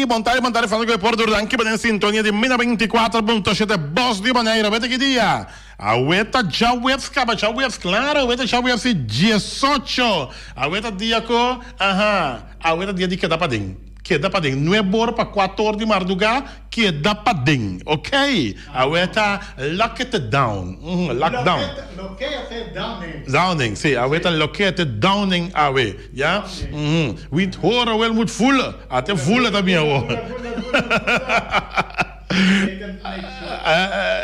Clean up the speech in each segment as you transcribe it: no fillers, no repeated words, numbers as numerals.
bon tardi, bon tardi Fernando Por Durdanki pa den sintonia di Mina 24.7 Bos di Bonaire. Wete ki dia? Awe ta djaweps kaba, djaweps, klaro, awe ta djaweps di diesocho. Awe ta dia ku, aha, awe ta dia di keda paden. Keda paden, nuebe or pa kuater or di mardugá, keda paden, ok. Awe ta lock it down, lockdown. Lokeate downing. Downing, si, awe ta lokeate downing awe, ya. Wit horen wel moet voelen, ate voelen ta bien awor.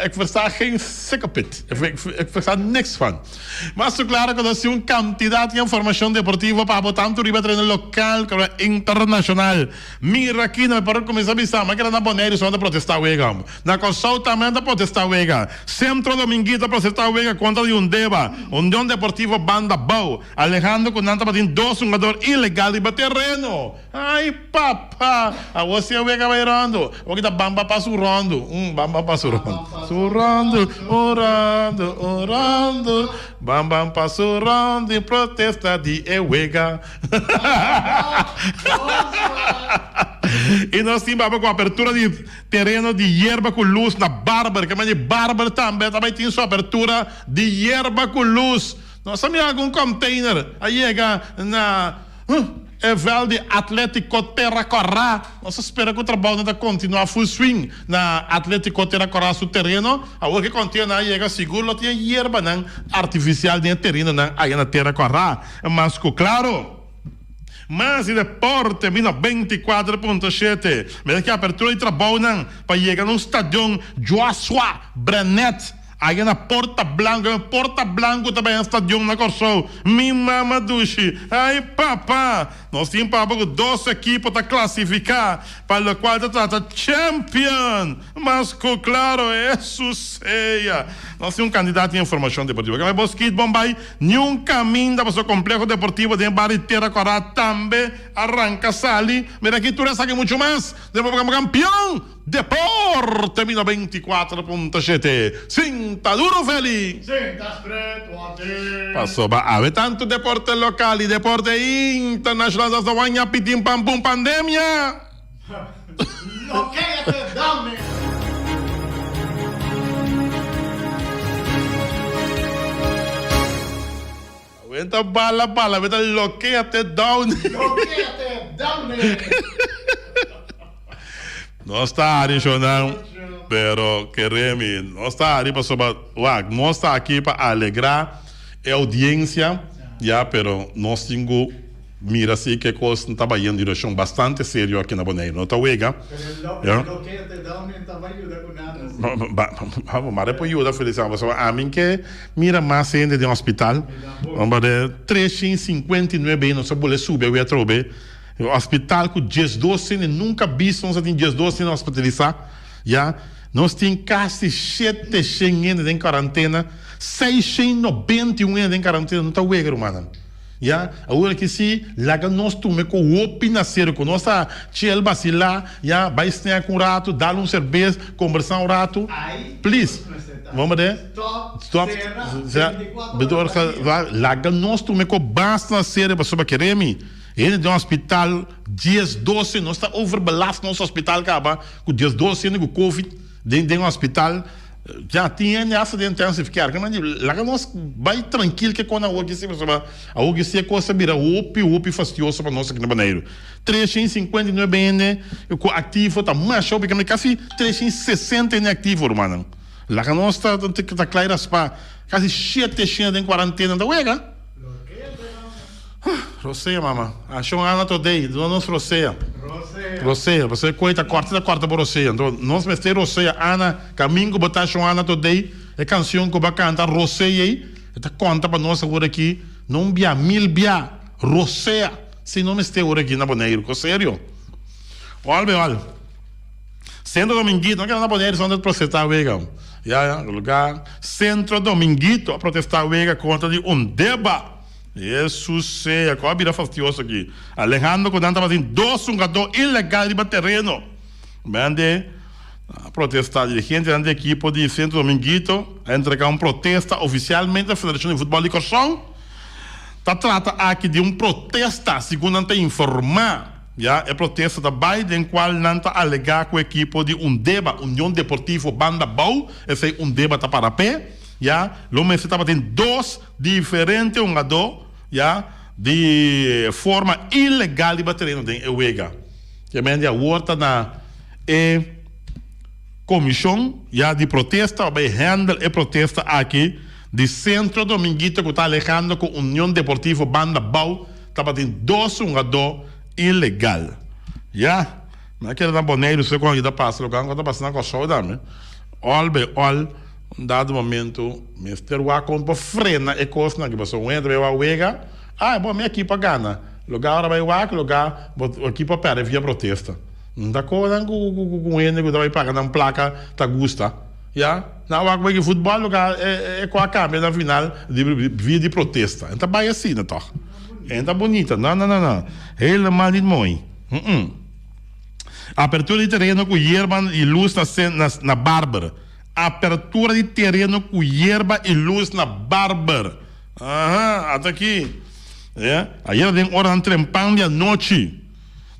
Ik versta geen sikkepit. Ik versta niks van. Mas su claro cu nos tin un cantidad di informacion deportivo pa bo tanto riba tereno local como internacional. Mira aki no mi por cuminsa bisa, ma keda na Boneiru so nan ta protesta wega. Na Kòrsou tambe nan ta protesta wega. Centro Dominguito a protesta wega kontra di Undeba, Union Deportivo Banda Bou, alegando cu nan tabatin dos hungador ilegal riba tereno. Ai papa! Awor si e wega bai rondo. Awor ki ta bamba pa su rondo. Un bamba pa su rondo. Su rondo, un rondo, un rondo. Bamba pa su rondo in protesta di e wega. I nos tin baba ku apertura di tereno di yerba ku lus na Barber. Ke mandi Barber tambe ta bai tin su apertura di yerba ku lus. Nos a mira algun container a yega na. E vèlt di Atlétiko Terra Kòrá. Nos ta spera ku trabounan ta kontinuá full swing na Atlétiko Terra Kòrá su tereno. Awor ku e kòntinernan a yega sigur lo tin e yerbanan artifisial den e terenonan aya na Terra Kòrá. Mas ku klaro, mas di deporte bini na 24.7. Mira ki apertura di trabounan pa yega na un stadion Joshua Brenet. Aya na Porta Blanco, e Porta Blanco ta bai stadion na Kòrsou. Mi mama dushi. Ai papa! Nos tin papa ku dos ekipo ta klasifiká pa lokual ta trata champion. Mas ku klaro Hesus sea. Nos tin un kandidat den formashon deportivo. Kaba bo skit bon bai niun kaminda pasobra kompleho deportivo den e bario di Tera Kòrá tambe a ranka sali. Mira aki tur esaki muchu mas den bo kampion! Deporte mi 94.7 Sinta duro Feli! Sinta stret wate! Pasobra awe tantu deporte lokal i deporte internashonal sa sa waña pitin pam pum pandemia! Lokeate dame! Awe ta bala bala, awe ta lokeate down! Lokeate dame! Nos ta hari shownan, pero kere mi, nos ta hari pasobra wak, nos ta aki pa alegra e audiencia, ya, pero nos tin ku mira si ke kos ta bai en direccion bastante serio aki na Boneiru. No ta wega, ya. Mare por yuda Feliciano, pasobra ami ke mira mas hende den hospital, hombre, 359 nos a bole subi awe atrobe. Hospital ku diesdos hende nunka bisto nos a tin diesdos hende hospitalisá ya nos tin kasi shete shen hende den karantena seis shen 91 hende den karantena no ta wega rumannan ya awor aki si laga nos tuma e ku hopi na serio ku nos ta chel basilá ya bai snack un ratu dal un serbes kombersá un ratu please bo de stop laga nos tuma e ku basta na serio pasobra kere mi. Hende den hospital 10, 12 nos ta overbelast nos hospital caba cu 10, 12 hende cu covid den den hospital ya tin hende hasta den intensive care ke mandi laga nos bay trankil ke con awor ki si pasobra awor ki si e cos ta bira hopi hopi fastioso pa nos aki na Boneiru 359 hende cu activo ta masha hopi ke casi 360 hende activo rumannan laga nos ta ta klai raspa casi shete shenda den cuarentena ta wega. Rosea mama. Ashon Ana todey, duna nos rosea. Rosea, pasobra e koe ta kòrta ta kòrta bo rosea. Anto nos mester rosea. Ana, kamin ku bo ta Ashon Ana todey, e kansion ku bo a kanta rosea ei, e ta konta pa nos awor aki, no un bia, mil bia. Rosea. Si no mester awor aki na Boneiru. Kos serio. Òl be òl. Centro Dominguito, no keda na Boneiru solamente protesta wega. Ya, ya, lugar Centro Dominguito a protesta wega kontra di Undeba. Hesus sea, ku a bira fastioso aki. Alejandro ku nan tabatin dos hungadó ilegal riba tereno. Bende a protesta. Dirigentenan di ekipo di Centro Dominguito a entrega un protesta ofisialmente na Federashon di Futbòl di Kòrsou. Ta trata aki di un protesta, segun nan ta informá. Ya, e protesta ta bai den cual nan ta alega cu ekipo di Undeba, Union Deportivo Banda Bou, esey Undeba ta para p'e, ya, lo mester tabatin dos diferente hungadó, ya, di forma ilegal riba tereno den e wega. Kemende di awor ta na e comision, ya, di protesta pa bai handle e protesta aki di Centro Dominguito cu ta alegando cu Union Deportivo Banda Bou Tabatin dos hungadó ilegal. Ya, mi a keda na Boneiru so kon aki ta pasa, loke anko ta pasa na Kòrsou tambe. Òl bei òl, un dado momento mester wak kon por frena e kosnan aki, pasobra un hende ta bai wak wega, ah bon mi ekipo a gana, loga ora bai wak, loga bo ekipo a pèrdè via protesta. No ta konan ku un hende ku ta bai paga nan plaka ta gusta. Ya, nan wak wega futbòl loka e kua kambia na final via di protesta. E ta bai asina tòg. E ta bunita. No, no, no, no. Helemaal niet mooi. Mm-mm. Apertura di tereno ku yerba i lus na na na Barber. Apertura di tereno ku yerba i lus na Barber. Aha, ata aki. Ya, ayera den oranan trempan di anochi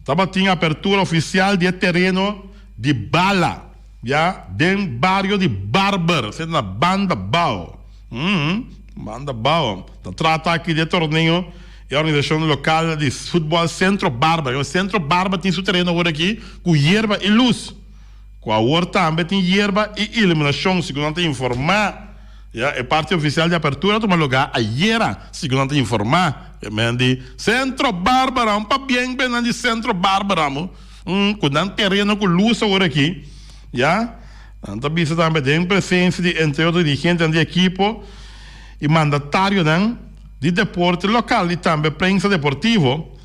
tabatin apertura ofisial di e tereno di bala. Ya den bario di Barber, esei ta na Banda Bao. Uhm, Banda Bao. Ta trata aki di e torneo e organisashon lokal di futbòl Centro Barber. Centro Barber tin su tereno awor aki ku yerba i lus. Ku awor tambe tin yerba i iluminashon, segun nan ta informá. Ya, e parti ofisial di apertura a tuma lugá ayera, segun nan ta informá. E men di Centro Barbara, un pabien pe nan di Centro Barbara mo. Ku nan tereno ku lus awor aki, ya. Nan ta bisa tambe den presensia di entre otro dirigentenan di ekipo i mandatarionan di deporte lokal i tambe prensa deportivo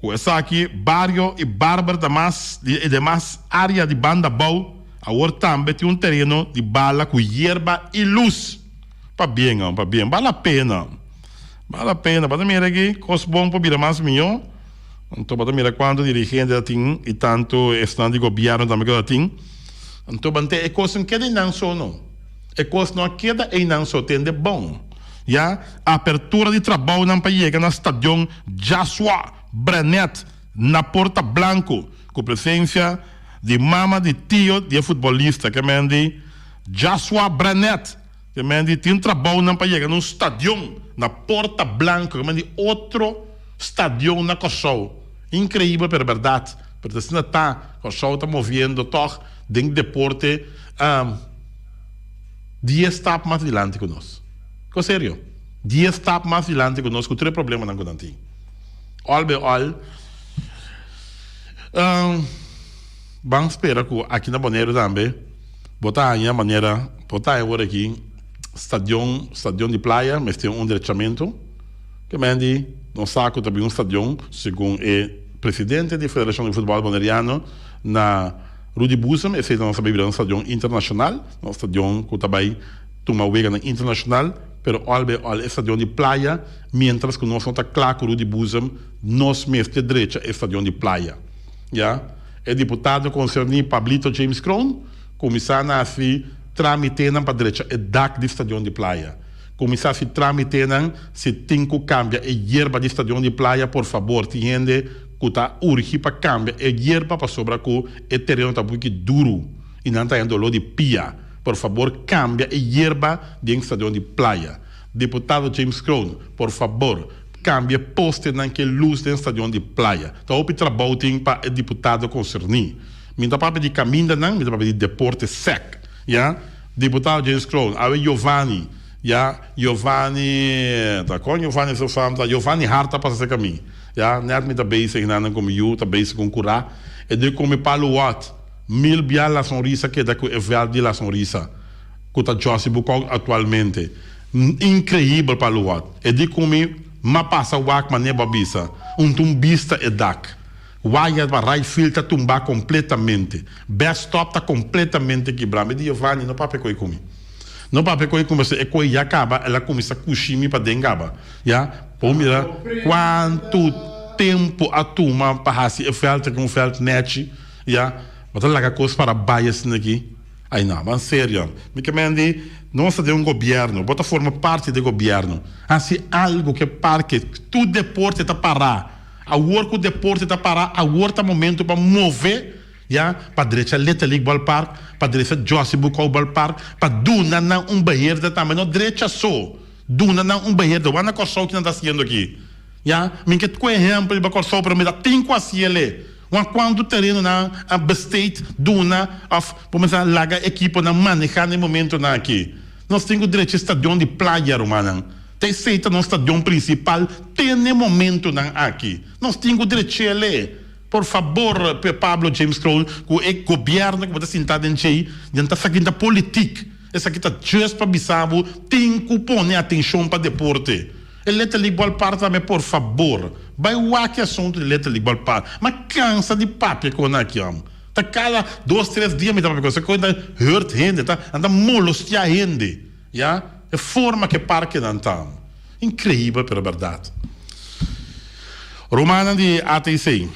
ku esaki bario i Barber ta mas i demas área di Banda Bou awor tambe tin un tereno di bala ku yerba i lus. Pabien, pabien. Bal la pena. Bal la pena. Bo ta mira aki kos bon por bira mas mihó. Anto bo ta mira kuantu dirigente ta tin i tantu esnan di gobièrnu tambe ku ta tin. Anto bante e kos no keda einan so no. E kos no a keda einan so, tende bon. Ya, apertura di trabounan pa yega na stadion Jaswa Brenet na Porta Blanco ku presensia di mama di tio di e futbolista ke men di Jaswa Brenet ke men di tin trabounan pa yega na un stadion na Porta Blanco ke men di otro Stadion na Kòrsou. Inkreibel pero bèrdat. Pero ta asina ta, Kòrsou ta moviendo tòg den deporte dies stap mas dilanti ku nos. Ko serio. Dies stap mas dilanti ku nos ku tur e problemanan ku nan tin. Òl be òl, ban spera ku aki na Boneiru tambe bo ta haña manera, bo ta haña awor aki stadion, stadion di playa mester un drechamentu. Ke men di nos sa ku ta bin un stadion, segun e presidente di Federashon di Futbòl Boneriano na Rudy Boezem, esei ta nos ta bai bira un stadion internashonal, un stadion ku ta bai tuma weganan internashonal, pero òl bai òl e stadion di playa, miéntras ku nos no ta kla ku Rudy Boezem, nos mester drecha e stadion di playa. Ya. E diputado konserní Pablito James Kroon kuminsá na hasi trámitenan pa drecha e dak di stadion di playa. Kuminsá si trámitenan si tin ku kambia e yerba di stadion di playa por fabor tin hende ku ta urgi pa kambia e yerba pasobra ku e tereno ta buki duru i nan ta haña doló di pia por fabor kambia e yerba den stadion di playa Diputado James Kroon por fabor kambia e postenan ku e lus den stadion di playa ta hopi trabou tin pa e diputado konserní mi ta papia di kamindanan mi ta papia di deporte sèk ya. Diputado James Kroon, awe Giovanni, ya, Giovanni, ta kon Giovanni su fam ta, Giovanni Hart ta pasa serka mi, ya, net mi ta bezig nan ku mi yu ta bezig ku un kurá, e di ku mi palu wòt, mil bia La Sonrisa keda ku e vèlt di La Sonrisa, ku ta Jossy Boekhoudt aktualmente. Inkreibel palu wòt. E di ku mi, m'a pasa wak manera bo a bisa, un ta un bista e dak. Waya pa right field ta tumbá kompletamente. Backstop ta kompletamente kibrá. Mi di Giovanni, no papia koe ku mi. No papia koe ku mi pasobra e koe ya kaba, el a kuminsá kushi mi paden kaba. Ya, por mira kuantu tempu a tuma pa hasi e vèlt aki un vèlt nèchi. Ya, bo ta laga kos para bai asina aki. Ai no, ban serio. Mi ke men di, nos ta den un gobièrnu, bo ta forma parti di e gobièrnu. Hasi algu ku e parke, tur deporte ta pará. Awor ku deporte ta para, awor ta momento pa move, ya, pa drecha Little League Ballpark, pa drecha Jossy Bucau Ballpark, pa duna nan un beheerder tambe, no drecha so, duna nan un beheerder. Wak na Kòrsou ki nan ta hasiendo aki, ya. Mi ke ku ehèmpel riba Kòrsou, pero mi ta tin ku hasiel. Wak kuantu tereno nan a besteed, duna òf por mester laga ekiponan manehá na e momentonan aki. Nos tin ku drecha e stadion di Playa, rumannan. Ta esei ta nos stadion principal te n'e momentonan aki. Nos tin cu drechele. Por fabor, Pablo James Kroon, cu e gobierno cu bo ta sinta den djei, den ta esaki ta politiek. Esaki ta just pa bisa bo tin cu pone atencion pa deporte. E Little League Ballpark tambe por fabor, bay wak e asunto di Little League Ballpark. M'a cansa di papia cu nan aki, hom. Ta cada dos tres dia mi ta papia cu nan. Esaki ta hurt hende, ta nan ta molostia hende. Ya, e forma ku e parkenan ta. Inkreibel pero bèrdat. Rumannan di ATC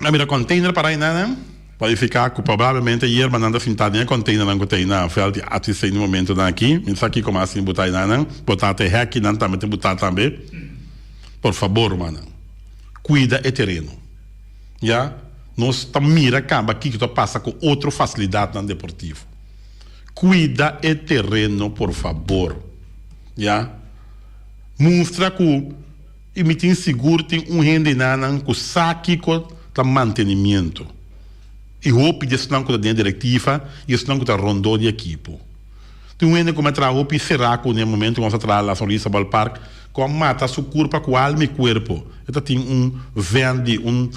a mira kònteiner para einan pa verifiká ku probablemente yerbanan ta sintá den e kònteinernan ku ta ei na vèlt di ATC na e momentunan aki. Mi no sa kiko mas tin butá einan. Por ta e hèkinan tambe tin butá tambe. Por fabor rumannan, kuida e tereno. Ya, nos ta mira kaba kiko ta pasa ku otro fasilidatnan deportivo. Cuida e tereno por fabor. Ya. Mustra cu y mi tin sigur tin un hende nanan cu sa kico ta mantenimiento. Y hopi di esnan cu ta den e directiva y esnan cu ta rondó di ekipo. Tin un hende cu mi a traha hopi sera cu den e momento cu nos a traha La Sonrisa Ballpark cu a mata su curpa cu alma y cuerpo. E ta tin un vent di un.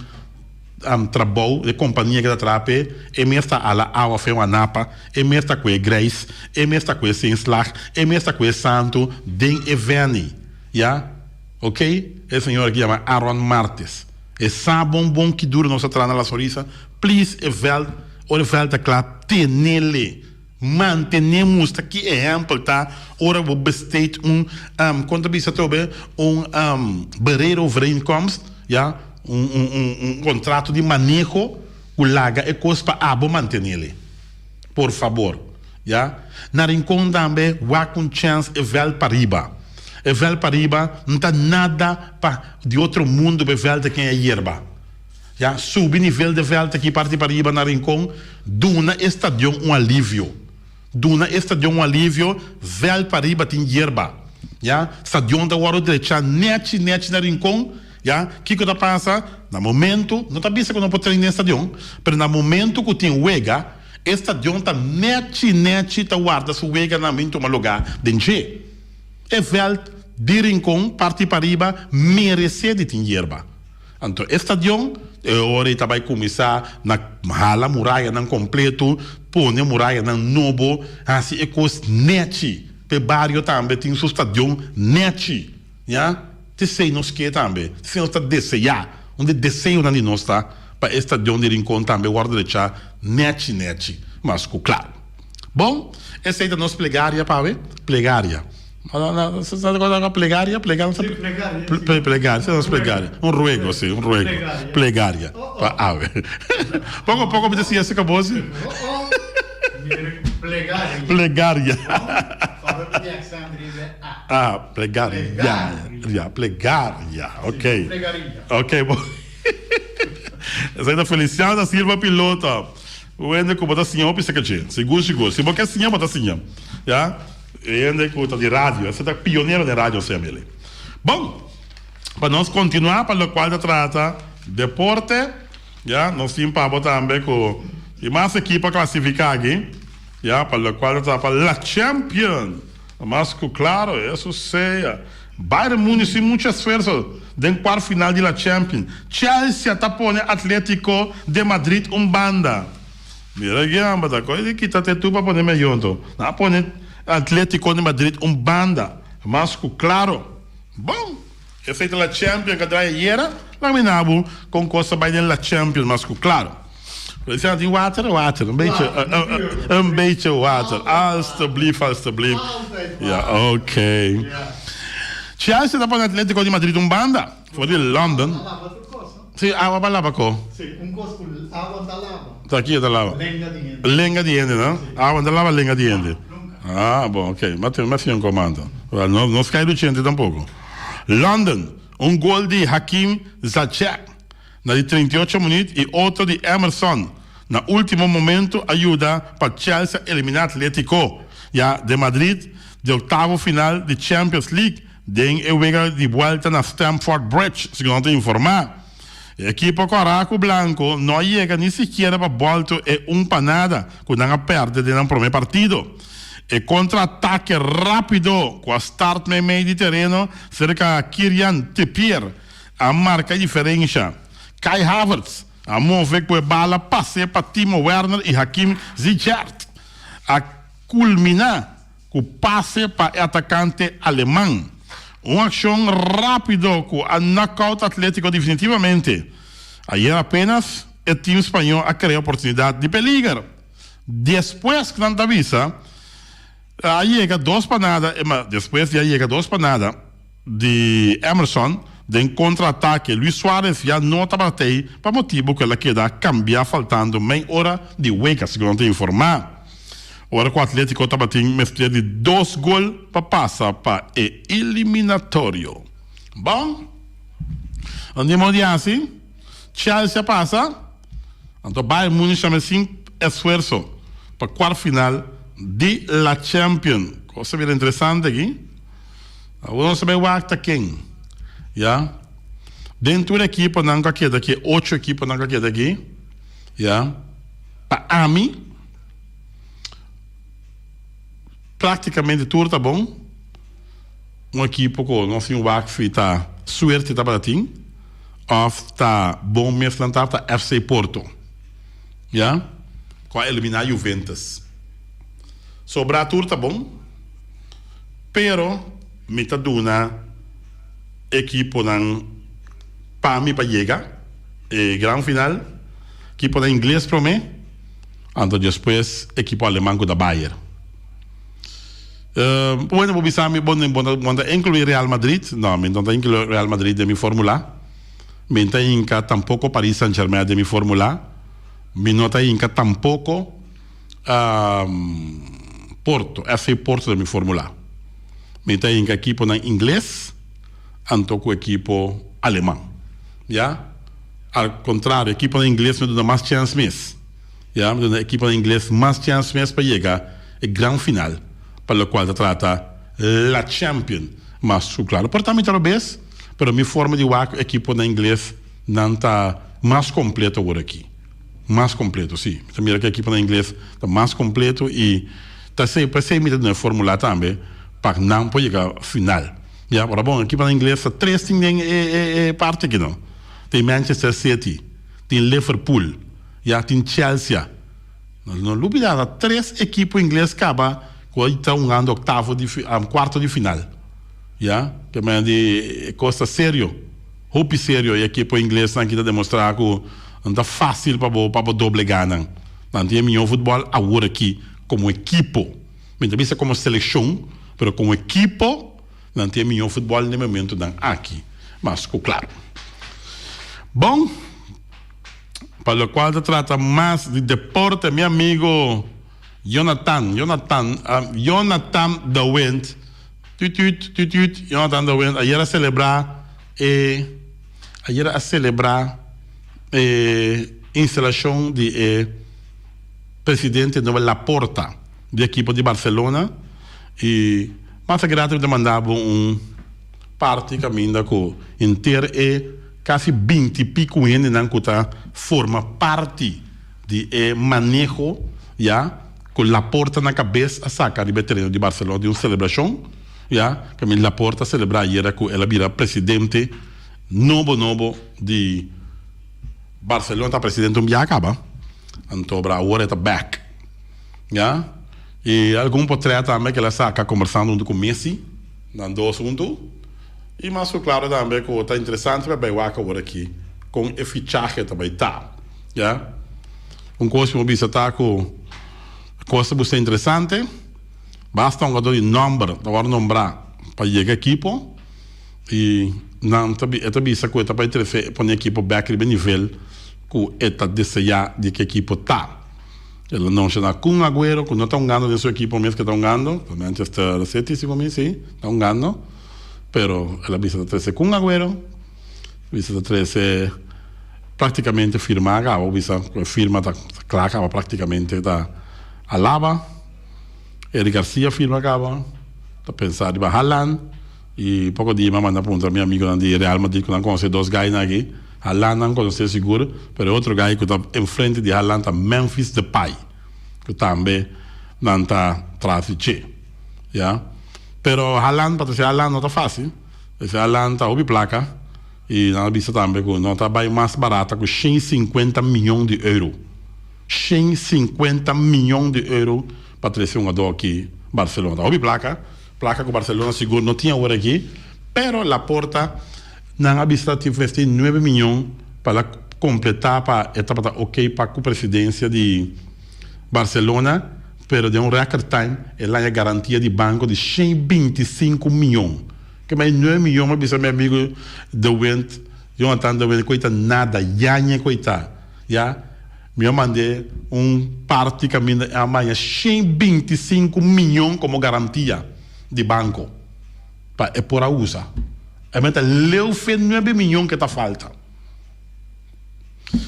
Trabou, e kompania ku ta traha p'e, e mes ta ala awa fen wanapa, e mes ta kue greis, e mes ta kue sinslag, e mes ta kue santu den e vèni. Ya? Ok? E señor aki yama Aaron Martes. E sa bon bon ki duru nos a traha na La Sonrisa. Please e vèlt, ora e vèlt ta kla, tenele. Mantené mustra ki ehèmpel ta ora bo besteed un, kon ta bisa atrobe, un bereerovereenkomst, ya, un un un un kontrato di maneho ku laga e kos pa abo mantenele. Por fabor, ya. Na Rincon tambe wak un chèns e vèlt pariba. E vèlt pariba no ta nada pa di otro mundu pa e vèlt ta ken e yerba. Ya subi nivel de veld aki parti pariba na Rincon, duna e stadion un alivio. Duna e stadion un alivio, veld pariba tin yerba. Ya, stadion ta wòrdu drecha nechi nechi na Rincon. Ya, kiko ta pasa? Na momento, no ta bisa ku no por train den stadion, pero na momento ku tin wega, e stadion ta nechi nechi ta warda su weganan bin tuma lugá den dje. E veld di Rincon parti pariba meresé di tin yerba. Anto e stadion e ora ei ta bai kuminsá na hala murayanan kompleto, pone murayanan nobo, hasi e kos nèchi. Pa e bario tambe tin su stadion nèchi. Ya, ta esei nos ke tambe, ta esei nos ta deseá. Un di e deseonan di nos ta pa e stadion di Rincon tambe wòrdu rechá nèchi nèchi, mas ku klaru. Bon, esei ta nos plegaria pa awe, plegaria. Plegaria, plegaria, Sí, plegaria, sí. Plegaria, sí, nos plegaria. Un ruego, sí, un ruego. Plegaria. Plegaria pa awe. Poco poco mi ta siña esei cabo, sí. Oh, oh. Plegaria. Plegaria. Ora mi di accent riba e a. Ah, plegaria. Plegaria. Plegaria, ok. Sí, plegaria. Ok, bo. Esei ta Feliciano da Silva Pilota. Wende ku bo ta siña hopi seka dje. Sigur sigur. Si bo ke siña bo ta siña. Ya. E hende ku ta di radio. Ese ta pionero den radio CML. Bon. Pa nos kontinua pa lokual ta trata deporte. Ya. Nos tin pa bo tambe ku tin mas ekipo a klasifiká aki. Ya. Pa lokual ta trata pa La Champion. Mas ku klaro eso sea. Bayern Munich sin mucho esfuerso den kuart final di La Champions. Chelsea ta pone Atletico de Madrid un banda. Mira gamba ta koe di kita te tur pa pone medio anto. Nan a pone Atletico de Madrid un banda. Mas ku klaro. Bon! Esei ta La Champions ka draai ayera. Laga mi na bo kon kos ta bai den La Champions mas ku klaro. Luciano tin water? Water, un beetje, un beetje water. Alstublieft, alstublieft. Ja, ok. Chelsea ta pone Atletico di Madrid un banda for di London. Si, awa pa laba ko. Si, un kos ku awa ta laba. Ta ki ta laba? Lenga di hende. Lenga di hende, no? Awa ta laba lenga di hende. Nunca. Ah, bon, ok. Ma tin un komando. No, no sky lucente tampoco. London. Un gol di Hakim Ziyech na di 38 minuut y otro di Emerson na ultimo momento a yuda pa Chelsea elimina Atletico ya de Madrid di octavo final di Champions League den e wega di buelta na Stamford Bridge, segun nan ta informa. E ekipo kòrá ku blanko no a yega ni sikiera pa bòltu e un pa nada ku nan a pèrdè den nan promé partido. E kontra-atake rápido ku a start meimei di tereno serka Kirian Trippier a marka e diferensha. Kai Havertz a move ku e bala pas'é pa Timo Werner i Hakim Ziyech a kulminá ku pase pa e atakante aleman. Un akshon rápido ku a knockout Atletico definitivamente. Ayer apenas e tim spañó a krea oportunidat di peliger. Despues ku nan ta bisa a yega dos pa nada, despues di a yega dos pa nada di Emerson den kontra atake, Luis Suarez ya no tabata tei pa motibu ku el a keda kambia faltando mei ora di wega, segun nan ta informá. Ora ku Atletico tabatin mester di dos gol pa pasa pa e eliminatorio. Bon, un di modo di hasi, Chelsea a pasa, anto Bayern Munich tambe sin esfuerso pa kuart final di la Champions. Kos ta bira interesante aki. Awor nos ta bai wak ta ken, ya. Den tur ekiponan ku a keda aki, ocho ekiponan ku a keda aki, ya, pa ami, Práktikamente tur ta bon. Un ekipo ku nos tin wak si ta suerte tabata tin òf ta bon mes nan ta ta FC Porto. Ya, ku a eliminá Juventus. Sobrá tur ta bon, pero mi ta duna ekiponan pa mi pa yega e gran final, ekiponan ingles promé. Anto despues ekipo aleman ku ta Bayer. Bueno bo bisa mi bo bo ta inclui Real Madrid? No, mi no ta inclui Real Madrid den mi formula. Mi ta hinca tampoco Paris Saint Germain den mi formula. Mi no ta hinca tampoco Porto, FC Porto den mi formula. Mi ta hinca ekiponan ingles anto ku ekipo aleman. Ya. Al contrario, ekiponan ingles mi a duna mas chens mes. Ya, mi duna ekiponan ingles mas chens mes pa yega e gran final, pa locual ta trata La Champion. Mas cu claro, por ta mi ta robes, pero mi forma di wak ekiponan ingles nan ta mas completo awor aki. Mas completo, si. Mi ta mira cu ekiponan ingles ta mas completo y ta esey, pa esey mi ta duna e formula tambe pa nan por yega final. Ya, ora bon, ekiponan ingles ta tres tin den e parti aki no. Tin Manchester City, tin Liverpool, ya tin Chelsea. No no lubida ta tres ekipo ingles kaba ku a ta hungando oktavo di kuarto di final. Ya, ke manera di e kos ta serio, hopi serio e ekipo inglesnan aki ta demostrá ku no ta fásil pa bo pa bo doblegá nan. Nan tin e mihó futbòl awor aki komo ekipo. Mi ta bisa komo selekshon, pero komo ekipo. Nan tin e mihó futbòl den momentunan aki, mas ku klaru. Bon, pa lokual ta trata mas di deporte, mi amigo Jonathan, Jonathan, Jonathan de Wind, tut tut, tut tut, Jonathan de Wind ayer a selebrá e, ayer a selebrá e instalashon di e presidente nobo Laporta di ekipo di Barcelona i Mas a mi ta manda bo un parti kaminda ku henter e kasi binti piku hendenan ku ta forma parti di e maneho ya ku Laporta na kabes a saka riba e tereno di Barcelona di un selebrashon ya kaminda Laporta a selebrá ayera ku el a bira presidente nobo nobo di Barcelona ta presidente un biaha kaba anto awor e ta bek ya. I algun potret tambe ku el a saka kombersando huntu ku Messi, nan dos huntu. I mas ku klaro tambe ku ta interesante pa bai wak awor aki kon e fichahe ta bai ta. Ya. Un kos ku mi por bisa ta ku e kos ta busta interesante, basta un hugador di nòmber ta wòrdu nombrá pa yega ekipo i nan ta e ta bisa ku e ta bai trese pone ekipo bèk riba e nivel ku e ta deseá di ku ekipo ta. El a nonshoná Kun Aguero ku no ta hungando den su ekipo mes ke ta hungando, ta Manchester City si por mi, si, ta hungando, pero el a bisa ta trese Kun Aguero. Bisa ta trese práktikamente firmá kaba, bisa ku e firma ta kla kaba práktikamente ta Alaba, Eric Garcia firma kaba, ta pensa riba Haaland i poko dia mi a manda puntra mi amigonan di Real Madrid ku nan konosé dos gainan aki, Haaland nan konosé sigur pero e otro gai ku ta enfrente di Haaland ta Memphis Depay ku tambe nan ta tras di dje ya pero Haaland pa trese Haaland no ta fácil. Esei a lanta hopi plaka i nan a bisa tambe ku no ta bai mas barata ku 150 mion di euro. 150 mion di euro pa trese un hungadó aki Barcelona. Ta hopi plaka, plaka ku Barcelona sigur no tin awor aki, pero Laporta nan a bisa tin mester nuebe mion pa la kompletá pa e tabata oke pa ku presidensia di Barcelona. Pero den un record time el haña garantia di banco di 125 miyon. Ke mai nuebe miyon m'a bisa mi amigo De Windt, Jonathan De Windt, koe ta nada, yañe koe ta. Ya, mi a mand'é un parti kaminda e a haña 125 miyon komo garantia di banco pa e por a usa. E meta leu fe nuebe miyon ke ta falta.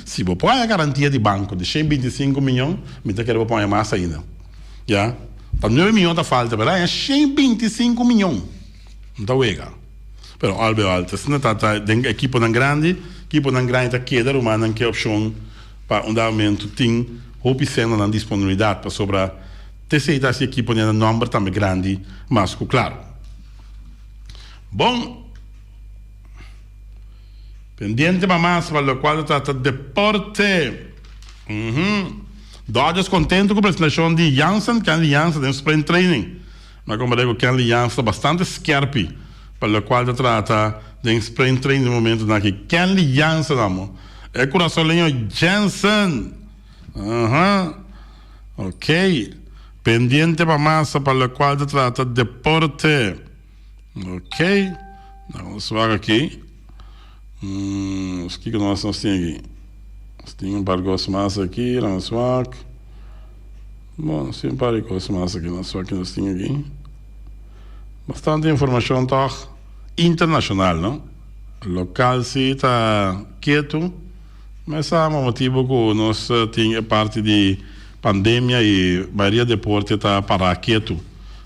Si bo por haña garantia di banko di 125 miyon, mi ta kere bo por haña mas ainda. Ya, ta nuebe miyon ta falta, pero haña 125 miyon. No ta wega. Pero al bij al, asina ta ta den ekiponan grandi, ekiponan grandi ta keda rumannan ke opshon pa un dado momento tin hopi sèn na nan disponibilidat, pasobra t'esei ta hasi ekiponan nan nòmber tambe grandi mas ku klaro. Bon. Pendiente pa mas pa locual ta trata deporte. Uhum. Dodgers contento cu presentacion di Jansen, Kenley Jansen den spring training. Mi a comprende cu Kenley Jansen ta bastante skerpi pa locual ta trata den spring training den momentonan aki. Kenley Jansen amo. E curasoleño Jansen. Aha. Ok. Pendiente pa mas pa locual ta trata deporte. Ok, nos wak aki. Kiko nos nos tin aki? Nos tin un par kos mas aki, nos wak. Bon, nos tin un par di kos mas aki, nos wak ki nos tin aki. Bastante informashon tòg internashonal, no? Lokal si ta ketu, ma e sa pa motibu ku nos tin e parti di pandemia i mayoria deporte ta pará ketu.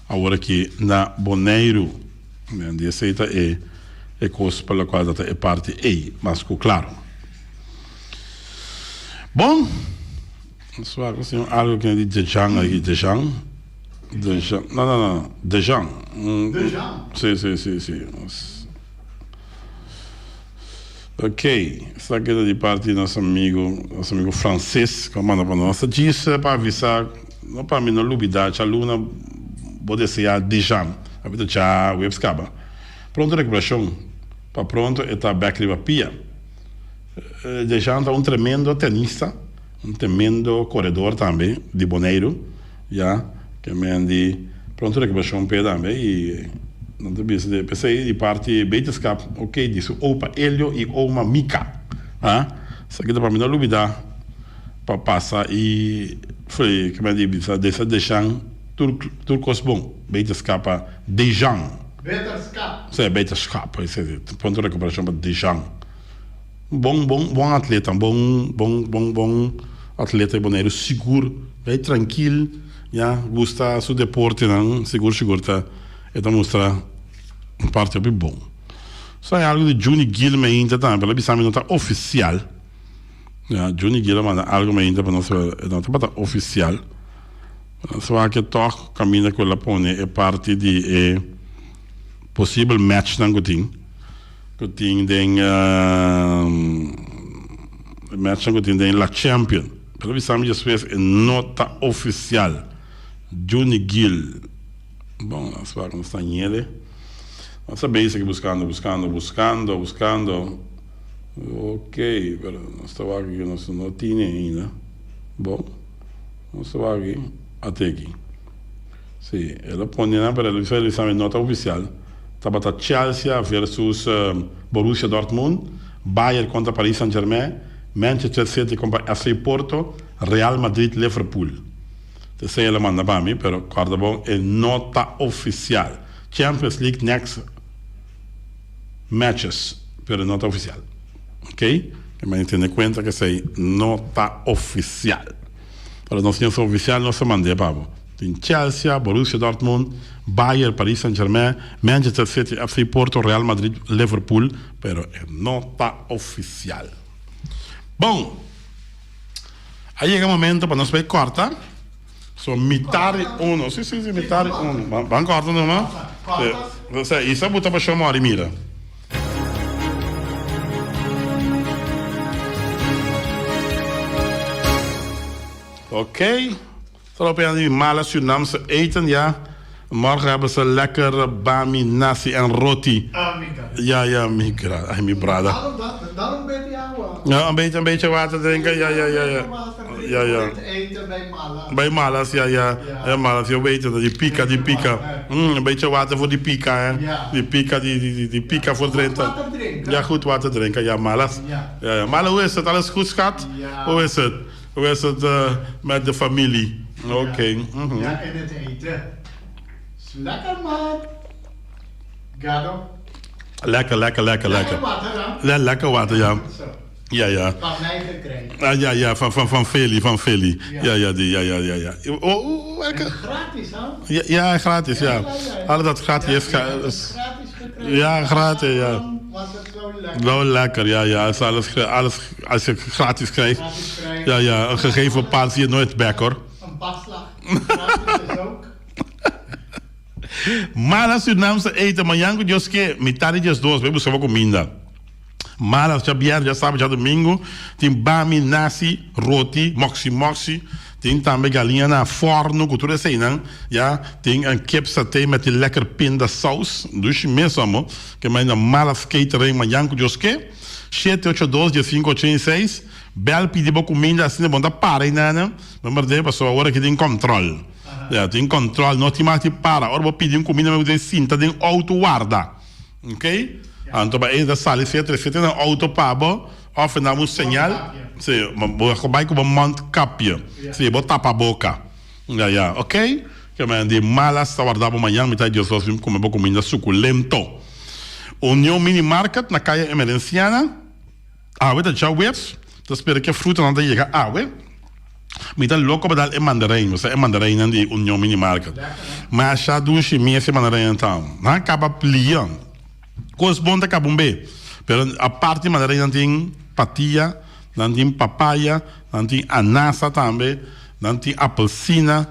Awor aki na Boneiru. Di esei ta e e kos pa lokual ta ta e parti ei mas ku klaro. Bon, nos wak nos tin algu ki na di Dejan aki, Dejan, Dejan, no no no, Dejan. Dejan? Si si si si. Ok, esaki ta di parti di nos amigo, nos amigo Frances ku a manda pa nos. Ta djis pa avisa, no pa mi no lubida, djaluna bo desea Dejan, a bita dja webs kaba. Pronto rekuperashon, pa pronto e ta bek riba pia. Dejan ta un tremendo tenista, un tremendo koredor tambe di Boneiru, ya, ke men di pronto rekuperashon p'e tambe i nan ta bisa di p'esei di parti beterskap ok di su opa Elio i oma Mika, a, esaki ta pa mi no lubida pa pasa i ke men di bisa desa Dejan tur tur kos bon, beterskap pa Dejan. Beterskap. Si, beterskap, pronto rekuperashon pa Dejan. Bon bon bon atleta bon bon bon bon atleta di Boneiru sigur bay trankil ya gusta su deportenan sigur sigur ta e ta mustra un parti hopi bon. So hay algo di Juni Gil mainta tambe pero a bisa mi no ta oficial ya Juni Gil a manda algo mainta pa nos pero e no tabata oficial nos wak e tog caminda cu el a pone e parti di e posibel matchnan cu tin. Ku tin den e matchnan ku tin den La Champion. Pero bisa mi despues e no ta ofisial. Juni Gil. Bon, nos wak nos ta ñele. Nos ta bezig buskando, buskando, buskando, buskando. Ok, pero nos ta wak aki nos no tine ainda. Bon, nos ta wak aki. Ate aki. Sí, el a pone nan, pero el a bisa el examen no ta oficial. Tabata Chelsea versus Borussia Dortmund, Bayern contra Paris Saint-Germain, Manchester City contra FC Porto, Real Madrid Liverpool. Esei el a manda pa mi, pero corda bon e no ta oficial. Champions League next matches, pero no ta oficial. Ok, ke men tene kuenta ke esei no ta ofisial. Pero nos news ofisial nos ta mand'é pa bo. Tin Chelsea, Borussia Dortmund, Bayern, Paris Saint Germain, Manchester City, FC Porto, Real Madrid, Liverpool, pero e no ta ofisial. Bon, a yega momento pa nos bai kòrta. So mitar di uno, si si si mitar di uno. Ban kòrta numa. Si, isa buta pa show mori mira. Ok, solo pe di mala Surinaamse eten ja. Morgen hebben ze lekker bami, nasi en roti. Ja, ja, mi gra, ay mi brada. Daarom, daarom een beetje awa. Ja, een beetje, een beetje water drinken, ja, ja, ja, ja. Ja, ja. Eten bij Malas. Bij Malas, ja, ja. Ja, Malas, je weet het, die pika, die pika. Een beetje water voor die pika, hè. Ja. Die pika, die, die, die, die pika voor Goed drinken. water drinken. Ja, goed water drinken, ja, Malas. Ja. Ja, ja. Malas, hoe is het? Alles goed, schat? Ja. Hoe is het? Hoe is het met de familie? Oké. Ja, en het eten. Is lekker, man. Gado. Lekker, lekker, lekker, lekker. Lekker water, hè? Ja, lekker water, ja. Zo. Ja, ja. Van mij gekregen. Ah, ja, ja, van, van, van Feli, van Feli. Ja. Ja, ja, die, ja, ja, ja, ja. Oh, oh, welke? En gratis, hè? Ja, ja, gratis, ja. Ja, ja, ja. Alles dat gratis Ja, is, ik heb het is gratis gekregen. Ja, gratis, ja. Daarom was het zo lekker. wel lekker, ja, ja. Als, alles, alles, als je gratis krijgt. Gratis krijgen. Ja, ja, een gegeven paard zie je nooit back, hoor. Een bakslag. Gratis is ook. Mala Surinaamse eten, maar Janko Joske, mitad de dos, we buscamos comida. Mala, já viernes, já sábado, já domingo, tem bami, nasi, roti, moxi moxi, tem também galinha na forno, cultura sei não, ja, tem een kip saté met die lekker pindasaus, dus mesmo, que mais na Malas Catering, maar Janko Joske, 782 586, bel pedi bo comida, assim, bom, da para aí, né, maar de pessoa agora que tem controle. Ja, tin control, no tin mag di para. Ora bo pidi un cuminda mi bo sinta den auto warda. Ok? Anto ba e ta sali sea trece den auto pa bo of e nan un señal. Si, bo a bai cu bo mondkapje. Si, bo tapa boca. Ja, ja, ok? Ke men di malas ta warda bo mañan mi ta Dios los bin come bo cuminda suculento. Union Mini Market na Caya Emerenciana. Awe ta djaweps, ta spera ku e frutanan ta yega awe. Mi ta loko pa dal e mandarein, osea e mandareinnan di Union Mini Market. Masha dushi mes e mandareinnan ta. Nan a kaba plia. Kos bon ta kaba un be. Pero apart di mandarein nan tin patia, nan tin papaya, nan tin anasa tambe, nan tin apelsina,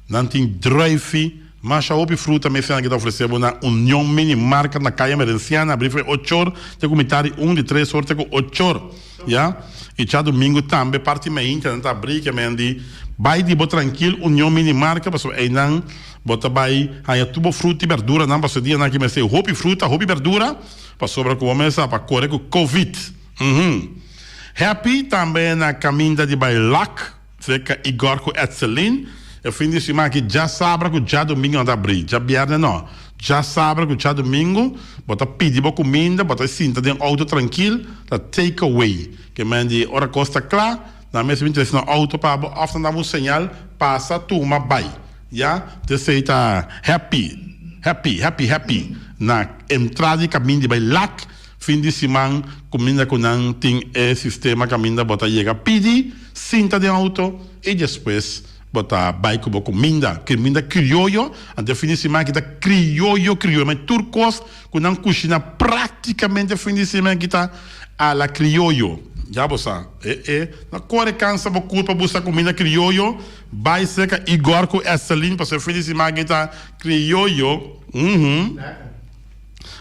nan tin druifi. Masha hopi fruta mes esnan ki ta ofresé bo na Union Mini Market na Kaya Merenciana, abrí for ochor te ku mitar di un, di tres or te ku ochor, ya. I djadumingu tambe parti mainta nan ta abrí, ke men di bai di bo trankil Union Mini Market pasobra einan bo ta bai haña tur bo fruta i berduranan pasobra e dianan aki mester hopi fruta, hopi berdura pasobra ku bo mes sa pa kore ku covid. Uhum. Happy tambe na kaminda di bai Lak. Cerca Igor cu Etselin. E fin di siman aki djasabra cu djadomingo nan ta abri. Djabierne no. Djasabra cu djadomingo bo ta pidi bo cuminda, bo ta sinta den auto trankil, ta take away. Ke men di ora cos ta cla, nan mes bin trece nan auto pa bo of nan dabo un señal, pasa, tuma, bay. Ya, t'esey ta happy, happy, happy, happy na entrada di caminda di bay Lac. Fin di siman cuminda cu nan tin e sistema caminda bo ta yega pidi, sinta den auto y despues bo ta bay cu bo cuminda. Cuminda crioyo, anto e fin di siman aki ta crioyo crioyo, ma tur cos cu nan cushina practicamente fin di siman aki ta a la crioyo. Ya bo sa, e e no core cansa bo curpa busca cuminda crioyo, bay cerca Igor cu Estelin pasobra e fin di siman aki ta crioyo, uhum.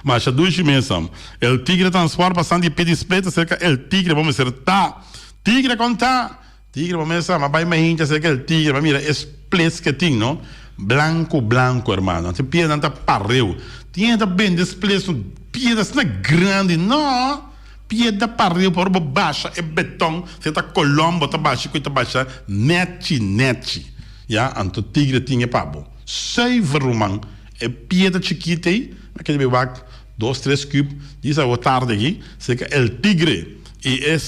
Masha dushi mesa. El tigre transport pasan di pie di split acerca el tigre bo mester ta. Tigre con ta! Tigre bo mester ma bay mainta acerca el tigre pa mira e splits ke tin no. Blanco blanco hermano. Te pienan ta pareu. Tin hende ta bende splits no piedra asina grandi no. Piedra pareu pa ora bo basha e beton si ta kolom bo ta basha cu e ta basha nechi nechi. Ya anto tigre tin e pa bo. Zuiver ruman. E piedra chikit ei, mi a kere wak dos tres kub di sa tardi aki, serka El Tigre. I e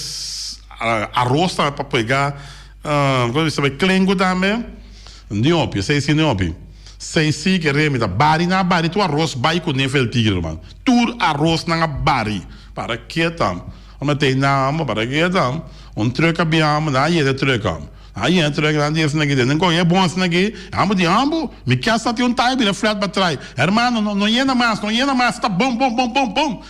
aros tambe pa pega, komo bisa e klenku tambe, niopi, esei si niopi. Sei si kere mi ta bari nan a bari tur aros bai ku neef El Tigre ruman. Tur aros nan a bari. Para ke ta? Ora mi ta na amo para ke ta un truck a bin amo nan a yena e truck amo. Nan a yena e truck nan di esnan aki den kohe e bon esnan aki amo di amo mi kier sa tin un taya bira flat pa trai hermano no no yena mas no yena mas ta bon bon bon bon bon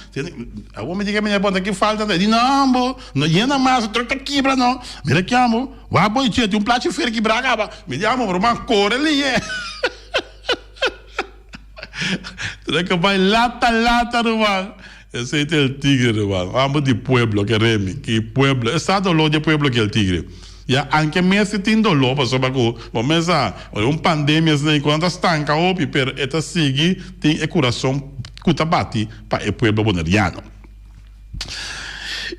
awor mi di ke meneer bon ta ki falta di no amo no yena mas e truck ta kibra no mira ki amo wak bo ichi tin un plachi fer kibra kaba mi di amo ruman kore liye. Tene ke bai lata lata ruman. Esei ta el tigre ruman. Amo di pueblo ke remi ki pueblo. E sa doló di e pueblo ki el tigre. Ya anke mes si tin doló pasobra ku bo mes sa ora un pandemia asina i ku nan ta stanka hopi pero e ta sigui tin e kurason ku ta bati pa e pueblo boneriano.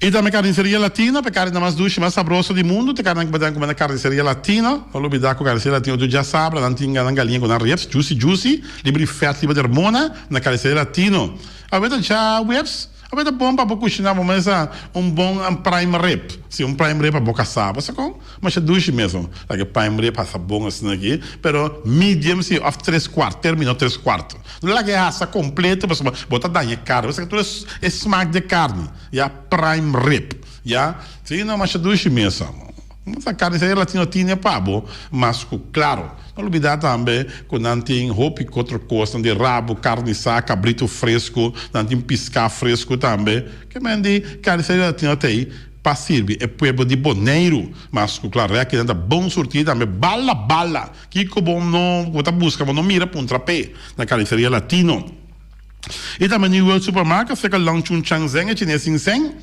I tambe Carniceria Latino, pa e carninan mas dushi, mas sabroso di mundu, ta e carninan ku bo ta kume na Carniceria Latino. No lubida ku Carniceria Latino tur djasabra nan tin nan galiña ku nan ribs juicy juicy, liber di fèt, liber di hormona, na Carniceria Latino. Awe ta djaweps, awe ta bon pa bo kushiná bo mesa un bon prime rib. Si, un prime rib pa bo kasá, bo sa kon? Masha dushi mesun. Like e prime rib hasa bon asina aki, pero medium si of tres kwart, termino tres kwart. No laga e hasa completo pasobra bo ta daña e carni. Bo sa tur e smaak di e carni, ya, prime rib, ya. Si no, masha dushi mesun. Sa carniceria latino tin e pa bo, mas cu claro. No lubida tambe cu nan tin hopi cu otro cosnan di rabo, carni sa, cabrito fresco, nan tin pisca fresco tambe. Ke men di carniceria latino ta ei pa sirbi e pueblo di Boneiru. Mas cu claro, aki nan ta bon surti tambe bala bala. Kiko bo no bo ta buska bo no mira puntra p'e na Carniceria Latino. I tambe New World Supermarket serka Long Chun Chang Zeng e chines sin seng.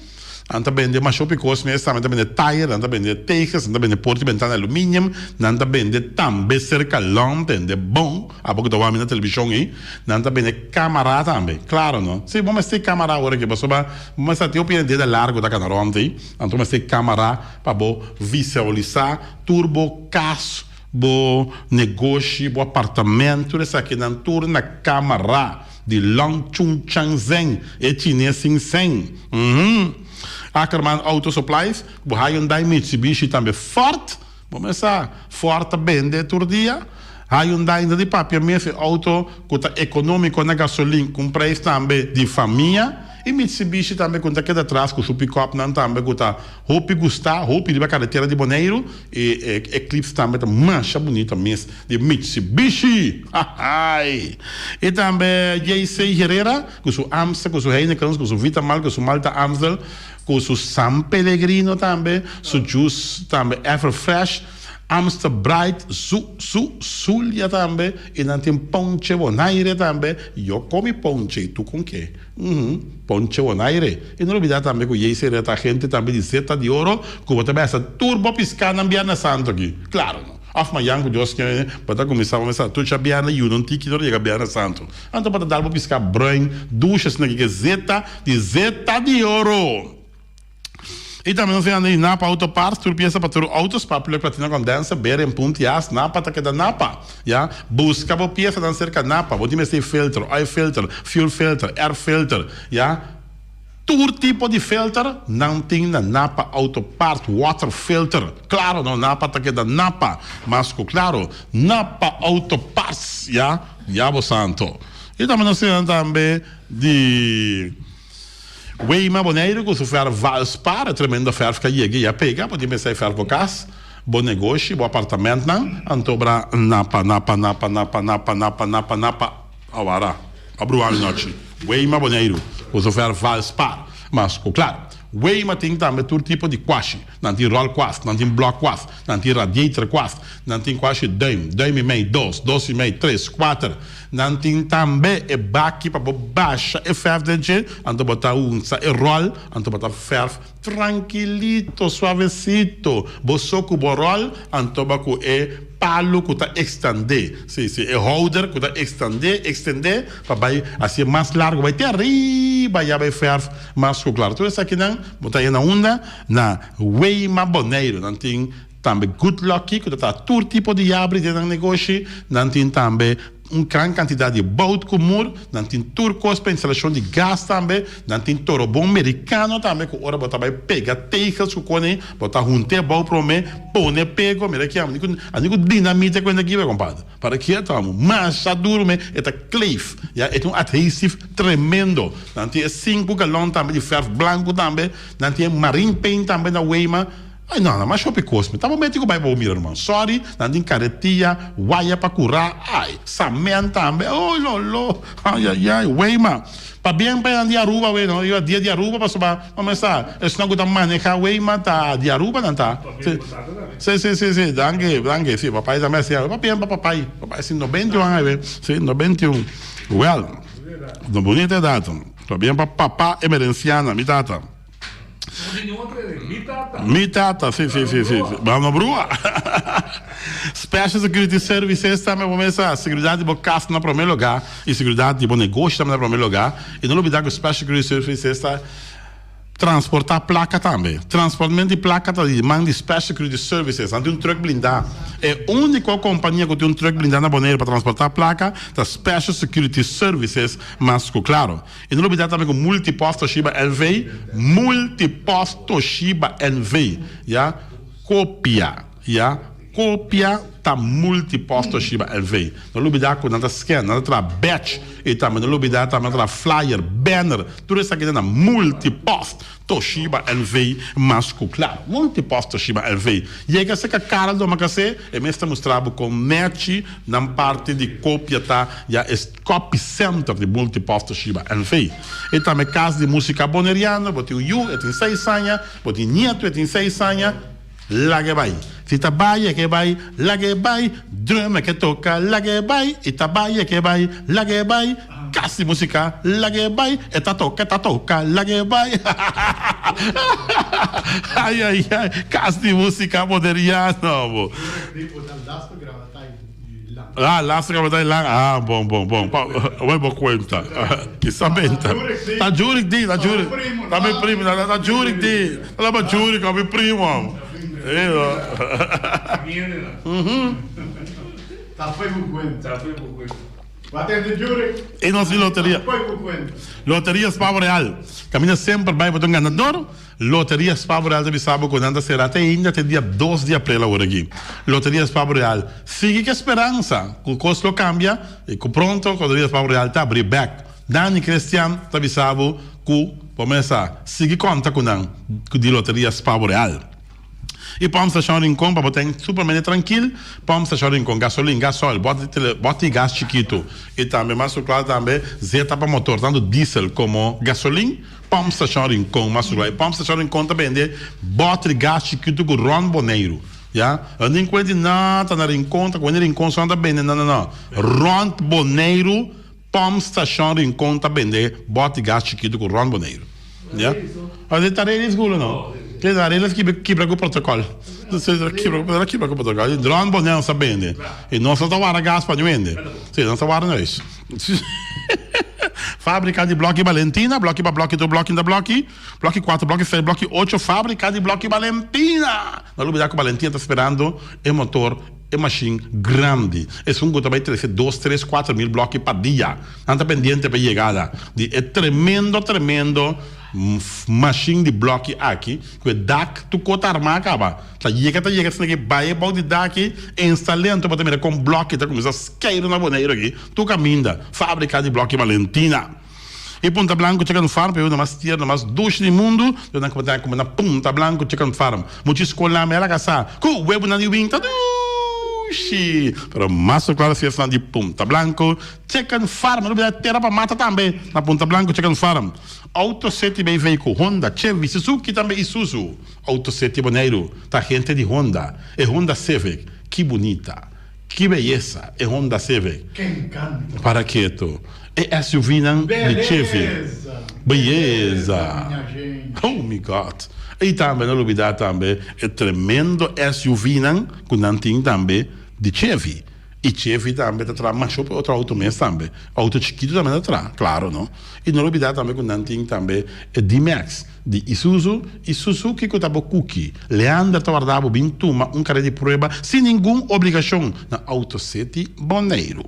Nan ta bende masha hopi kos mes tambe, nan ta bende tayer, nan ta bende teges, nan ta bende porta i bentana aluminium, nan ta bende tambe serka Long tende bon, abo ku ta wak mi na televishon ei, nan ta bende kamara tambe, klaro no? Si, bo mester kamara ora aki pasobra bo mester tin hopi hende deda largu ta kana rònt ei, anto mester kamara pa bo visualisá tur bo kas. Bo negoshi, bo apartamento, tur esakinan tur na camara di Long Chun Chang Zeng, e chines sin seng. Uhum. Ackerman Auto Supplies, bo Hyundai, Mitsubishi tambe Ford, bo mes sa, Ford ta bende tur dia. Hyundai no di papia mes, e auto cu ta economico na gasolin, cu un prijs tambe di famia. I Mitsubishi tambe cu no ta keda atras cu su pick-upnan tambe cu ta hopi gusta, hopi riba caretera di Boneiru. E e Eclipse tambe ta masha bunita mes di Mitsubishi! Hahai! I tambe JC Herrera cu su Amstel, cu su Heinekens, cu su Vitamal, cu su Malta Amstel, cu su San Pellegrino tambe, su juice tambe Everfresh. Amstel Bright, Zu, Zu, Zulia tambe y nan tin Ponche Bonaire tambe, yo comi ponche y tu con ke? Uhum, Ponche Bonaire. Y no olbida tambe cu Jay Serra ta agente tambe di Zeta di Oro cu bo ta bay hasta tur bo pisca nan Biernes Santo aki. Claro no. Of mayan cu Dios ke bo ta cuminsa bo mesa tucha bierna y uno tiki ora yega Biernes Santo. Anto bo ta dal bo pisca bruin, dushi asina ki ke Zeta di Zeta di Oro. I tambe nos hende di Napa Auto Parts, tur piesa pa tur auto, spark plug, platina condenser, bearing, punt, yas, Napa ta keda Napa. Ya, buska bo piesanan serka Napa, bo tin mester filter, oil filter, fuel filter, air filter, ya, tur tipo di filter nan tin na Napa Auto Parts, water filter, klaro no, Napa ta keda Napa, mas ku klaro, Napa Auto Parts, ya, ya bo santo. I tambe nos tin tambe di. Weima Boneiru ku su fèrf Valspar, e tremendo fèrf ku a yega i a pega, bo tin mester e fèrf bo kas, bo negoshi, bo apartamentnan, anto bra napa, napa, napa, napa, napa, napa, napa, napa, awara, a brua mi nochi. Weima Boneiru ku su fèrf Valspar. Mas ku klaru, Weima tin tambe tur tipo di kwashi. Nan tin ròl kwast, nan tin blòk kwast, nan tin radiator kwast, nan tin kwashi duim, duim i mei, dos, dos i mei, tres, kuater. Nan tin tambe e baki pa bo basha e fèrf den dje, anto bo ta unsa e ròl, anto bo ta fèrf trankilito, suavesito. Bo so ku bo ròl, anto bo ku e palu ku ta ekstandé, si, si, e houder ku ta ekstandé, ekstendé, pa bai hasié mas largu, bai te ariba ya bai fèrf mas ku klar. Tur esakinan bo ta haña na unda? Na Weima Boneiru. Nan tin. Tambe Good Lucky ku ta traha tur tipo di yabri den nan negoshi. Nan tin tambe Un gran kantidat di bout ku mur, nan tin tur kos pa instalashon di gas tambe, nan tin torobon merikano tambe ku ora bo ta bai pega tegels ku kone bo ta hunta e bou prome pone pego, mira ki amo ni ku ani ku dinamite ku hende kiba kompadre, para kieto amo masha duru me e ta kleef ya e tin un adhesive tremendo, nan tin e sinku galon tambe di verf blanku tambe, nan tin e marine paint tambe na Weima. Ay no, no, mas hopi kos mi ta bo meti ku bai pa bo mira ruman. Sorry, nan tin karetia, waya pa kurá, ay, samen tambe, oy lo lo, ay ay ay, Weima. Pabien pa nan di Aruba wey no, riba dia di Aruba pasobra bo mes sa, esnan ku ta maneha Weima ta di Aruba nan ta. Si, si, si, si, danki, danki, si, papai tambe a siña, pabien pa papai, papai si 91 aña wey, si, 91, well, bunita edat, pabien pa papa Emerenciana, mi tata. Mi tata, si, si, si, si. Bo no brua. Special Security Services tambe bo mester seguridad di bo cas na prome lugar y seguridad di bo negoshi tambe na prome lugar. Y no lubida cu Special Security Services ta transporta placa tambe. Transportment di placa ta di man di Special Security Services. Nan tin un truck blinda. E unico compania cu tin un truck blinda na Bonaire pa transporta placa ta Special Security Services mas cu claro. I no lubidá tambe ku Multipost Toshiba NV, Multipost Toshiba NV, ya, kopia, ya, kopia ta Multipost Toshiba NV. No lubidá ku nan ta scan, nan ta traha badge, i tambe no lubidá tambe nan ta traha flyer, banner, tur esaki nan na Multipost Toshiba NV mas ku kla. Multipost Toshiba NV. Yega serka Karel Domacassé, e mes ta mustra bo kon nèchi nan parti di kopia ta, ya, e. Copy Center di Multipost Toshiba NV. E tambe Cas di Musica Boneriano, bo tin un yu, e tin seis aña, bo tin nieto, e tin seis aña, laga e bai. Si ta bai e ke bai, laga e bai, drum e ke toca, laga e bai, i ta bai e ke bai, laga e bai, Cas di Musica, laga e bai, e ta toca, e ta toca, laga e bai. Ai ai ai, Cas di Musica Boneriano bo. Ah, laatste kapitein lang. Ah, bon, bon, bon. Pa, bai bo cuenta. Kisamente. Ta Jurik di, ta Jurik. Ta mi primo, ta, ta Jurik di. Ta ba Jurik, mi primo. Eh, no. Mhm. Ta foi ku cuenta. Ta foi ku cuenta. Batente Jurik. E nos di loteria. Ta foi ku cuenta. Loteria Spavo Real. Camina semper bai pa ta un ganador. Loteria Spavo Real ta bisa bo ku nan ta sera te ainda te dia dos di aprel awor aki. Loteria Spavo Real sigui ku e speransa ku kos lo kambia i ku pronto Loteria Spavo Real ta abri bek. Dani Christian ta bisa bo ku bo mester sigui konta ku nan di Loteria Spavo Real. I Pòmp Stashon Rincon pa bo ten supermente trankil. Pòmp Stashon Rincon, gasolin, gasoil, bòti di gas chikitu i tambe mas ku klaro tambe zeta pa motor tantu diesel komo gasolin. Pump Station Rincon mas ruai. Pump Station Rincon ta bende bòter di gas chikitu ku rònt Boneiru. Ya. Lo tin kuenta di nan ta na Rincon, ta kuenta Rincon so nan ta bende. No, no, no. Rònt Boneiru Pump Station Rincon ta bende bòter di gas chikitu ku rònt Boneiru. Ya. Ora ta rei di skul no. Ta rei di kibra ku protokòl. Kibra, kibra ku protokòl. Rònt Boneiru nos ta bende. I nos no ta wara gas pa niun hende. Si, nos ta wara neus. Fábrika di Blòki Balentina, Blòki pa Blòki tur Blòki ta Blòki, Blòki kuater, Blòki seis, Blòki ocho, Fábrika di Blòki Balentina! No lubidá ku Balentina ta sperando e motor, e mashin grandi, esun ku ta bai trese dos, tres, 4000 blòki pa dia. Nan ta pendiente pa e yegada di e tremendo, tremendo mashin di blòki aki, ku e dak tur kos ta armá kaba. Ta yega ta yega esaki bai abou di daki instal'é anto bo ta mira kon blòki ta kuminsá skeiru na Boneiru aki tur kaminda fábrika di blòki Valentina i Punta Blanco Chicken Farm pa e mas tierno mas dushi di mundu yo nan ta kume na Punta Blanco Chicken Farm mucha skolnan mi a laga sa ku webunan di winta dushi pero mas ku klaro si esnan di Punta Blanco Chicken Farm no bira tera pa mata tambe na Punta Blanco Chicken Farm Auto City BV ku Honda Chevy Suzuki tambe Isuzu. Auto City Boneiru ta gente di Honda, e Honda Civic, ki bunita, ki beyesa e Honda Civic. Ke encanto. Para keto, e SUV-nan di Chevy. Beleza! Beyeza! Minha gente. Oh mi God! I tambe no lubida tambe e tremendo SUV-nan ku nan tin tambe di Chevy. I Chevy tambe ta traha masha hopi otro auto mes tambe. Auto chikitu tambe ta traha, claro no. I no lubida tambe ku nan tin tambe e D-Max. Di Isuzu i Suzuki ku ta bo kuki. Leander ta warda bo bin tuma un kare di prueba sin ningun obligashon na Auto City Boneiru.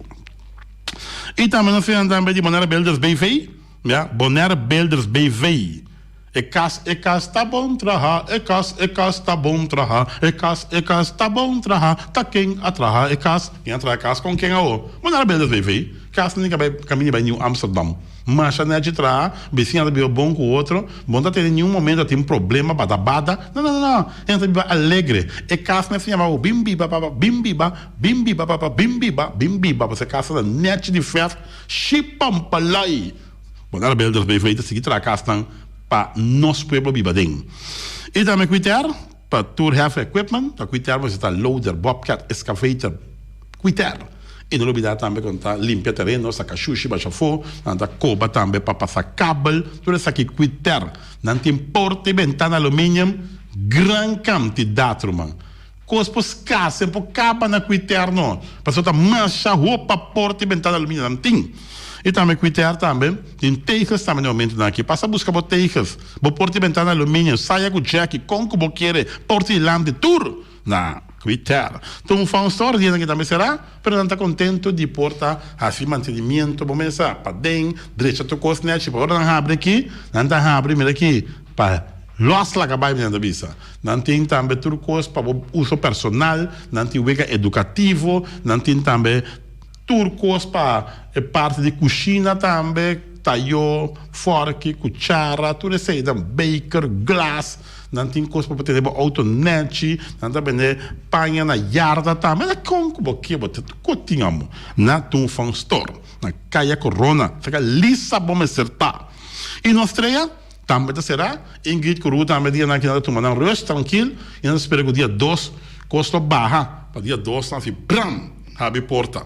I tambe nos tin tambe di Bonaire Builders BV, ya, Bonaire Builders BV. E kas, e kas ta bon traha, e kas, e kas ta bon traha, e kas, e kas ta bon traha, ta ken a traha e kas? Ken a traha e kas? Kon ken awo? Bonaire Builders BV. Kas nan tin kaminda bai Nieuw Amsterdam. Masha nechi traha, bisiña ta biba bon ku otro, bo no ta tene niun momento ta tin problema bada bada, no no no no, hende ta biba alegre, e kas mes ta yama bo bin biba papa, bin biba, bin biba papa, bin biba, bin biba, pasobra e kas ta nechi di fèf, shipampalai! Bo na Rebeldes BV ta sigui traha kasnan pa nos pueblo biba den. I tambe Quiter, pa tur heavy equipment, pa Quiter bo mester ta loader, bobcat, excavator, Quiter. I no lubida tambe ku nan ta limpia tereno, saka shushi basha afó, nan ta koba tambe pa pasa kabel, tur esaki Quiter. Nan tin porta i bentana aluminium gran kantidat, ruman. Kos por skase, por kaba na Quiter no, pasobra ta masha hopa porta i bentana aluminium nan tin. I tambe Quiter tambe tin tegels tambe na e momentunan aki. Pasa buska bo tegels, bo porta i bentana aluminium, saya ku jackie, kon ku bo kere, porta i lampi, tur na Quiter. Ta un fun store di esaki tambe será, pero nan ta contento di por ta haci mantenimiento bo mesa paden, drecha tur cos nechi. Pa ora nan habri aki, nan ta habri mira aki pa los laga bay nan ta bisa. Nan tin tambe tur cos pa bo uso personal, nan tin wega educativo, nan tin tambe tur cos pa e parti di cushina tambe, tayo, forki, cuchara, tur esey nan, beker, glas. Nan tin kos pa bo tene bo outo nechi, nan ta bende paña na yarda tambe. Na kon ku bo ke bo ta tur tin amo na Toonfang Store na Kaya Corona. Saka lisa bo mester ta. I nos trea tambe ta sera. Ingrid ku Ruth tambe dianan aki nan ta tuma nan rust trankil i nan ta spera ku dia dos kos lo baha pa dia dos nan si bram habri porta.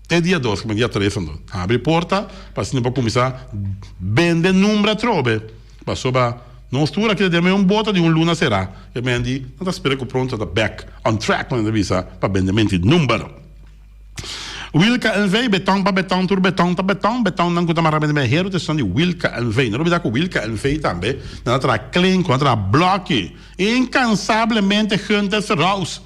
Te dia dos ku dia tres anto habri porta pa asina bo kuminsá bende number atrobe. Pasobra nos tur aki ta den un bota di un luna será. E men di, nan ta spera ku pronto ta back on track, manera ta bisa, pa bendemento di number. Wilka NV, Beton pa beton, tur beton ta beton, betonnan ku ta mara bende men heru ta esun di Wilka NV. No olbida ku Wilka NV tambe nan ta traha klenku, nan ta traha bloki. Inkansablemente Gunther Serous.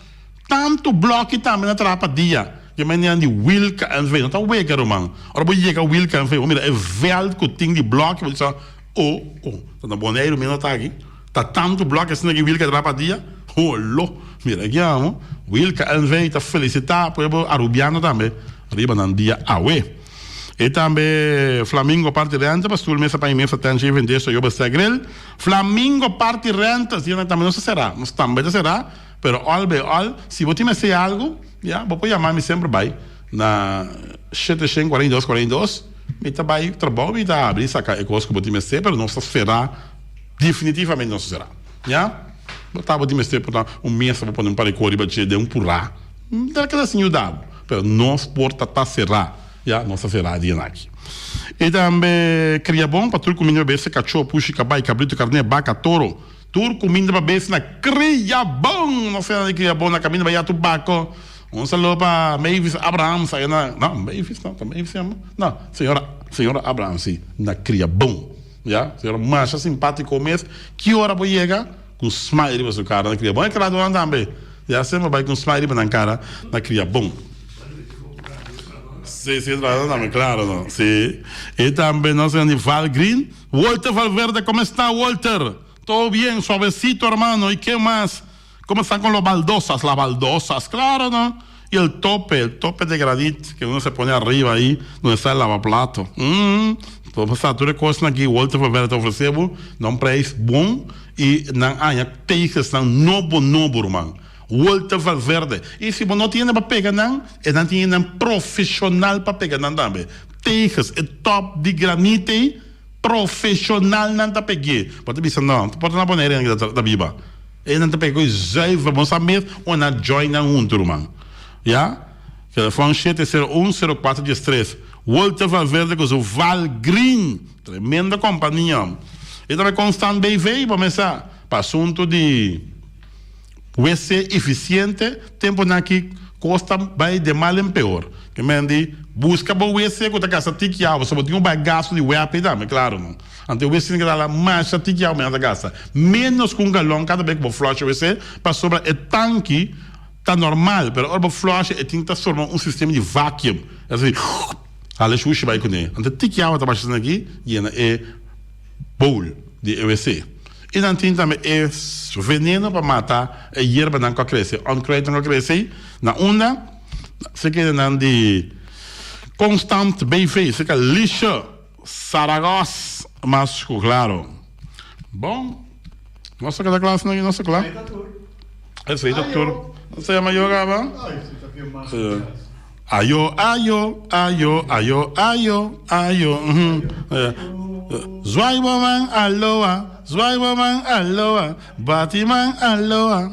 Tantu bloki tambe nan traha pa dia. Ke manera di Wilka NV. No ta wega ruman. Ora bo yega Wilka NV bo mira e veld ku tin di bloki bo bisa o o ta na Boneiru mi no ta aki. Ta tantu bloki asina ki Wilka traha pa dia. Holo. Mira aki amo. Wilka NV ta felisita pueblo Arubiano tambe riba nan dia awe. E tambe Flamingo Party Renta pa stoel mesa paña mesa tent shave en deso yoba grill. Flamingo Party Renta asina tambe nos ta sera. Nos tambe ta sera. Pero all by all, si bo tin mester algu, ya, bo por yama mi semper bai na shete shen 42 42, mi ta bai trabou, mi ta abri saka e kos ku bo tin mester, pero nos ta sera, definitivamente nos ta sera, ya. Bo ta bo tin mester por ta un mesa bo pone un par di kos riba dje den un purá, ta keda sin yuda bo, pero nos porta ta sera, ya, nos ta sera dianan aki. I tambe Kriabon pa tur kuminda pa bese, kachó, pushi, kabai, kabritu, karné, baka, toro. Tur kuminda pa bes na Kria Bon! Nos sena di Kria Bon na kaminda pa Yatu Bako. Un saludo pa Mavis Abrahams aya na, no, Mavis no, ta Mavis yama? No, señora, señora Abrahams si, na Kria Bon. Ya, señora masha simpatiko mes. Ki ora bo yega? Ku un smile riba su kara na Kria Bon. E tradunan tambe, ya, semper bai ku un smile riba nan kara na Kria Bon. Si, si, e tradunan tambe, klaro no, si. E tambe nos sena di Val Green. Walter Valverde, ¿cómo está Walter? Todo bien, suavecito hermano, ¿y qué más? ¿Cómo están con los baldosas? Las baldosas, claro, ¿no? Y el tope, el tope de granit que uno se pone arriba ahí, donde está el lavaplato. Mm, todo sa tur e cosnan aki Walter Valverde ta ofrece bo na un prijs bon y nan aña teges nan nobo nobo ruman. Walter Valverde. Y si bo no tin hende pa pega nan, e nan tin hendenan profesional pa pega nan tambe. Teges, e top di granit ei, profesionalnan ta peg'é. Bo ta bisa no, por ta na Bonaire nan ta ta biba. E nan ta pega ku e zuiver, bo sa mes unda nan join nan huntu ruman. Ya? Telefon shete sero un sero kuater dies tres. Walter Valverde ku su Val Green. Tremendo kompania. E tambe Constant BV, bo mesa, pa asuntu di. Wc eficiente, temponan aki cos ta bay de mal en peor. Ke men di busca bo wc cu ta gasta tiki awa, so bo tin cu bay gasto di wp tambe, claro no. Anto e wc tin cu ta masha tiki awa men ta gasta. Menos cu un galon cada bes cu bo flush e wc, pasobra e tanki ta normal, pero ora bo flush e tin ta forma un sistema di vacuum, así. Hala e shushi bai kuné. Anto tiki awa ta basha esaki aki yena e bowl di e wc. I nan tin tambe e veneno pa mata e yerbanan ku a krese, onkruidnan ku a krese ei. Na unda? Serka nan di Constant BV, serka Lisha Saragos mas ku klaro. Bon, nos ta keda kla asina aki, nos ta kla. Esei ta tur. Nos ta yama yo kaba. Ayo, ayo, ayo, ayo, ayo, ayo. Zwaai bo man aloha, zwaai bo man aloha, bati man aloha.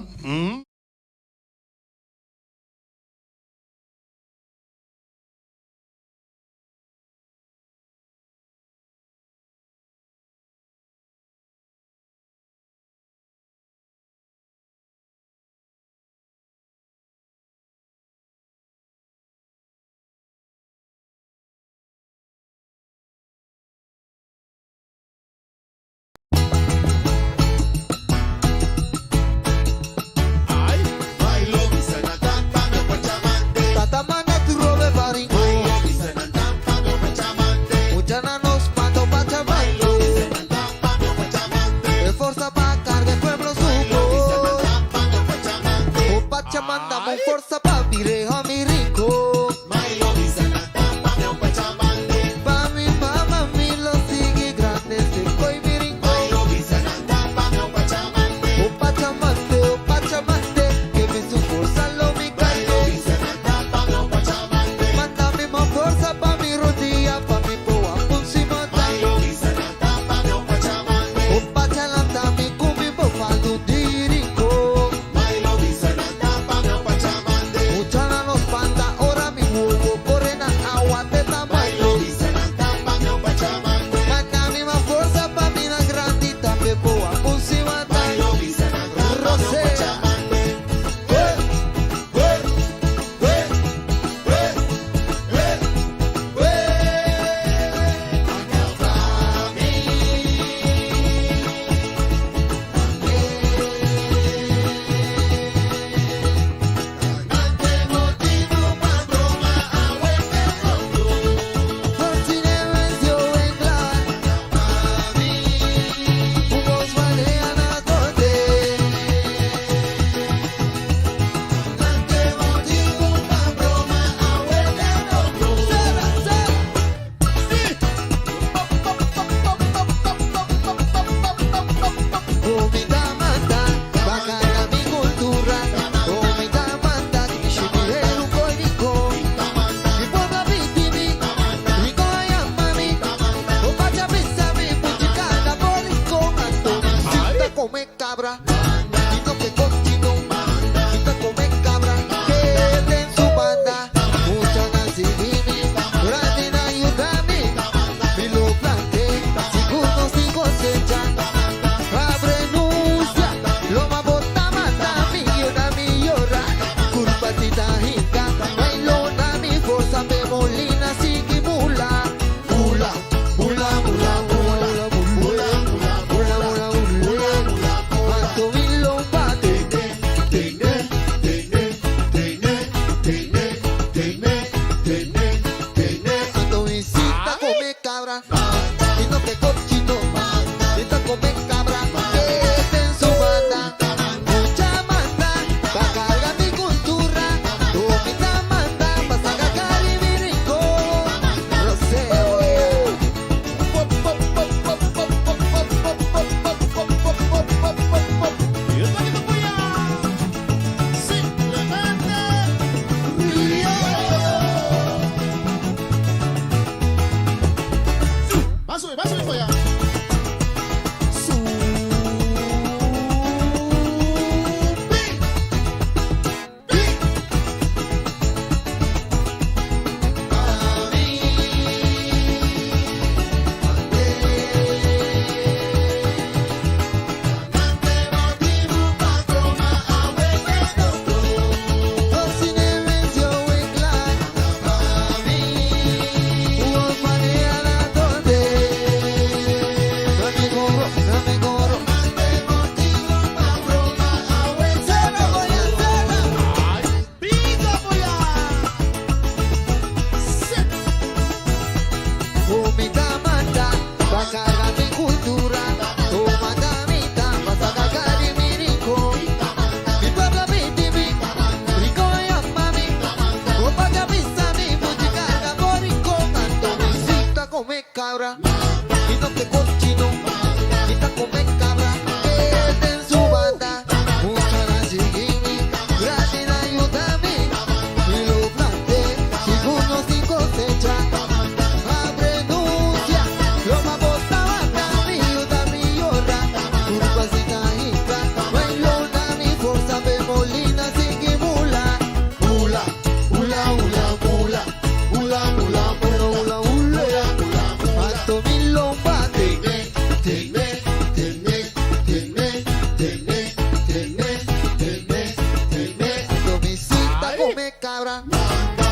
cabra.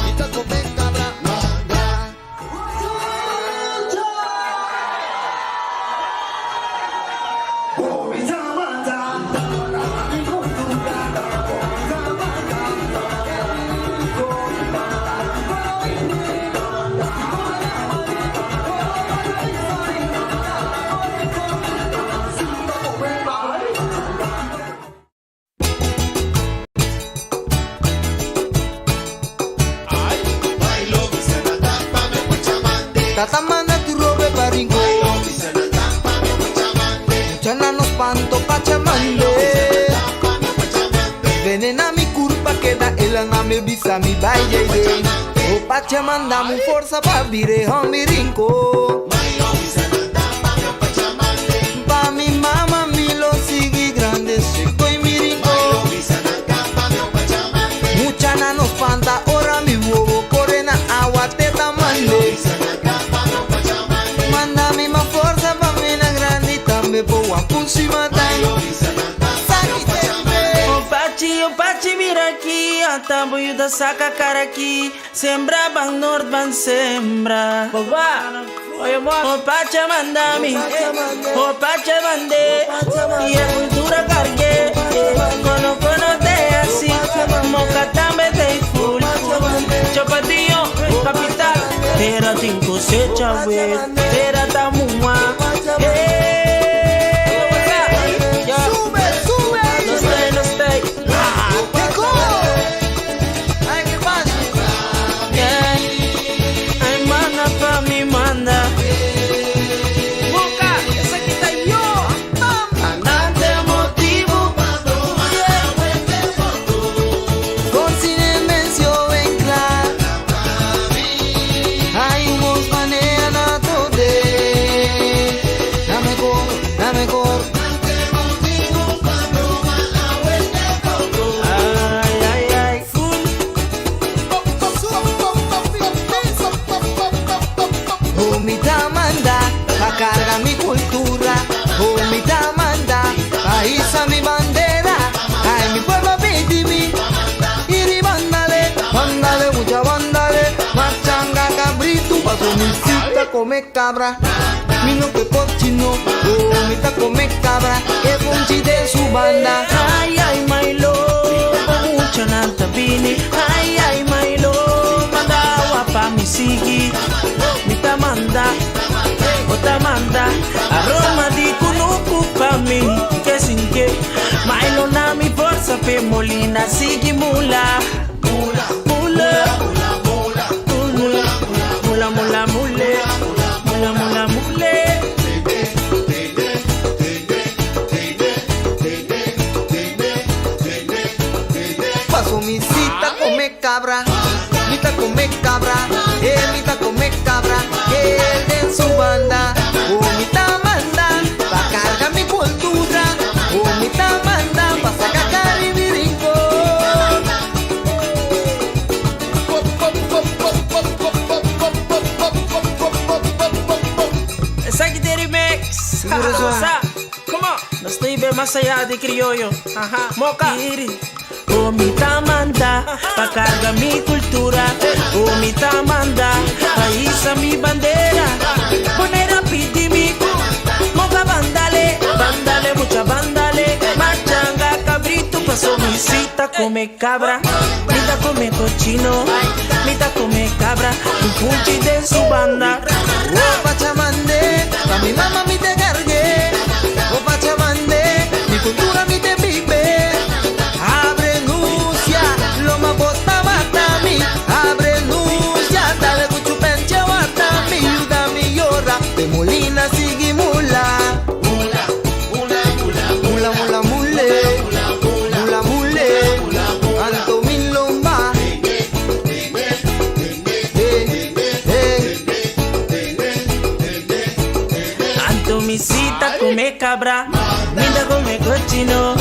Mi ta come cabra. Tata manda tu robe pa Rincon. Muchana nos panto pachamande. Venena mi curpa queda el na me bisa mi baile. O pachamanda mu forza pa vire mi rincón. Pa mi mama mi lo sigue grande seco y mi rincón. Muchana nos panta ora mi huevo corre na agua te tamande. Manda mi más fuerza pa mi na grande y también po guapunsi matan. O Pachi, o Pachi, mira aqui, a tambo da saca cara aqui. Sembra ban nord ban sembra. O Pacha mandami, o Pacha mande, e a cultura cargue. Cono cono de así, moca tambe de full. Chapatillo, capital, tera tin cosecha we, tera tamua. Sube, sube. No stay, no stay. Llegó. Ay, qué pasa. Yeah. Ay, manda pa' mi manda. Boca, esa que está yo. Andante motivo. Con mencio en clar. Ay, mos manea na tode. Dame cor, dame cor. Ay, ay, ay. Full. Oh, mi manda pa carga mi cultura. Oh, mi manda pa iza mi bandera. Ay, mi pueblo pide mi. Iri bandale, bandale, mucha bandale. Machanga cabrito, paso mi cita come cabra. Mi no que cochino, oh, mi ta come cabra. Que funchi de su banda. Ay, ay, Milo. Mucha nanta bini. Ay, ay, Milo. Manda pa mi sigi. Mi ta manda. O ta manda. Aroma di kunuku pa mi. Que sin que. Milo na mi forza pe molina. Sigi mula. Mula. Mula. Mula. Mula, mula, mule. Mula, mula, mule. Paso mi cita come cabra, mi ta come cabra, mi ta come cabra, él en su banda. Oh, mi ta manda, pa carga mi cultura. Oh, mi ta manda, pa sacar caribe rincón. Essa aqui tem remix. Segura só. Sa, Come on. Nós estamos bem mais allá de criollo. Ajá. Moca. Oh, mi ta manda, pa carga mi cultura. Oh, mi ta manda, pa iza mi bandera. Poner a pidi mi, moca bandale, bandale, mucha bandale. Machanga, cabrito, paso mi cita, come cabra. Mi ta come cochino, mi ta come cabra. Un punchi de su banda. Oh, pachamande, pa mi mamá mi te cargué. Oh, pachamande, mi cultura mi te vive. Abre nucia, lo bota matami. Abre nucia, dale cuchupenche watami. Ayuda mi llora, de molina sigue mula. Mula, mula, mule. Mula, mule. Anto mi lomba. Eh, eh. Anto mi cita come cabra, minda come cochino.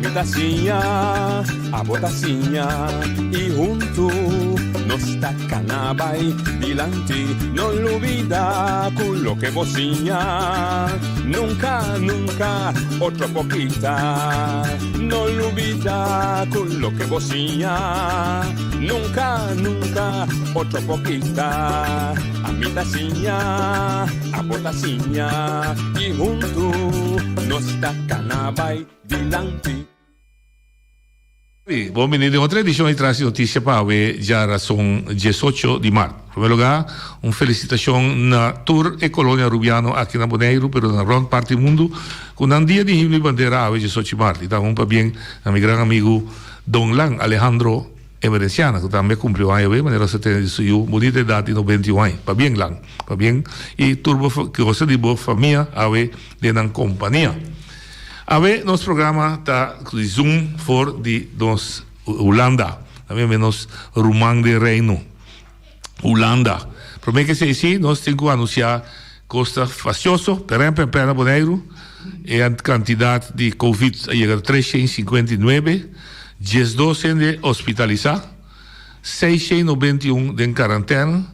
Ami ta siña, abo ta siña y hunto nos ta cana bay dilanti. No lubida cu loke bo siña nunca, nunca otro por kita. No lubida cu loke bo siña nunca, nunca otro por kita. Ami ta siña, abo ta siña y hunto nos ta cana bay dilanti. Bon bini den otro edicion di Tras di Noticia pa awe djarason diesocho di mart. Primer lugar un felicitacion na tur e colonia Arubiano aki na Boneiru pero na rond parti mundu cu nan dia di himno y bandera awe diesocho di mart. Y tambe un pabien na mi gran amigu Don Lan Alejandro Emerenciana cu tambe a cumpli un aña awe manera nos a tene di su yu bunita edad di 91 aña. Pabien Lan, pabien y tur bo gosa di bo famia awe den nan compania. Awe nos programa ta di Zoom for di nos Hulanda, tambe nos ruman den Reino, Hulanda. Prome ke esei si, nos tin ku anunsia kos ta fasioso, peren pen pen na Boneiru, e kantidat di Covid a yega na 359, 12 hende hospitalisá, 691 den karantèna.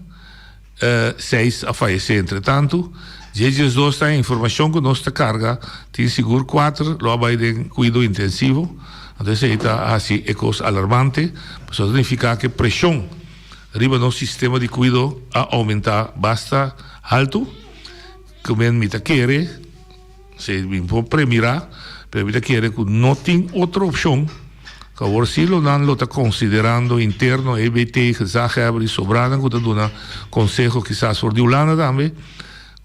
Seis a fayesé entretantu. Dje 12 ta e informashon ku nos ta karga, tin sigur kuater lo a bai den kuido intensivo. Anto esei ta hasi e kos alarmante, pasobra ta nifiká ku e preshon riba nos sistema di kuido a oumentá basta haltu. Ku men mi ta kere, si mi por premirá, pero mi ta kere ku no tin otro opshon ku awor si lo nan lo ta konsiderando interno EBT, gezaghebber i sobranan ku ta duna konseho kisas for di Hulanda tambe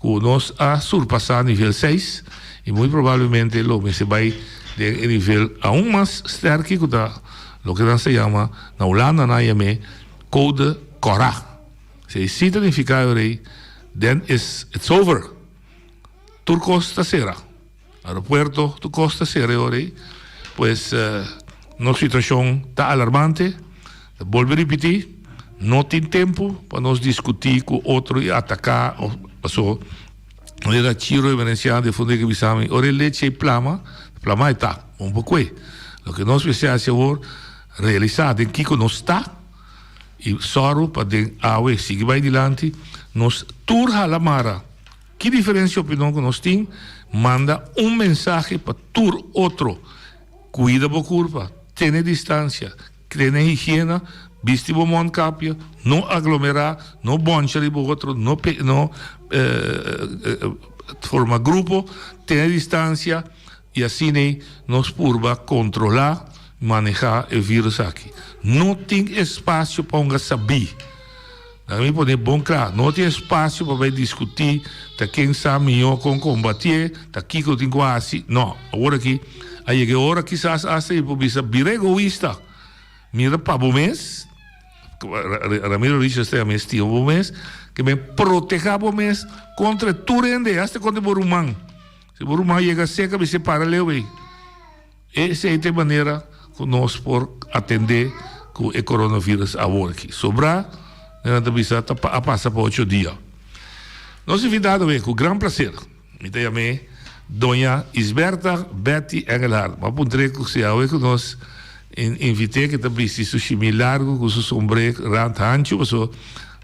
ku nos a surpasá nivel seis i muy probablemente lo mester bai den e nivel aun mas sterki ku ta loke nan sa yama na Hulanda nan a yam'é kode kòrá. Si esei ta nifiká yo rei then is it's over. Tur kos ta sera. Aeropuerto tur kos ta sera e ora ei. Pues nos situashon ta alarmante. Ta bolbe ripití, no tin tempu pa nos diskutí ku otro i ataká òf paso manera Chiro Emerenciano de Fonseca bisa mi, ora e lechi ei plama, plama e ta, un pokue. Loke nos mester hasi awor, realisá den kiko nos ta i sòru pa den awe sigui bai dilanti, nos tur hala mara. Ki diferencia opinion cu nos tin? Manda un mensahe pa tur otro. Cuida bo curpa, tene distancia, tene higiena, bisti bo mondkapje, no aglomera, no boncha riba otro, no no forma grupo, tene distancia y asina nos purba controla, maneha e virus aki. No tin espacio pa hunga sabí. Laga mi pone bon kla, no tin espasio pa bai diskutí ta ken sa mihó kon kombatié, ta kiko tin ku hasi. No, awor aki a yega e ora kisas asta i por bisa bira egoista, mira pa bo mes, Ramiro Richards ta yama e stima bo mes, ke men protehá bo mes kontra tur hende, asta kontra bo ruman. Si bo ruman yega serka bis'é para leu ei. Esei ta e manera ku nos por atendé ku e coronavirus awor aki. Sobrá, nan ta bisa, ta a pasa pa ocho dia. Nos invitado awe ku gran plaser, mi ta yam'é Doña Isberta Betty Engelhardt. Mi a puntr'é ku si awe ku nos invit'é ke ta bisti su shimí largu ku su sombré rant hanchu pasobra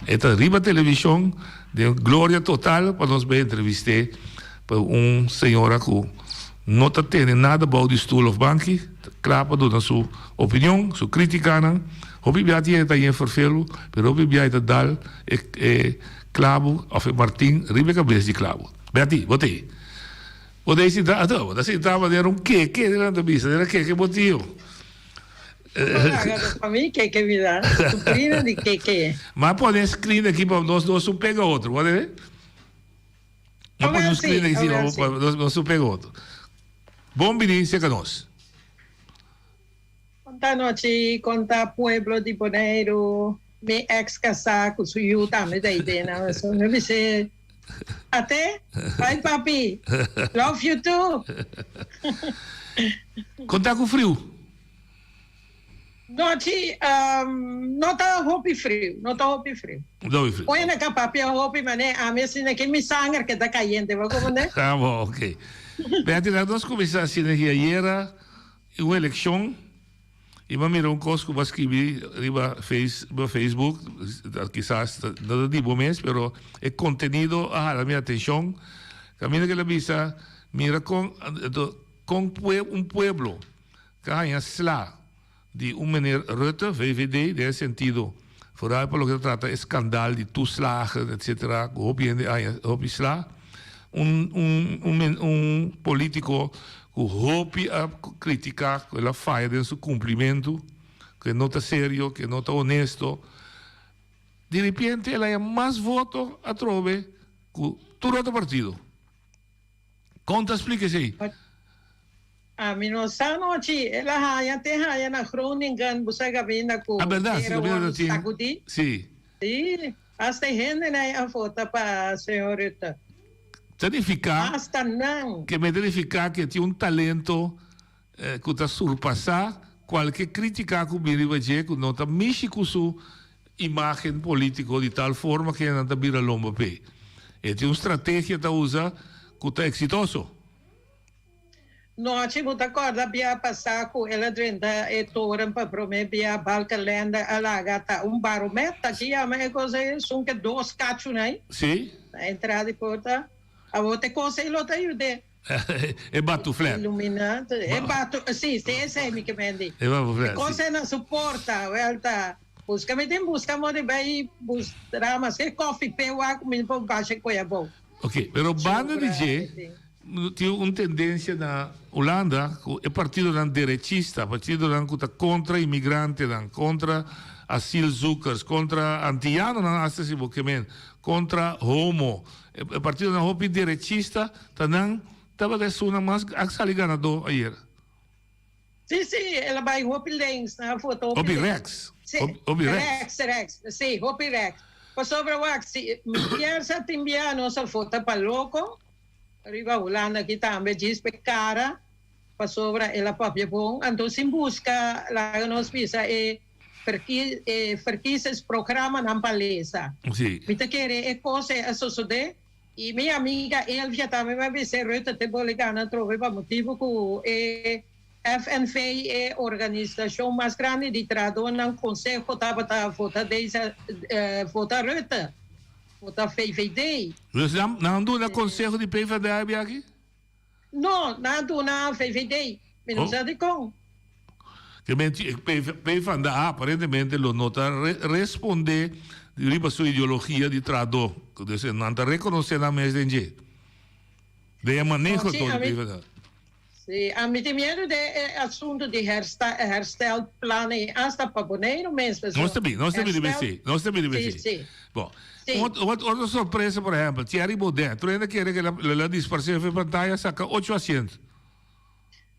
e ta riba televishon den gloria total pa nos bai entrevist'é pa un señora ku No ta tene nada bou di stoel of banki, ta kla pa duna su opinion, su kritikanan. Hopi bia tin e ta yen ferfelu, pero hopi bia e ta dal e e klabu of e martin riba e kabes di klabu. Betty, bo t'ei? Bo t'ei sinta? Ato, bo ta sinta manera un keke, nan ta bisa, manera keke bo tio. Pa mi keke mi ta, suprina di keke. M'a pone e screen aki pa nos dos un pega otro, bo ta ve? No pone un screen aki si, nos un pega otro. Bon bini cerca nos. Konta nochi, konta pueblo di Boneiru, mi ex kasá ku su yu tambe ta ei den nan. So mi bis'é, Ate, bye papi, love you too. Konta ku friu. Nochi, no ta hopi friu, no ta hopi friu. No hopi friu. Oye na ka papia hopi mane ami asina ke mi sanger ke ta kayente, bo comprende? Ah, bo, ok. Betty, laat nos kuminsá asina ki ayera. Un elekshon i m'a mira un kos ku bo a skibi riba face riba Facebook, kisas no ta di bo mes pero e kontenido a hala mi atenshon. Kaminda ku el a bisa mira kon kon un pueblo ka haña sla di un meneer Rutte, VVD, den e sentido vooral pa loke ta trata e skandal di toeslagen etcetera ku hopi hende a haña hopi sla. Un un un un politico ku hopi a critica ku el a faya den su cumplimentu, ku e no ta serio, ku e no ta honesto. Di repente el a haña mas voto atrobe ku tur otro partido. Kon ta splika esei? Ami no sa nochi. El a haña te haña na Groningen, bo sa gabinda ku Ah, berdad, si tera gabinda wòrdu ta tin. sakudí. Si. Sí, hasta e hendenan a vota pa señor Rutte. Ta nifiká Hasta nan. ke mester nifiká ke tin un talento ku ta surpasá kualke krítika ku bini riba dje ku no ta mishi ku su imágen polítiko di tal forma ke nan ta bira lomba p'e. E tin un strategia ta usa ku ta eksitoso. Nochi bo ta kòrda bia pasá ku el a drenta e toren pa promé bia Balkenende a laga ta un baromet ta ki yama e kos ei esun ke dos kachunan ei Sí. na entrada di porta. Awor te kos ei lo ta yud'é. E batuflèt. Iluminá e batu sí sí esei mi ke men di. E batuflèt E kos sí. ei na su porta wèl ta buska mi tin buska mo di bai bustra maske kòfi p'e wak mi por basha koe abou. Ok, pero banda di dje tin un tendencia na Hulanda cu e partidonan derechista, partidonan cu ta contra inmigrantenan, contra asielzoekers, contra antillanonan hasta si bo ke men, contra homo, e partidonan hopi derechista ta nan tabata esunnan mas a sali ganador ayer. Sí, sí, el a bai hopi links, nan a vota hopi Hopi links. rechts. Sí, Hopi rechts. rechts, rechts, sí, hopi rechts. Pasobra wak, si mi kier sa tin bia nos a vota pa loko, riba Hulanda aki tambe djis p'e kara, pasobra el a papia bon, anto sin buska laga nos bisa e verkie e verkiezingsprogrammanan pa lesa. Sí. Mi ta kere e kos ei a sosodé. I mi amiga Elvia tambe mi a bis'é Rutte te bole gana atrobe pa motibu ku e FNV e organisashon mas grandi di trahadónan konseho tabata vota deze vota Rutte, vota VVD. Dus nan nan duna konseho di PvdA e biaha aki? No, nan a duna VVD. Mi no sa dikon. Ke men PvdA aparentemente lo no ta responde riba su ideologia di trahadó. Dus nan ta rekonosé nan mes den dje. Den e maneho Sí, to di ami, PvdA. sí, ami tin miedu den e asuntu di herstelplan ei hasta pa Boneiru mes. Nos ta bin, nos ta bin riba Herstel, esei, nos ta bin riba sí, esei. sí. Bon, Sí. un ot, otro sorpresa, por ehempel, Thierry Baudet, tur hende kere ke el a disparsé for e pantaya, saka ocho asiento.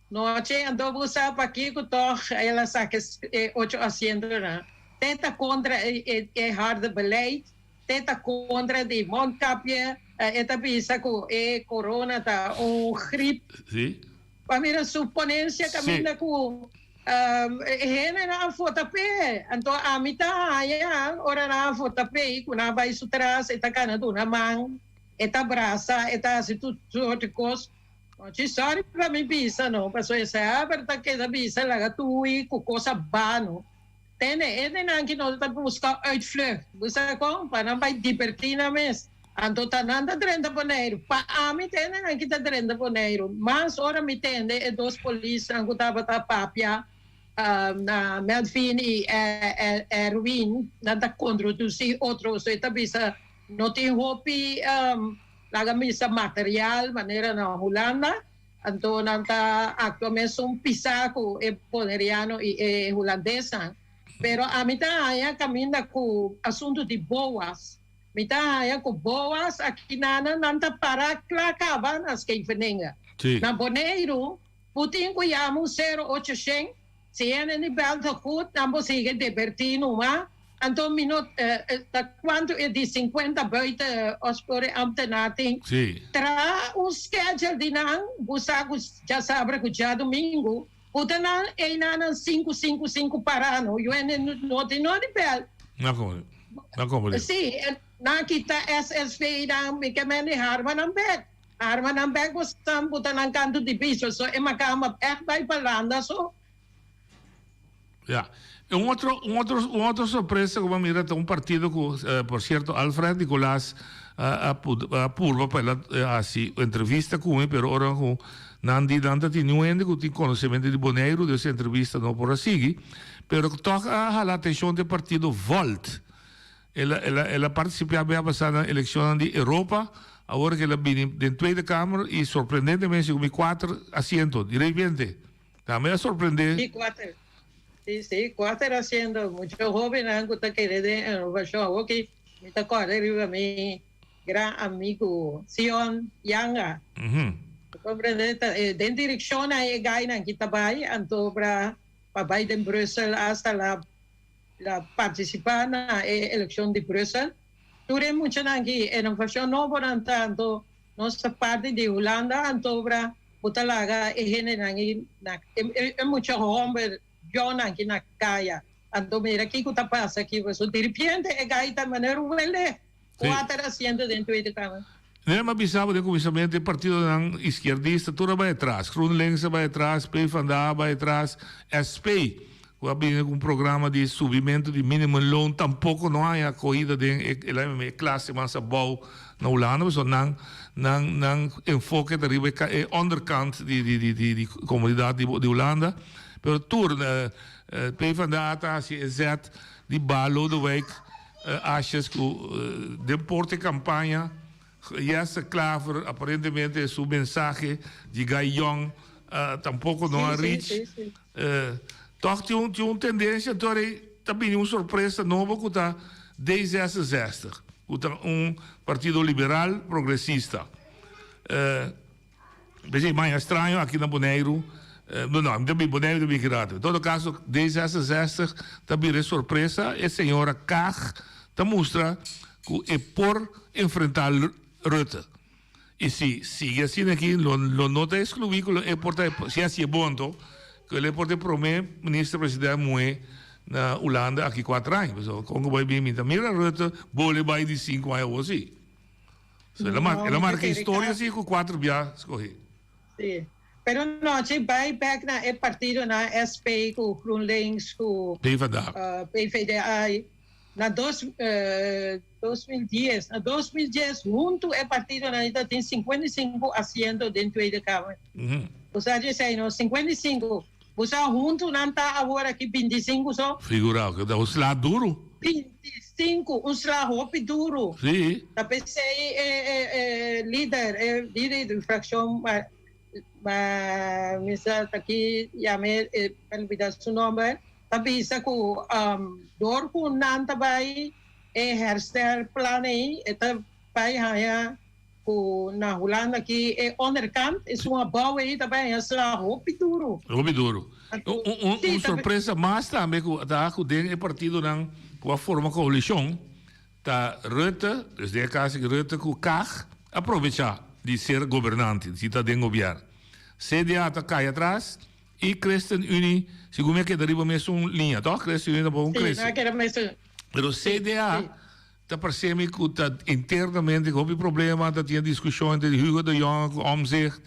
Nochi, anto bo sa pakiko tòg el a saka e ocho asientonan. Te ta kontra e e harde beleid, te ta kontra di mondkapje, e ta bisa ku e corona ta un grip. Sí. Pa mira su ponencia Sí. caminda ku e hendenan a vota p'e. Anto ami ta haña ora nan a vota p'e ku nan a bai su tras, e ta kana duna man, e ta brasa, e ta hasi tur sorti kos. Mochi sorry pa mi bisa no, pasobra e semper ta keda bisa laga tui ku cosa bano. Tende, hendenan ki no ta buska uitvlucht, bo sa kon? Pa nan bai dibertí nan mes. Anto ta nan ta drenta Boneiru. Pa ami ta hendenan ki ta drenta Boneiru. Mas ora mi tende e dos polisnan ku tabata papia na Melvin i Erwin, nan ta kondrodusí otro, so e ta bisa no tin hopi Laga misa material manera na Hulanda, anto nan ta actua mesun pisa cu e Boneriano y e Hulandesnan. Pero ami ta haya caminda cu asunto di boas. Mi ta haya cu boas akinanan nan ta para cla caba na Scheveningen. Sí. Na Boneiru, bo tin cu yama un sero ocho shen, si hende ni bel ta goed, nan bo sigui deberti numa. Anto mi no ta cuanto e di 50 buiten oscure ambtenaar tin. Sí. Traha un schedule di nan, bo sa cu djasabra cu djadomingo, bo ta nan eynan cinco cinco cinco para no, yu hende no tin no di bel. Na como, na como di. Sí, nan kita SSV nan, mi ke men di harma nan bek. Arma nan bek bo stan buta nan kantu di piso so e makamba echt bai pa landa so. Ya. Un otro, un otro, un otro sorpresa ku bo a mira ta un partido ku, por sierto, Alfred Nicolaas a a purba pa el a hasi entrevista ku mi, pero ora ku nan di nan ta tin niun hende ku tin konosementu di Boneiru, dus e entrevista no por a sigui. Pero tòg a hala atenshon di e partido Volt. El a, el a, el a partisipá bia pasá na elekshonnan di Europa, awor ku el a bini den Tweede Kamer i sorprendentemente segun mi kuater asiento di repente. Tambe a sorprendé. Sí, kuater. Sí, sí, kuater asiento. Mucho hóbennan ku ta kere den Innovashon. Awor ki mi ta kòrda riba mi gran amigu Sion Yanga. Bo komprendé? Ta den direkshonnan e gainan ki ta bai, anto bra pa bai den Brussel asta la la partisipá na e elekshon di Brussel. Tur e muchanan ki Innovashon Nobonan ta anto Nos ta parti di Hulanda anto bra bo ta laga e hendenan ei na e mucha homber yonan aki na kaya anto mira kiko ta pasa aki pasobra diripiente e gai ta manera un wele kuater asiento den Tweede Kamer. Nel m'a bisa bo den kuminsamentu e partidonan iskierdista tur a bai atras, GroenLinks a bai atras, PvdA a bai atras, SP ku a bini ku un programa di subimentu di minimumloon tampoko no haña akohida den e e klase mas abou na Hulanda pasobra nan nan nan enfoke ta riba e onderkant di di di di di komunidat di di Hulanda pero tur PvdA ta hasi e zet di ba Lodewijk Asjes ku den porte kampaña Jesse Klaver aparentemente su mensahe di Guy Young tampoko no a reach. Tòg tin un tin un tendensia anto rei ta bini un sorpresa nobo ku ta D66 ku ta un partido liberal progresista. P'esei maña straño aki na Boneiru no no mi ta bin Boneiru ta bin aki rato. En todo kaso D66 ta bira e sorpresa e señora Kaag ta mustra ku e por enfrentá Rutte. I si sigui asina aki lo lo no ta eskluí ku lo e por ta si hasi e bon anto ku lo e por ta e promé minister president muhé na Hulanda aki kuater aña. Pasobra kon ku bai bin mi ta mira Rutte bole bai di sinku aña awor si. So el a el a marka historia si ku kuater bia skohé. Si. Pero nochi bai bek na e partidonan SP ku GroenLinks ku PvdA. PvdA na dos 2010. Na 2010 huntu e partidonan ta tin 55 asiento den Tweede Kamer. Bo sa di esei no? 55. Bo sa huntu nan ta awor aki 25 so? Figurao ke ta un sla duru. 25, un sla hopi duru. Si. Ta p'esei e e e lider, e lider di frakshon ma ma mi sa ta ki yam'e e mi a lubida su nomber, ta bisa ku dor ku nan ta bai e herstelplan ei e ta bai haña ku na Hulanda aki e onderkant esun abou ei ta bai haña sla hopi duru. Hopi duru. Un un sorpresa mas tambe ku ta ku den e partidonan ku a forma koalishon ta Rutte, dus den e kaso aki Rutte ku Kaag a probecha di ser gobernante, di ta den gobièrnu. CDA ta kai atras I Christen Unie, segun mi a keda riba mesun liña, toch? Christen Unie tampoco un Sí, crece. no a keda mesun. Pero Sí, CDA sí. ta parse mi cu ta internamente hopi problema, ta tin discusion entre Hugo de Jonge cu Omtzigt.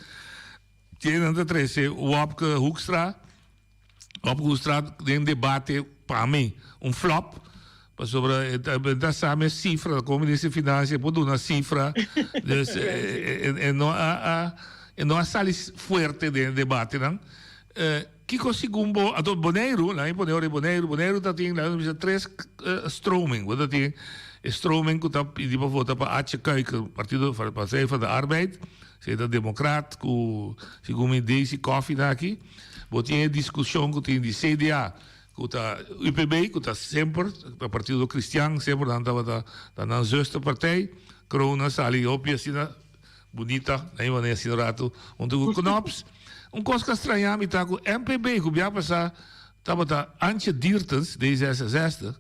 Tin nan ta trece Wopke Hoekstra. Wopke Hoekstra den debate, pa mi, un flop. Pasobra e ta e ta sa mes cifra, como minister di Financia e por duna cifra. Dus e e no a a e no a sali fuerte den e debatenan. Kiko segun bo, anto Boneiru, laga mi pone ora di Boneiru, Boneiru ta tin laga mi bisa tres stroming. Bo ta tin e stroming ku ta pidi pa vota pa Attje Kuiken, partido Partij van de Arbeid, esei ta demokrat ku segun mi Daisy Coffie ta aki. Bo tin e diskushon ku tin di CDA. Ku ta UPB ku ta semper ta partido kristian semper nan tabata ta nan zuster partij Kroon a sali hopi asina bunita na e manera asina rato hunto ku Knops un kos ku a straña mi ta ku MPB ku bia pasa tabata Antje Diertens D66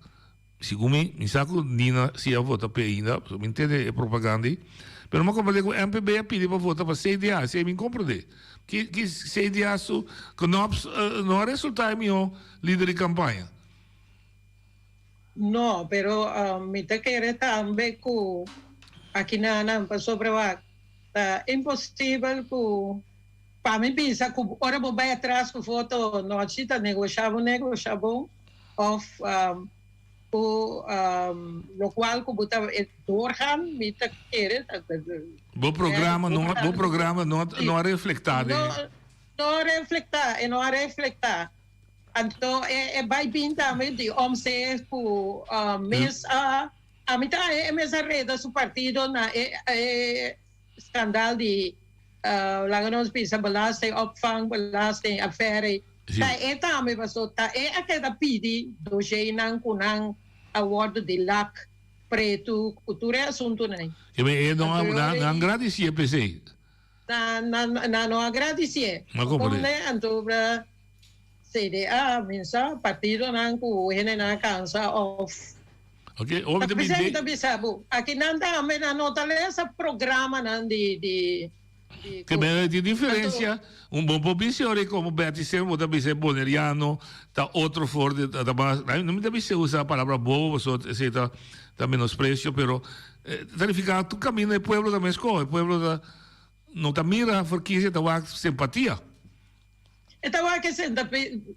Segun mi, mi sa ku Nina si a vota p'e ainda, pasobra mi ntende e propaganda ei. Pero mi a komprendé ku MPB a pidi pa vota pa CDA, esei mi komprendé. Ki ki CDA su Knops no a resultá e mihó lider di kampaña. No, pero mi ta kere tambe ku aki na nan pasobra wak. Ta imposibel ku pa mi bisa ku ora bo bai atras ku voto nochi ta negosha bo negosha bon of ku lokual ku bo ta doorgaan mi ta kere ta Bo programa no bo programa no no a reflektá den. No no a reflektá e no a reflektá anto e bai bin tambe di omzet ku mes a Ami ta haña e mes a reda su partido na e e skandal di laga nos bisa belastingopvang, belastingaffaire. Ta e tambe paso ta e a keda pidi dosheynan ku nan a wordo di lak pretu ku tur e asuntunan. E e no a nan gradisié p'esei. Nan nan no a gradisié. Komne anto CDA minsa partidonan ku hendenan a kansa òf. Ok, ora mi ta bin de. Ta bisa bo, aki nan tambe nan no ta lesa programanan di di di. Ke men tin diferencia, un bon por bisa ora komo Betty semper bo ta bisa e boneriano ta otro for di ta mas, no mi ta bisa usa palabra bobo pasobra esei ta ta menosprecio pero ta nifica tur caminda e pueblo ta mesco, e pueblo ta no ta mira verkiezing ta wak simpatia. E ta wak e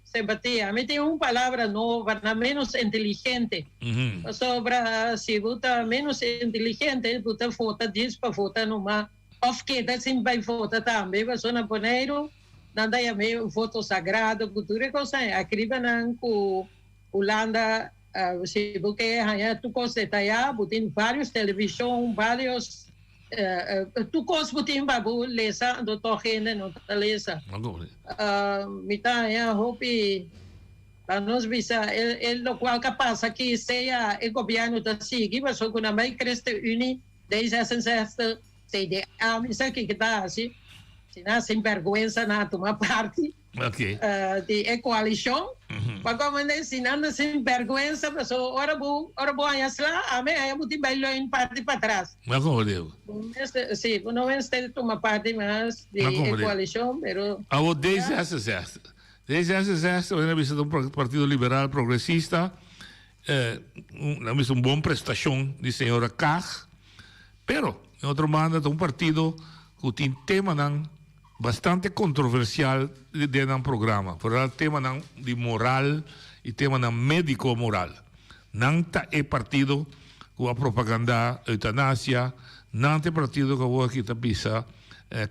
simpatia. Mi tin un palabra noba na menos inteligente. Pasobra si bo ta menos inteligente bo ta vota djis pa vota numa of keda sin bai vota tambe. Pasobra na Boneiru nan ta yam'é voto sagrado ku tur e kosnan. Akriba nan ku Hulanda si bo ke haña tur kos detayá bo tin varios televishon, varios. Tur kos bo tin pa bo lesa, anto tòg hende no ta lesa. Mi ta haña hopi, pa nos bisa, e lokual ka pasa aki, sea e gobièrnu ta sigui, pasobra ku nan bai ChristenUnie, D66, CDA, mi sa kiko ta hasi, si nan sinbèrgwensa nan a tuma parti. Okay. Di e coalicion. Pa como ne si nan ta sin berguensa paso ora bo ora bo haña sla ame haña bo tin bai leun parti patras. Ma como deo? Bo mester si bo no mester tuma parti mas di e coalicion pero. Awo D66. D66 ora nan bisa ta un partido liberal progresista nan bisa un bon prestacion di señora Kaag pero den otro banda ta un partido cu tin temanan Bastante controversial den nan programa, vooral temanan di moral y temanan medico moral. Nan ta e partido cu a propaganda eutanasia, nan ta e partido cu awor aki ta bisa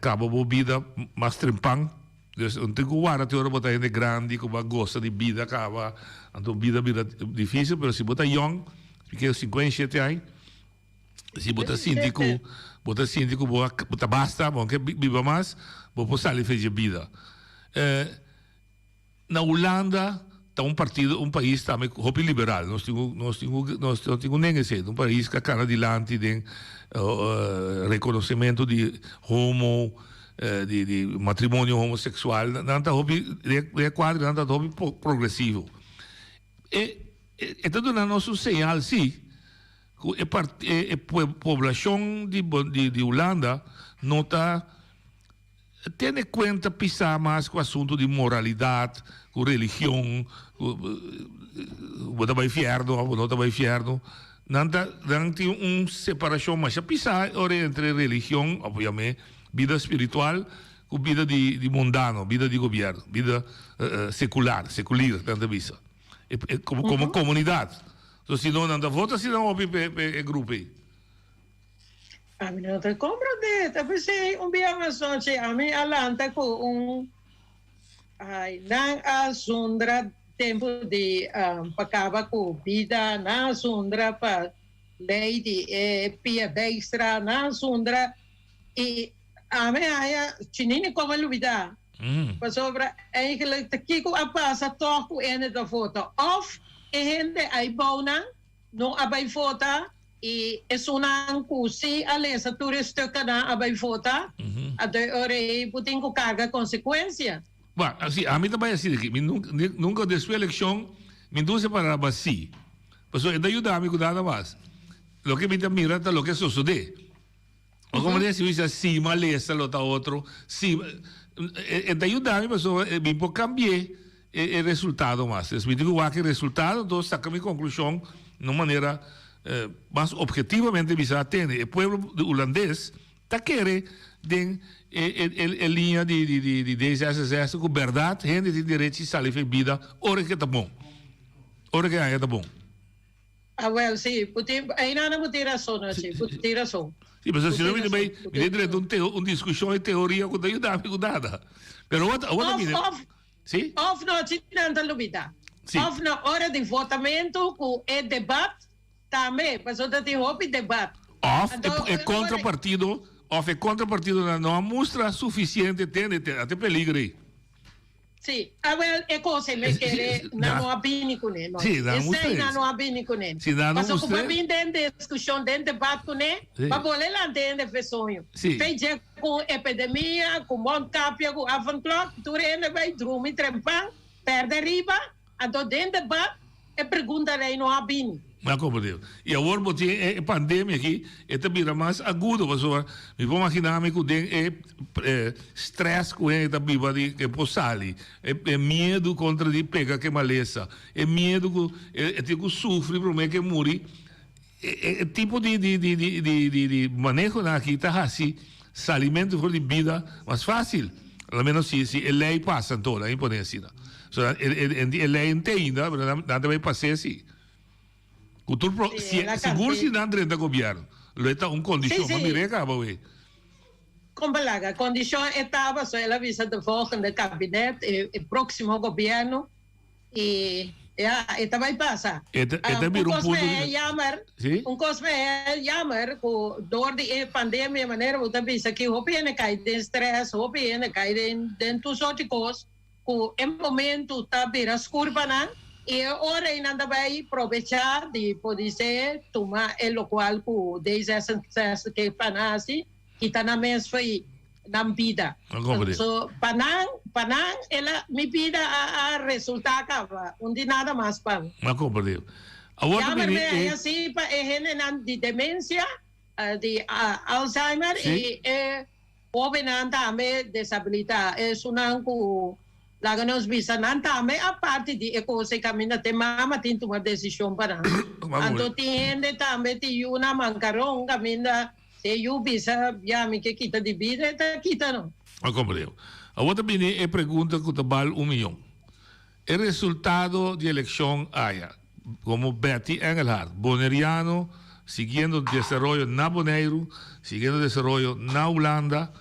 caba bo bida mas trempan. Dus un tin cu warda te ora bo ta hende grandi cu bo a gosa di bida caba, anto bida bira dificil, pero si bo ta yong, 57 aña, Si bo ta sinti ku bo ta sinti ku bo ta basta, bo no ke biba mas, bo por sali for dje bida. Na Hulanda ta un partido, un pais tambe hopi liberal. Nos tin ku nos tin ku nos tin ku nenga esei. Un pais ku a kana dilanti den rekonosementu di homo, di di matrimonio homoseksual. Nan ta hopi den e kuadro nan ta hopi progresivo. E e ta duna nos un señal si. Ku e e poblashon di di Hulanda no ta tene kuenta pisá mas ku asuntu di moralidat, ku religion, ku bo ta bai fièrnu òf bo no ta bai fièrnu. Nan ta nan tin un separashon masha pisá ora entre religion, òf yam'é bida spiritual, ku bida di di mundano, bida di gobièrnu, bida sekular, sekulir nan ta bisa. Komo komunidat. So si no nan ta vota si nan hopi pe pe e grupo ei. Ami no ta comprende, ta p'esei un bia mas nochi ami a lanta cu un ai nan a zundra tempo di pa caba cu bida, nan a zundra pa ley di e Pia Dijkstra, nan a zundra y ami haya chinini como a lubida. Pasobra eigenlijk ta kiko a pasa tog ku hende ta vota? Of e hende ai bounan no a bai vota i esunnan ku si a lesa tur e stukkenan a bai vota, anto e ora ei bo tin ku karga konsekuensia. Bueno, si ami ta bai asina aki, mi nunka despues elekshon mi dulce para basi, pasobra e ta yuda mi ku nada mas. Loke mi ta mira ta loke a sosode. O como si bisa si malesa lo ta otro, si e ta yuda mi pasobra mi por cambi'é e resultado mas. Entonces mi tin cu wak e resultado entonces saca mi conclusion na un manera mas objetivamente bisa tene e pueblo hulandes. ta kere den e e e liña di di di di D66 ku bèrdat hende tin derechi sali for e bida ora ke ta bon, ora ke haña ta bon. Awel, si, bo tin, einan bo tin rason, si, bo tin rason. Si, pasobra si no mi ta bai, mi ta drenta un teo, un diskushon e teoria ku ta yuda mi ku nada. Pero awor ta, awor ta mira. Of, Si? Of no, si nan ta lubida. Si. Of na ora di votamentu ku e debat tambe, pasobra ta tin hopi debat. Of e, e kontrapartido, of e kontrapartidonan no a mustra sufisiente tende, te, a te peligro ei. Sí, awel e kos ei me kere nan no a bini kuné, no. Sí, nan a mustra Esei nan no a bini kuné. Sí, nan no Pasobra ku mustra. bo bin den diskushon, den debat kuné, Sí. bo bole lanta hende fe soño. Sí. Fe dje ku epidemia, ku mondkapje, ku avondklok, tur hende bai drumi trempan, pèrdè riba, anto den debat e pregunta rei no a bini. Mi a komprendé. I awor bo tin e pandemia aki, e ta bira mas agudo pasobra mi por maginá mi ku den e stress ku hende ta biba di ke por sali, e miedu kontra di pega ke malesa, e miedu ku e tin ku sufri promé ke muri, e tipo di di di di di di di manehonan aki ta hasi salimentu for di bida mas fásil. A lo menos si si e lei pasa anto nan pone asina. So e lei no te ainda pero nan ta bai pas'é si. Ku tur pro, Sí, si, la sigur si cantidad. nan drenta gobierno, lo e ta un Sí, kondishon. Ma sí. mir'é kaba wei. Kon balaga, kondishon e taba, so el a bisa de volgende kabinet, e, e próximo gobierno, i ja, e ta bai pasa. E ta, e ta Um, un bira un kos punto me di... jammer, Sí? un kos me jammer ku door di e pandemia, manera bo ta bisa ki hopi hende kai den stress, hopi hende kai den, den tur sorti kos. Ku e momentu ta bira skur pa nan, i e ora ei nan ta bai probechá di podisé tuma e lokual ku D66 ke pa nan hasi, kita nan mes fo'i nan bida. So, pa nan, pa nan el a, mi bida a a resultá kaba, un di nada mas pa mi. M'a komprendé. Awor ta Jammer bini mi e. a hasi pa e hendenan di demensia, di Alzheimer Sí. i e. Hóbennan tambe desabilitá, esunnan ku laga nos bisa nan tambe a parti di e kos ei kaminda te mama tin tuma desishon pa nan. Anto tin hende tambe tin yu na mankaron kaminda si e yu bisa ya mi ke kita di bida e ta kita no. A komprendé. Awor ta bini e pregunta ku ta bal un miyon. E resultado di elekshon aya, komo Betty Engelhardt, boneriano, siguiendo desaroyo na Boneiru, siguiendo desaroyo na Hulanda,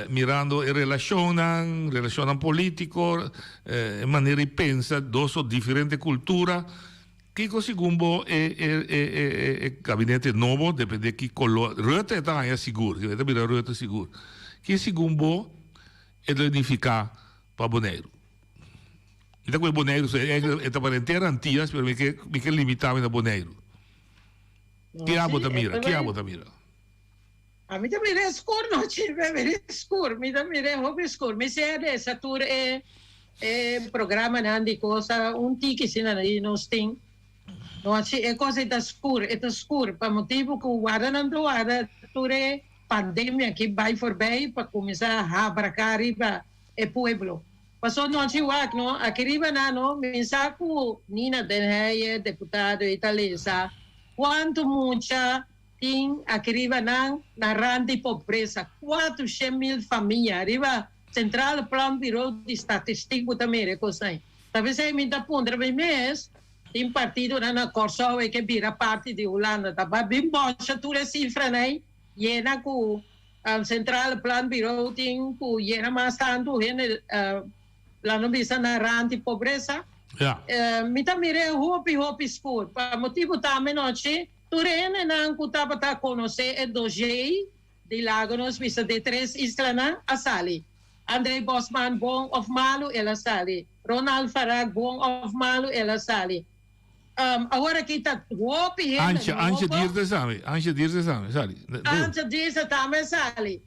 mirando e relashonnan, relashonnan polítiko, e manera di pensa, dos o diferente kultura, kiko segun bo e e gabinete nobo, depende ki kolor, Rutte ta haña sigur, e ta bira Rutte sigur, ki segun bo e lo nifiká pa Boneiru. Mi ta kohe Boneiru, so e ta para henter Antillas, pero mi ke mi ke limita mi na Boneiru. Ki abo ta mira? Ki abo ta mira? A mi ta mira e skur no, chi, mi mira e skur, mi ta mira e hopi skur. Mi sea lesa tur e e programanan di cosa, un tiki asina di nos tin. No, chi, e cosa e ta skur, e ta skur pa motibu ku warda nan ta warda tur e pandemia aki bai forbij pa kuminsá habraká riba e pueblo. Paso nochi wak no, aki riba nan no, mi sa ku Nina den Heyer, deputado ei ta lesa kuantu mucha tin aki riba nan na rand di pobresa, 400,000 famia riba Centrale Planbureau di Statistiek bo ta mira e kosnan ei. Ta p'esei mi ta puntra mi mes, tin partidonan na Kòrsou ei ke bira parti di Hulanda ta bai bin bòsha tur e sifranan ei yena ku Centrale Planbureau tin ku yena mas tantu hende la no bisa na rand di pobresa. Ja. Mi ta mir'é hopi hopi skur. Pa motibu tambe nochi tur e hendenan ku tabata konosé e dossier di Lago nos bisa de tres islanan a sali. André Bosman bon òf malu el a sali. Ronald Farag bon òf malu el a sali. Awor aki ta hopi hende Antje, Antje nobo. Diertse tambe, Antje Diertse tambe sali. Antje Diertse tambe sali.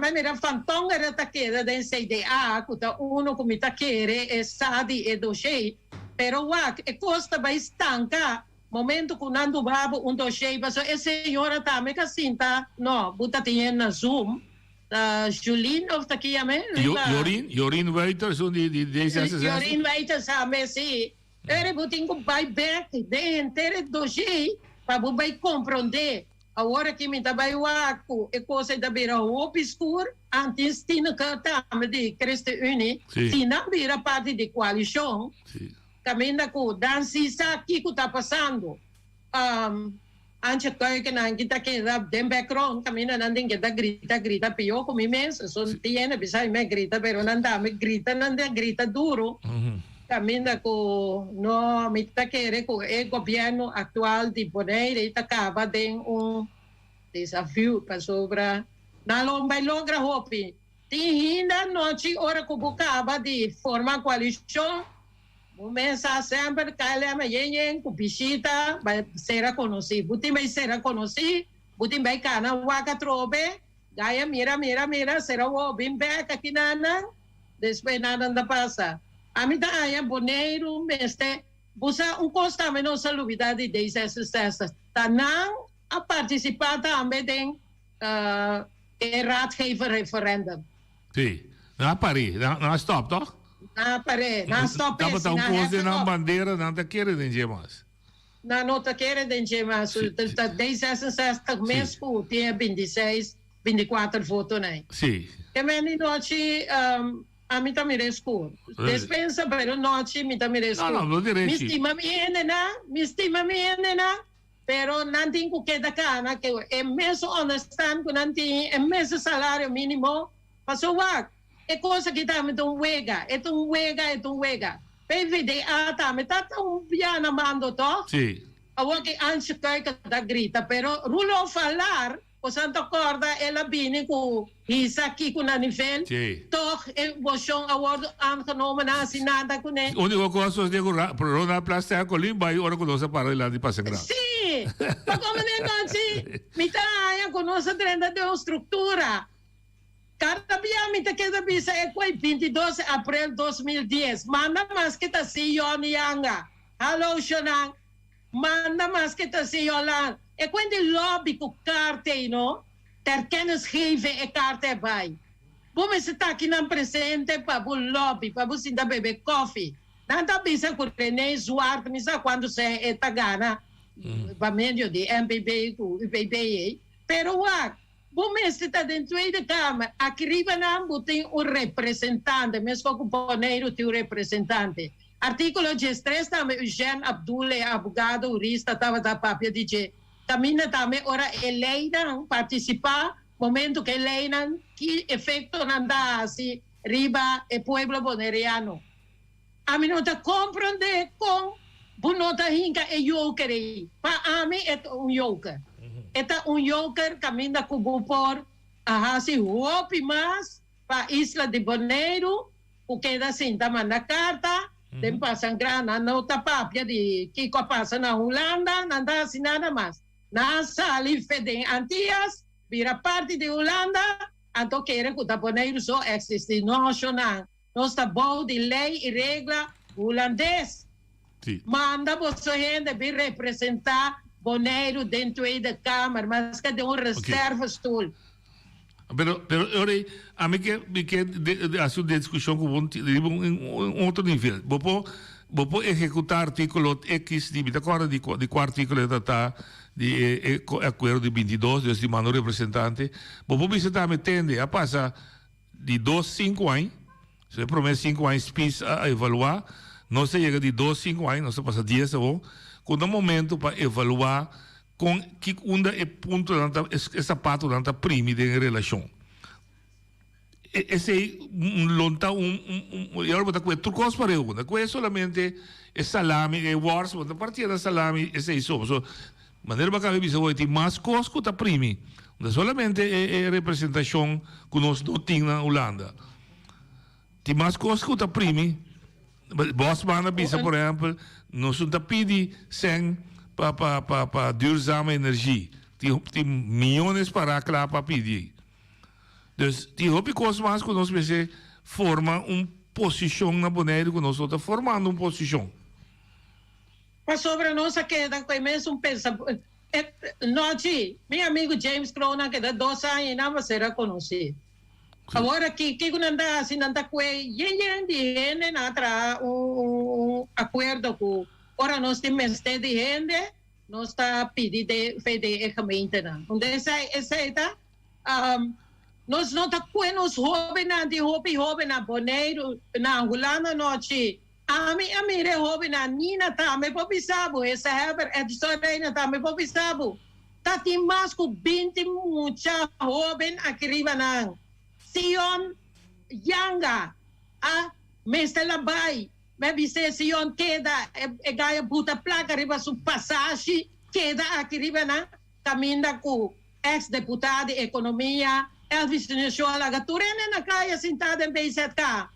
Mi mira Van Tongeren ta keda den CDA, ku ta uno ku mi ta kere e sa di e doshé. Pero wak, e kos ta bai stanka momento ku nan duna bo un doshé, pasobra e señora tambe ka sinta, no, bo ta tin hende na Zoom, ta Julien of ta kiami? Jorien, Jorien Wuiters, un di di D66. Jorien Wuiters tambe, si. Ere bo tin ku bai bek den henter e doshé pa bo bai komprondé. Awor aki mi ta bai wak ku e kos ei ta bira hopi skur, antes Tineke tambe di ChristenUnie, si nan bira parti di koalishon, kaminda ku dan si sa kiko ta pasando. Antje Kuiken ki ta keda den background kaminda nan tin keda grita grita pió ku mi mes, esun tiene bisa mi grita pero nan tambe grita nan ta grita duru. Caminda cu no mi ta kere cu e gobierno actual di Bonaire ta caba den un desafio pasobra nan lo bay logra hopi. Tin hinda nochi ora cu bo caba di forma coalicion bo mesa semper KLM a yen yen cu bishita bay sera conoci. Bo tin bay sera conoci, bo tin bay cana wak atrobe. Gaya mira mira mira sera wo bin bek aki nanan despues nanan ta pasa ami ta haña Boneiru mester busa un kos tambe nos a lubida di D66 ta nan a partisipa tambe den e raadgever referendum. Si, nan a pari, nan a stop toch? Nan a pare, nan a stop e si nan Tabata un kos heffen den nan op. bandera nan ta kere den dje mas. Nan no ta kere den dje mas ta D66 mes ku tin e bintiseis, bintikuater votonan. Sí. Ke men di nochi ami ta mira e skur. Despensa pero nochi mi ta mira e skur. No, no, bo Mi derechi. stima mi hendenan, mi stima mi hendenan, pero nan tin ku keda kana ke e mesun onderstand ku nan tin, e mesun salario minimo. Pasobra wak, E kos aki tambe ta un wega, e ta un wega, e ta un wega. PVDA tambe ta ta un bia na mando toch? Sí. Awor ki Ansje Kuiken ta grita, pero Roelof van Laar, bosan ta korda el a bini ku hisa kiko na nivel, Sí. toch e moshon a wordo aangenomen, nan hasi nada kuné. Uniko kos nos tin ku Ronald Plasterk Colin bai ora ku nos a para dilanti Pasengracht. Sí! Pasobra meneer mi ta haña ku nos a drenta den un struktura. Kada bia mi ta keda bisa e ku ei 22 aprel 2010 manda maske ta si Yoni Yanga hallo shonan manda maske ta si Yolan e kuen di lobby ku kaart ei no ter kennisgeving e kaart e bai bo mester ta akinan presente pa bo lobby pa bo sinta bebe koffie nan ta bisa ku Rene Zwart mi sa kuantu sèn e ta gana pa medio di NPB ku UPB ei pero wak. Bo mester ta den Tweede Kamer. Aki riba nan bo tin un representante, meskos ku Boneiru tin un representante. Artíkulo diestres tambe Eugène Abdul, e abogado hurista tabata papia di dje. Kaminda tambe ora e leinan partisipá, momento ku e leinan ki efekto nan ta hasi riba e pueblo boneriano. Ami no ta komprondé kon bo no ta hinka e joker ei. Pa ami e ta un joker. E ta un joker kaminda ku bo por a hasi hopi mas pa isla di Boneiru ku keda sinta manda karta den pasangra. Nan no ta papia di kiko a pasa na Hulanda, nan ta hasi nada mas. Nan a sali fe den Antias, bira parti di Hulanda, anto kere ku ta Boneiru so eksistí. No, shonnan. Nos ta bou di lei i regla Hulandes. Manda boso hende bin representá Boneiru den Tweede Kamer, maske den un reservestoel. Pero, pero ora ei, ami ke, mi ke hasi un diskushon ku bo riba un otro nivel. Bo por, bo por ehekutá artíkulo X di, mi ta kòrda di kua, di kua artíkulo e ta ta di e e akuerdo di bintidos, dus di manda un representante. Bo por bisa tambe, tende, a pasa. Di dos sinku añ, so e promé sinku añ Spies a evaluá, nos a yega di dos sinku añ, nos a pasa dies awor, ku ta momento pa evaluá kon ki unda e puntonan ta e sapatonan ta primi den e relashon. E esei lo ta un un i ora bo ta kue tur kos pareu, bo ta kue solamente e salami, e wòrs, bo ta partié na salami esei so, pasobra Manera bo a caba di bisa hoy tin mas cos cu ta primi. No ta solamente e representacion cu nos no tin na Hulanda. Tin mas cos cu ta primi. Bosman a bisa por ehempel nos no ta pidi cen pa pa pa pa duurzame energie. Tin tin miyones para cla pa pidi. Dus tin hopi cos mas cu nos mester forma un posicion na Boneiru cu nos no ta formando un posicion. Pasobra nos a keda ku e mesun pensa E nochi, mi amigu James Kroon a keda dos aña i nan a sera konosí. Awor aki, kiko nan ta hasi? Nan ta kue yen yen di hende, nan a traha un akuerdo ku ora nos tin mester di hende. Nos ta pidi de fe de e gemeentenan. Unda esei esei ta? Nos no ta kue nos hobennan, tin hopi hoben na Boneiru, na Hulanda anochi. Ami a mira e hobennan, Nina tambe por bisa bo, Hester Heber, Edison Reina tambe por bisa bo. Ta tin mas ku binti mucha hoben aki riba nan. Sion Yanga a mester la bai. Mi a bis'é, Sion, keda, e gaya buta plaka riba su pasashi, keda aki riba nan kaminda ku eks deputado di ekonomia Elvis Ignacio a laga tur hende na kaya sintá den BZK.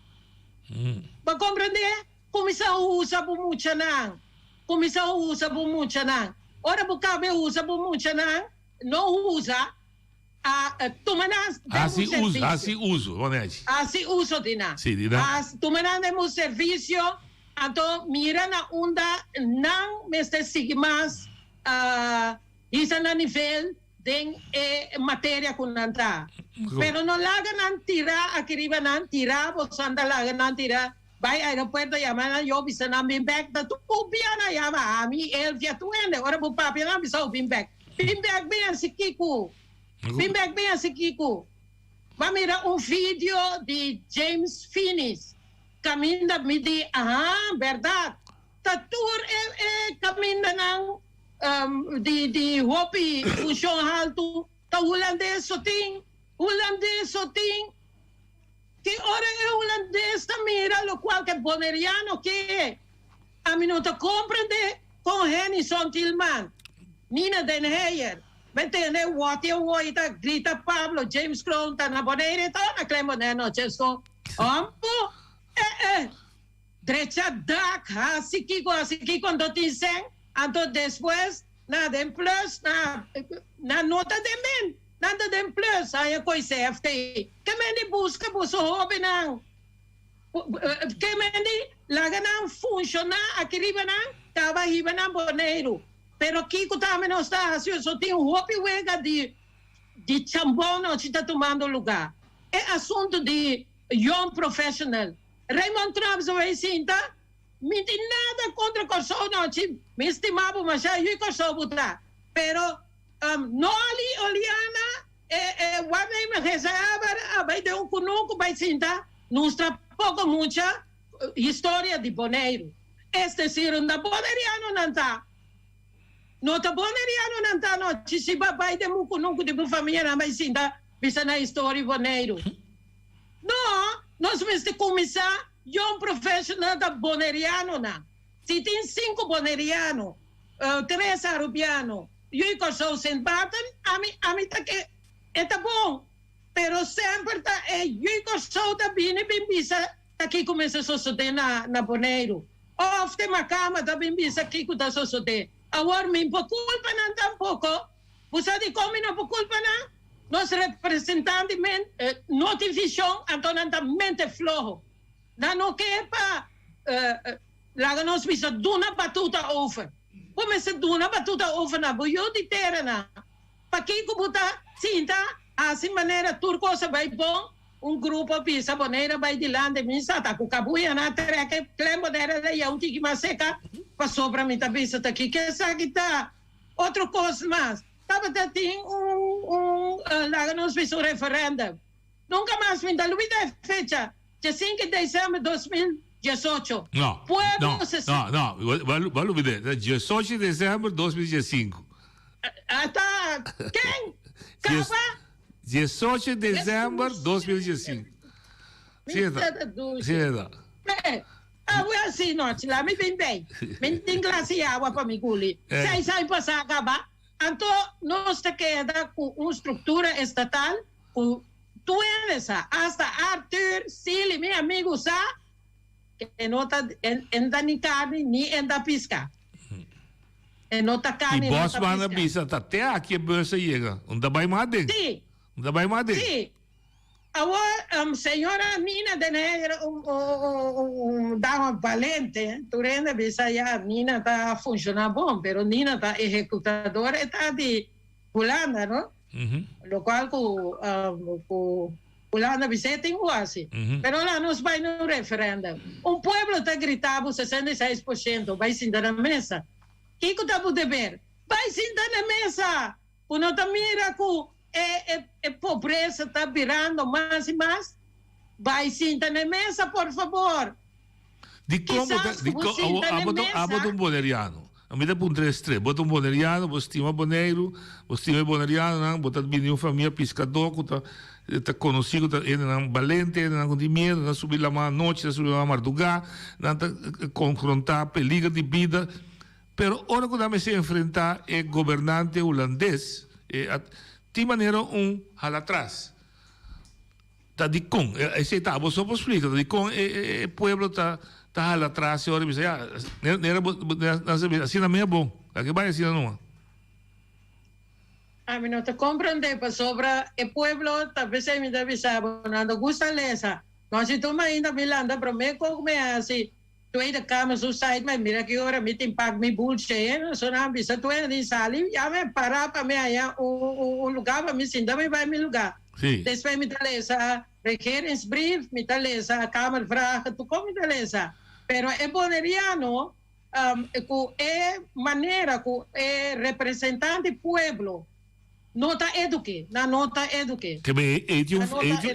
Bo a komprendé? Kuminsá usa bo muchanan. Kuminsá usa bo muchanan. Ora bo kabe usa bo muchanan, no usa. A tuma nan den un servisio. Hasi uso, Vanechi. Hasi uso di nan. Sí, di nan. Tuma nan den un servisio, anto mira na unda nan mester sigui mas hisa nan nivel den e materia ku nan ta. Pero no laga nan tira aki riba nan, tira boso anda laga nan tira bai aeropuerto yama nan yo bisa nan bin bek, ta tur bia nan yama ami, Elvia, tur hende ora bo papia nan bisa bo bin bek. Bin bek bin hasi kiko? Bin bek bin hasi kiko? Bo a mira un video di James Finis kaminda mi di aha bèrdat ta tur e e kamindanan di di hopi funshon haltu ta hulandes so tin hulandes so tin ki ora e hulandes ta mira lokual ke boneriano ke ami no ta komprende Kon Hennyson Tilman, Nina den Heyer, men tende wòti awor i ta grita Pablo, James Kroon ta na Bonaire ta na Klein Bonaire no Chesto Ompu eh eh drecha dak hasi kiko hasi kiko anto tin sèn anto despues na den plus na na no ta den men nan ta den plus haña koe CFT ke men di buska boso hobennan. Ke men di, laga nan funshoná aki riba nan, kaba hiba nan Boneiru. Pero kiko tambe nos ta hasi? So tin hopi wega di di chambon nochi ta tumando lugá. E asuntu di young professional. Raymond Trump so bay sinta, Mi tin nada kontra Kòrsou nochi, mi stima bo masha, yu Kòrsou bo ta. Pero Nolly Oliana E e waarnemer gezaghebber a bai den un kunuku bai sinta mustra poko mucha historia di Boneiru. Es desir unda bonerianonan ta. No ta bonerianonan ta no, chi si bo bai den un kunuku di bo famianan bai sinta bisa nan historia di Boneiru. No, nos mester kuminsá young professional ta bonerianonan. Si tin sinku boneriano, tres arubiano, Yu Kòrsou Sint Maarten, ami ami ta ke e ta bon, pero semper ta e Yu Kòrsou ta bini bin bisa ta kiko mester sosodé na na Boneiru. Òf te Makamba ta bin bisa kiko ta sosodé. Awor mi por kulpa nan tampoko. Bo sa dikon mi no por kulpa nan? Nos representante men no tin vishon anto nan ta mente floho. Nan no ke pa laga nos bisa duna batuta over. Bo mester duna batuta over na bo yu di teranan. Pakiko bo ta sinta hasi manera tur kos a bai bon? Un grupo a bisa Bonaire a bai dilanti, mi sa ta ku kabuya nan a trek e klem Bonaire a ya un tiki mas seka pasobra mi ta bisa ta kiko esaki ta. Otro kos mas, tabata tin un un laga nos bisa un referendum. Nunka mas mi ta lubida e fecha. Djesinku di december 2018. No, Pueblo no, no, no, bo a lubid'é. Ta diesocho di december 2015. Ata, ken? Kaba? Diesocho di december 2015. Mi ta ta dushi. Sí, ta. Eh, awe así nochi, la mi bin bei. Mi tin glas di awa pa mi guli. Seis aña pasá kaba. Anto nos ta keda ku un struktura estatal ku Tur hende sa, asta Arthur Sealy, mi amigu sa, e no ta e ta ni carni ni e ta pisca. E no ta carni, e no ta pisca. I Bosman a bisa ta te aki e bus a yega. Un ta bai mas aden. Si. Un ta bai mas aden. Si. Awor, señora Nina den Heyer un un dama balente, tur hende a bisa ya Nina ta funciona bon, pero Nina ta ehecutador e ta di Hulanda, no? Locual cu cu Hulanda bisa e tin cu haci. Pero la nos bay na un referendum. Un pueblo ta grita bo 66% bay sinta na mesa. Kico ta bo deber? Bai sinta na mesa! Bo no ta mira ku e e pobresa ta birando mas i mas? Bai sinta na mesa, por fabor! Dikon bo ta, Kisas ku bo dikon, sinta na abo, mesa. abo ta un boneriano. Mi ta puntra estre, bo ta un boneriano, bo stima Boneiru, bo stima e bonerianonan, bo ta bini di un famia piskadó ku ta ta konosí ku ta hendenan balente, hendenan ku no tin miedu, nan ta subi laman anochi, nan ta subi laman mardugá, nan ta konfrontá peliger di bida. Pero ora ku nan mester enfrentá e gobernante hulandes, e tin manera un hala atras. Ta dikon? Esei ta abo so por splika. Ta dikon e pueblo ta ta hala atras e ora bisa ya nera bo nan sa bisa asina mi a bon. Laga e bai asina numa. Ami no ta komprondé pasobra e pueblo ta p'esei mi ta bisa bo nan ta gusta lesa. No si tuma ainda mi lanta promé kok mi hasi Tweede Kamer su site mi mira ki ora mi tin pak mi bulsje so nan bisa tuena di sali ya mi para pa mi haya un lugar pa mi sinta mi bai mi lugar. Sí. Despues mi ta lesa regeringsbrief, mi ta lesa kamervragen, tur kon mi ta lesa. Pero e boneriano ku e manera ku e representante pueblo no ta eduke, nan no ta eduke. Ke men e tin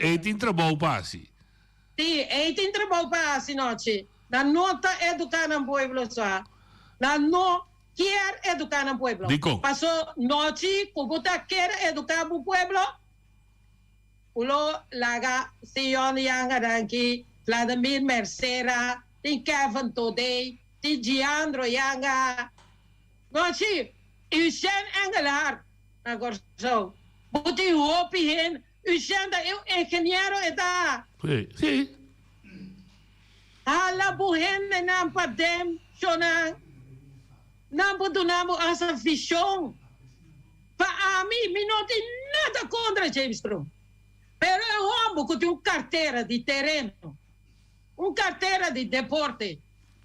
e tin trabou pa hasi. Sí, ei tin trabou pa hasi nochi. Nan no ta eduká nan pueblo sa. Nan no kier eduká nan pueblo. Dikon? Paso nochi ku bo ta kier eduká bo pueblo, bo lo laga Sion Yanga danki, Vladimir Mercera, tin Kevin Thodey, tin Giandro Yanga. Nochi, Eugène Engelhardt na Kòrsou. Bo tin hopi hende. Eugène ta un ingeniero e ta. Sí, sí. Hala bo hendenan pa den shonan. Nan por duna bo asa vision. Pa ami, mi no tin nada contra James Kroon. Pero e homber cu tin un cartera di tereno, un cartera di deporte,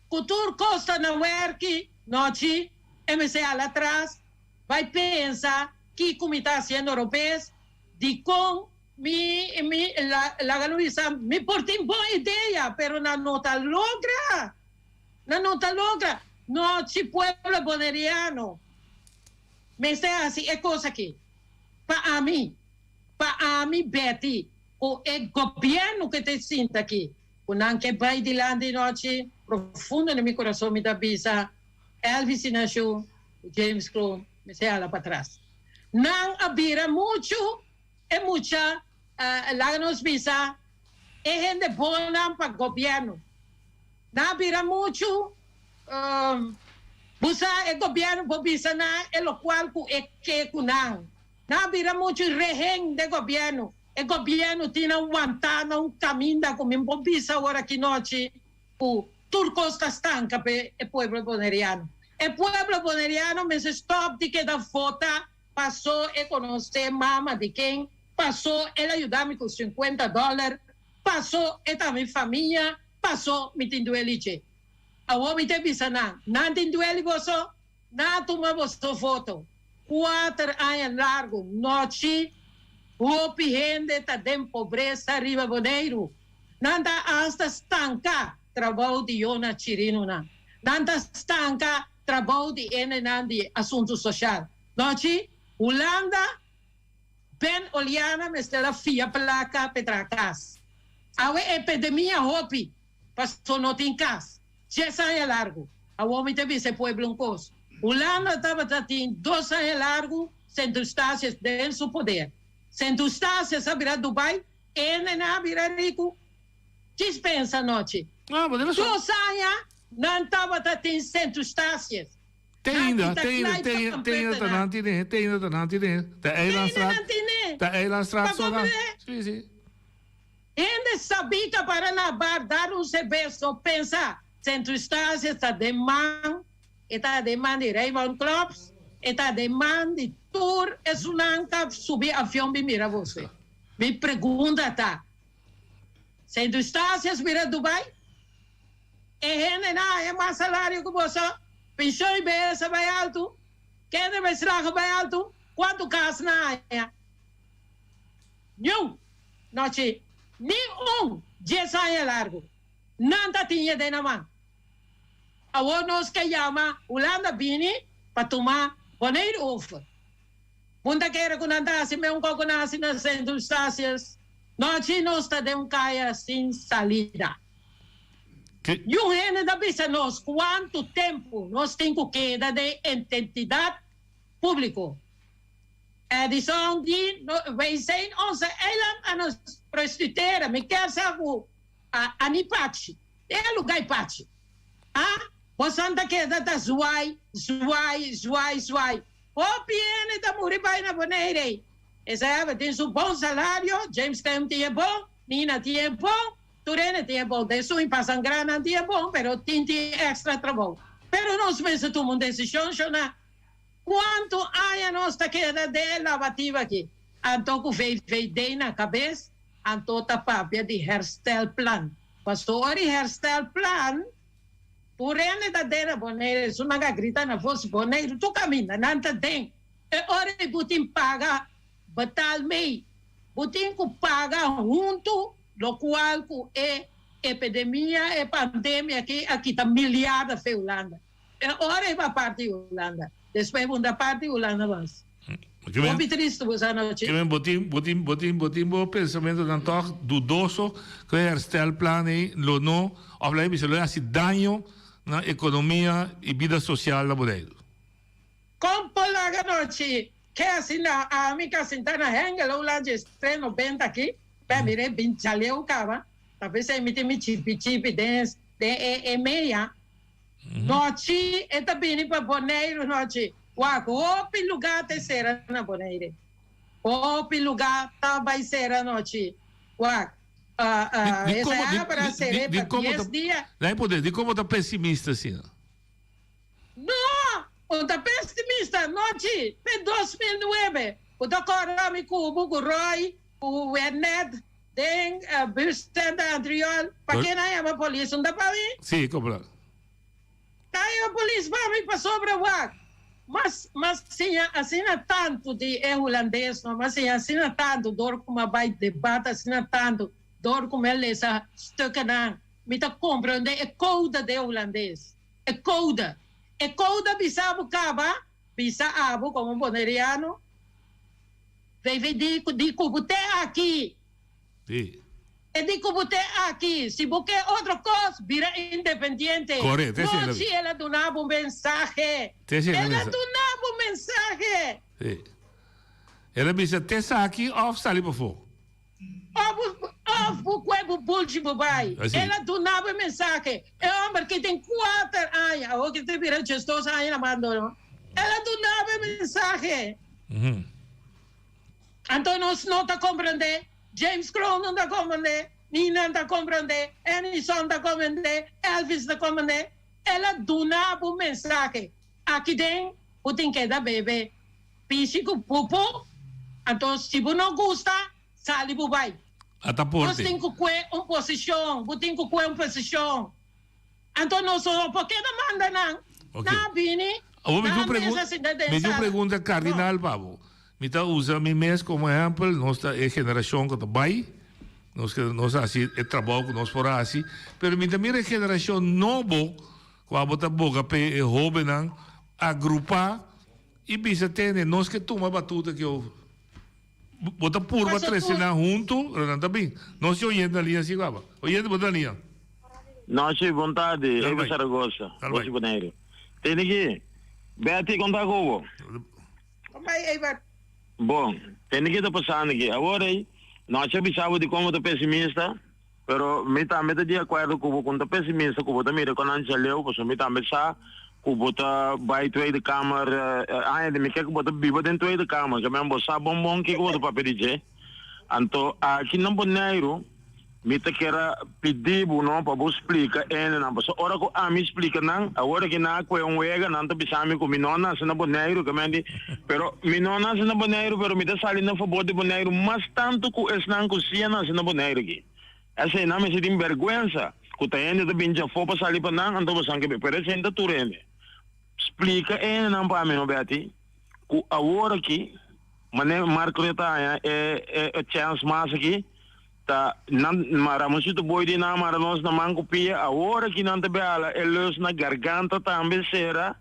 cu tur cos ta na werki, nochi, e mester hala atras, bai pensa kico mi ta haciendo robes. Dikon mi mi laga no bisa mi por tin bon idea pero nan no ta logra nan no ta logra no si pueblo boneriano mester hasi e kos aki pa ami pa ami Betty ku e gobierno ku ta sinta aki ku nan ke bai dilanti nochi profundo den mi kurason mi ta bisa Elvis Inacion ku James Kroon mester hala patras. Nan a bira muchu e mucha, laga nos bisa, e hende bonnan pa gobierno. Nan a bira muchu, bo sa e gobierno por bisa nan e locual cu e ke cu nan. Nan a bira muchu rehen den gobierno. E gobierno tin nan wanta na un caminda cu mi por bisa awor aki nochi cu tur cos ta stanca p'e e pueblo boneriano. E pueblo boneriano mester stop di keda vota paso e conoce mama di ken, paso el a yuda mi cu cincuenta dollar, paso e ta mi famia, paso mi tin dueli dje. Awor mi ta bisa nan, nan tin dueli boso? Nan a tuma boso voto. Cuater aña largo nochi hopi hende ta den pobresa riba Boneiru. Nan ta hasta stanca trabou di Yona Chirinonan. Nan ta stanca trabou di hendenan di asuntu social. Nochi, Hulanda, Ben Oliana mester a fia placa p'e traha cas. Awe epidemia hopi, paso no tin cas. Dies aña largu. Awor mi ta bisa e pueblo un kos. Hulanda tabata tin dos aña largu Sint Eustatius den su poder. Sint Eustatius a bira Dubai, ene nan a bira riku. Djis pensa anochi. Dos aña nan tabata tin Sint Eustatius. Te ainda, te ainda, te ainda, te ainda ta nan tine, te ainda ta nan tine. Ta Eilandstraat, ta Eilandstraat so nan. Sí, sí. Hende sabí ta para na bar dar un serbes no pensa Sint Eustatius ta den man, e ta den man di Raymond Klops, e ta den man di tur esunnan ta subi avion bin mira boso. Mi pregunta ta, Sint Eustatius mira Dubai? E hendenan haña mas salario ku boso? Penshon i bes a bai altu? Kinderbeslag a bai altu? Kuantu kas nan haña? Niun nochi, ni un dies aña largu, nan ta tin yedé na man. Awor nos ke yama Hulanda bini pa tuma Boneiru over. Bo ta kere ku nan ta hasi meun kos ku nan hasi na Sint Eustatius? Nochi nos ta den un kaya sin salida. Niun hende ta bisa nos kuantu tempu nos tin ku keda den ententidat públiko. Edison di, Wij zijn onze eiland aan het prostitueren. Mi kier sa ku a ni pachi. E luga i pachi. A Bosan ta keda ta zwaai, zwaai, zwaai, zwaai. Hopi hende ta muri bai na Bonaire. Esei aba tin su bon salario, James Kemp tin e bon, Nina tin e bon, tur hende tin e bon. Den su in pasangra nan tin e bon, pero tin tin extra trabou. Pero nos mester tuma un decision, shona. Cuanto aña nos ta keda den e labativa aki? Anto cu VVD na cabes, anto ta papia di herstelplan. Pasobra ora di herstelplan. Tur hende ta den na Boneiru, esun nan a grita na vos Boneiru tur kaminda nan ta den. E ora ei bo tin paga betaal mee, bo tin ku paga huntu lokual ku e epidemia, e pandemia aki a kita miliarda fe Hulanda. E ora ei bo a parti Hulanda, despues bo no ta parti Hulanda mas. Hopi tristu bo sa nochi. Kimen bo tin bo tin bo tin bo tin bo pensamentonan tòg dudoso ku e herstelplan ei lo no òf laga bisa lo e hasi daño na ekonomia i bida sosial na Boneiru. Kon por laga nochi ke asina ami ka sinta na Hengelo lanchi estreno benta aki p'e mira e bin chaleu kaba ta p'esei mi tin mi chipi chipi den den e meya. Nochi e ta bini pa Boneiru nochi. Wak, hopi lugá ta e sera na Bonaire. Hopi lugá ta bai sera nochi. Wak, esa abra ser'é pa dies dia. Lei poder, di komo ta pesimista asina? No! Un ta pesimista, nochi, den 2009, ku ta kòrda mi ku bo, ku Roy, ku Wernet, Den bus Santa Antriol, pa ke nan yama polis? Un ta pa mi? Sí, kompra. Ta yama polis pa mi pasobra wak. Mas mas siña asina tantu di e hulandes no, mas siña asina tantu dor ku mi a bai debat asina tantu dor ku mi a lesa stukkenan, mi ta komprende e kouda di e hulandes. E kouda. E kouda bisa bo kaba, bisa abo komo boneriano. VVD ku di ku bo te aki. Sí. E di ku bo te aki. Si bo ke otro kos, bira independiente. Correcto, esei No, si el a duna bo un mensahe. Esei El a duna bo un mensahe. Sí. El a bisa te esaki of sali pafó. Of bo, of bo kue bo bulchi bo bai. Así. El a duna bo e mensahe. E homber ki tin kuater aña, awor ki ta bira diesdos aña na mando, no? El a duna bo e mensahe. Anto nos no ta comprende, James Kroon no ta comprende, Nina ta comprende, Enison ta comprende, Elvis ta comprende. El a duna bo mensahe. Aki den bo tin keda bebe pishi ku pupu, anto si bo no gusta, sali bo bai. Ata Nos tin ku kue un posishon, bo tin ku kue un posishon. Anto nos no por keda manda nan. Ok. Nan a bini, Awor mi nan tin a un pregun- mesa sinta den mi tin un sala. pregunta kardinal pa bo. Mi ta usa mi mes komo ehèmpel, nos ta e generashon ku ta bai, nos ke nos a hasi e trabou ku nos por hasi, pero mi ta mira e generashon nobo ku abo ta boga p'e e hóbennan agrupá i bisa tende nos ke tuma batuta aki over. Bo ta purba Paso trese tur. nan huntu, pero nan ta bin. Nos tin oyente na liña si kaba. Oyente bo ta na liña. Nochi, bon tardi. Dal Eva bai. Zaragoza, Dal Bochi bai. Boneiru. Tene ki, Betty, kon ta ku bo? Kon bai, Eva? Bon, tene ki ta pasando aki. Awor ei, nochi a bisa bo di kon bo ta pesimista, Pero mi tambe ta di akuerdo ku bo ku no ta pesimista ku bo ta mira kon nan djaleu, pasobra mi tambe sa ku bo ta bai Tweede Kamer, aña di mi ke ku bo ta biba den Tweede Kamer, ke men bo sa bon bon kiko bo ta papia di dje. Anto aki na Boneiru mi ta kier a pidi bo no pa bo splika hendenan, pasobra ora ku ami splika nan, awor aki nan a kue un wega, nan ta bisa mi ku mi no a nase na Boneiru, ke men di, pero mi no a nase na Boneiru, pero mi ta sali na fabor di Boneiru mas tantu ku esnan ku si a nase na Boneiru aki. Esei nan mester tin bèrgwensa ku ta hende ta bin djafó pa sali pa nan, anto bosan ke bin. Pero esei no ta tur hende. Splika e hendenan pa mi no, Betty, ku awor aki, manera Mark Rutte a haña e e chèns mas aki, ta nan Ramonsito Boy di nan a mara nos na man ku pia, awor aki nan ta bai hala e lus na garganta tambe sera.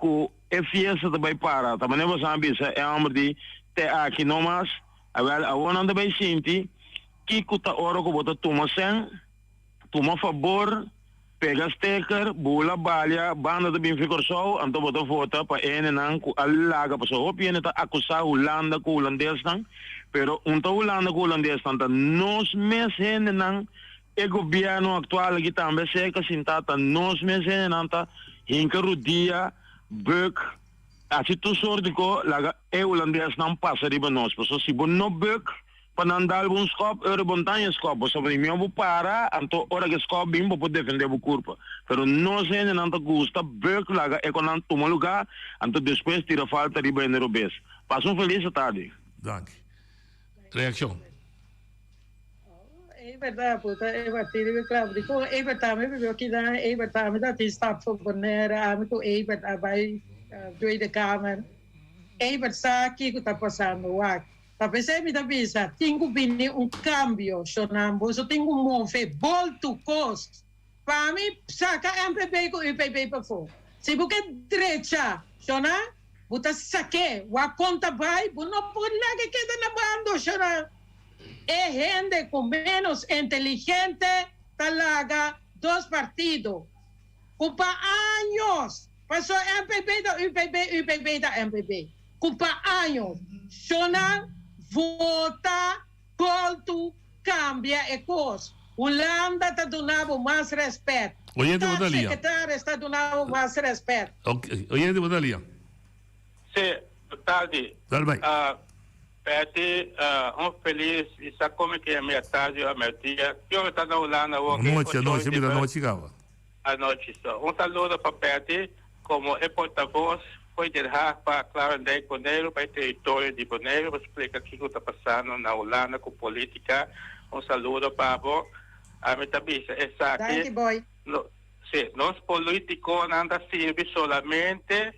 ku e fiesta ta bai para. Ta manera boso a bisa e hòmber di te aki no mas. Awèl, awor nan ta bai sinti kiko ta ora ku bo ta tuma sèn, tuma fabor, pega steker, bula balia, banda ta bin fi Kòrsou, anto bo ta vota pa e hendenan ku a laga, pasobra hopi hende ta akusá Hulanda ku hulandesnan, pero un ta Hulanda ku hulandesnan, ta nos mes hendenan. E gobierno actual aki tambe cerca sinta ta nos mes hendenan ta hinca rudia, buk, haci tur soort di co laga e Hulandesnan pasa riba nos. Pasobra si bo no buk pa nan dal bo un scop, ora bo no ta haña scop. Pasobra mihor bo para, anto ora cu e scop bin bo por defende bo curpa. Pero nos hendenan ta gusta buk laga e conan tuma lugar, anto despues tira falta riba hende robes. Pasa un feliz atardi. Danki. Reaccion. Ebert a puta Ebert tiri mi klap di kon Ebert tambe bibió kinan Ebert tambe ta tin stap for Bonaire ami ku Ebert a bai Tweede Kamer Ebert sa kiko ta pasando wak ta p'esei mi ta bisa tin ku bini un kambio shonnan boso tin ku move boltu kos pa mi saka MPB ku UPB pafó si bo ke drecha shonnan bo ta sak'é wak kon ta bai bo no por laga keda na bando shonnan. E hende ku ménos inteligente ta laga dos partido ku pa años, paso MPB ta UPB, UPB ta MPB, ku pa años shonnan vota koltu kambia e kos. Hulanda ta duna bo mas rèspèt. Oyente bo ta lia. Staatssecretaris ta duna bo mas rèspèt. Oyente bo ta lia. Sí, tardi. Dal bai. Betty, un felis i sa come ke a meia tardi o a merdia. Ki ora ta na Hulanda awor? Anochi, anochi, a bira anochi caba. Anochi so. Un saludo pa Betty como e portavoz foi Den Haag pa Kralendijk Boneiru pa e teritorio di Boneiru pa splica kico ta pasando na Hulanda cu politica. Un saludo pa bo. Ami ta bisa esaki. Danki boy. No. Sí, nos politiconan ta sirbi solamente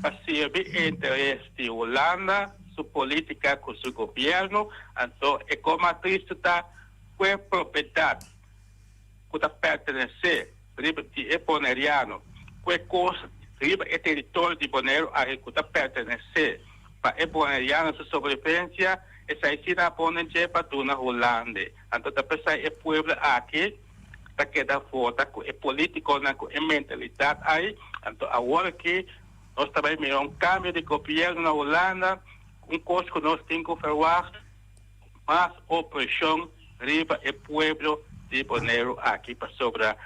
pa sirbi interes di Hulanda, su politica cu su gobierno, anto e co mas tristo ta cu e propiedad cu ta pertenece riba di e Boneriano, cu e cos riba e teritorio di Boneiru aki cu ta pertenece pa e Boneriano su sobrevivencia, esai si nan a pone dje pa duna Hulande. Anto ta pesai e pueblo aki ta keda vota ku e politikonan ku e mentalidat ai. Anto awor aki nos ta bai mira un kambio di gobierno na Hulanda, un kos ku nos tin ku ferwagt, mas opreshon riba e pueblo di Boneiru aki, pasobra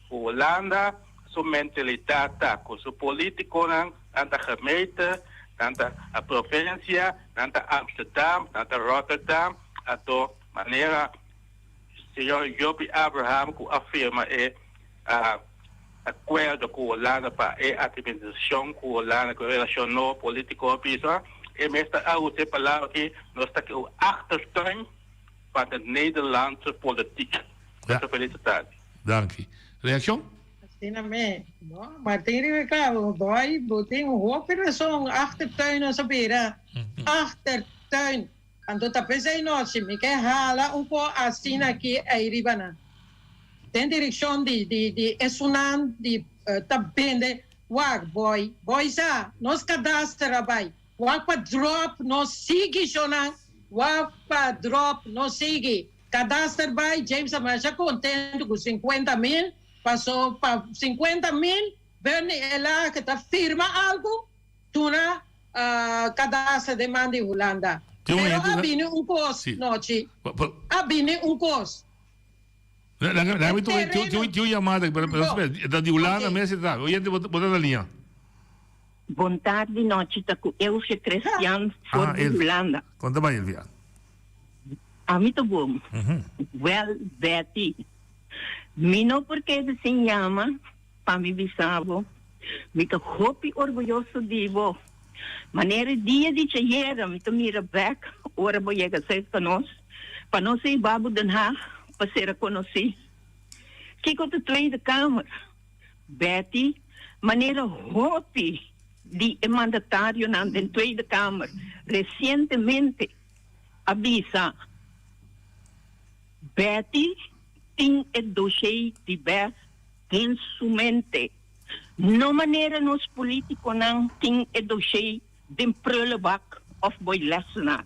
Hulanda su mentalidat ta ku su politikonan nan ta gemeente, nan ta provinsia, nan ta Amsterdam, nan ta Rotterdam, anto manera Señor Jopie Abraham cu a firma e acuerdo cu Hulanda pa e administracion cu Hulanda cu e relacion nobo politico a bisa e mes ta a usa e palabra aki nos ta cu achtertuin van de Nederlandse politiek. Ja. Mucho feliz tarde. Danki. Reaccion? Asina me. No, Martin riba e clavo. Boy, bo tin hopi razon. Achtertuin nos a bira. Achtertuin. Anto ta p'esei nochi mi ke hala un ko asina aki ei riba nan. Den direkshon di di di esunnan di ta bende wak boy boy sa nos kadaster a bai wak pa drop no sigui shonan wak pa drop no sigui kadaster bai James a masha kontentu ku sinkuenta mil paso pa sinkuenta mil Bernie Elhage ta firma algu Tuna kadastra den man di Hulanda. Pero a bini un kos, Nochi. A bini un kos. Laga mi tin un yamada, pero espera, ta di Hulanda mes e ta. Oyente, bo ta na liña. Bon tardi, Nochi. Ta ku Elvia Crestian for di Hulanda. Kon ta bai, Elvia? Ami ta bon. Wel, Betty, mi no por keda sin yama. Pa mi bisa bo, mi ta hopi orguyoso di bo. Manera e dia di djayera mi ta mira bek ora bo yega serka nos, pa nos a hiba bo Den Haag pa sera konosí. Kiko ta Tweede Kamer? Betty, manera hopi di e mandatarionan den Tweede Kamer resientemente a bisa, Betty tin e doshé di bes. Den su mente. No manera nos politiconan tin e dossier den prullenbak of boy lessenaar.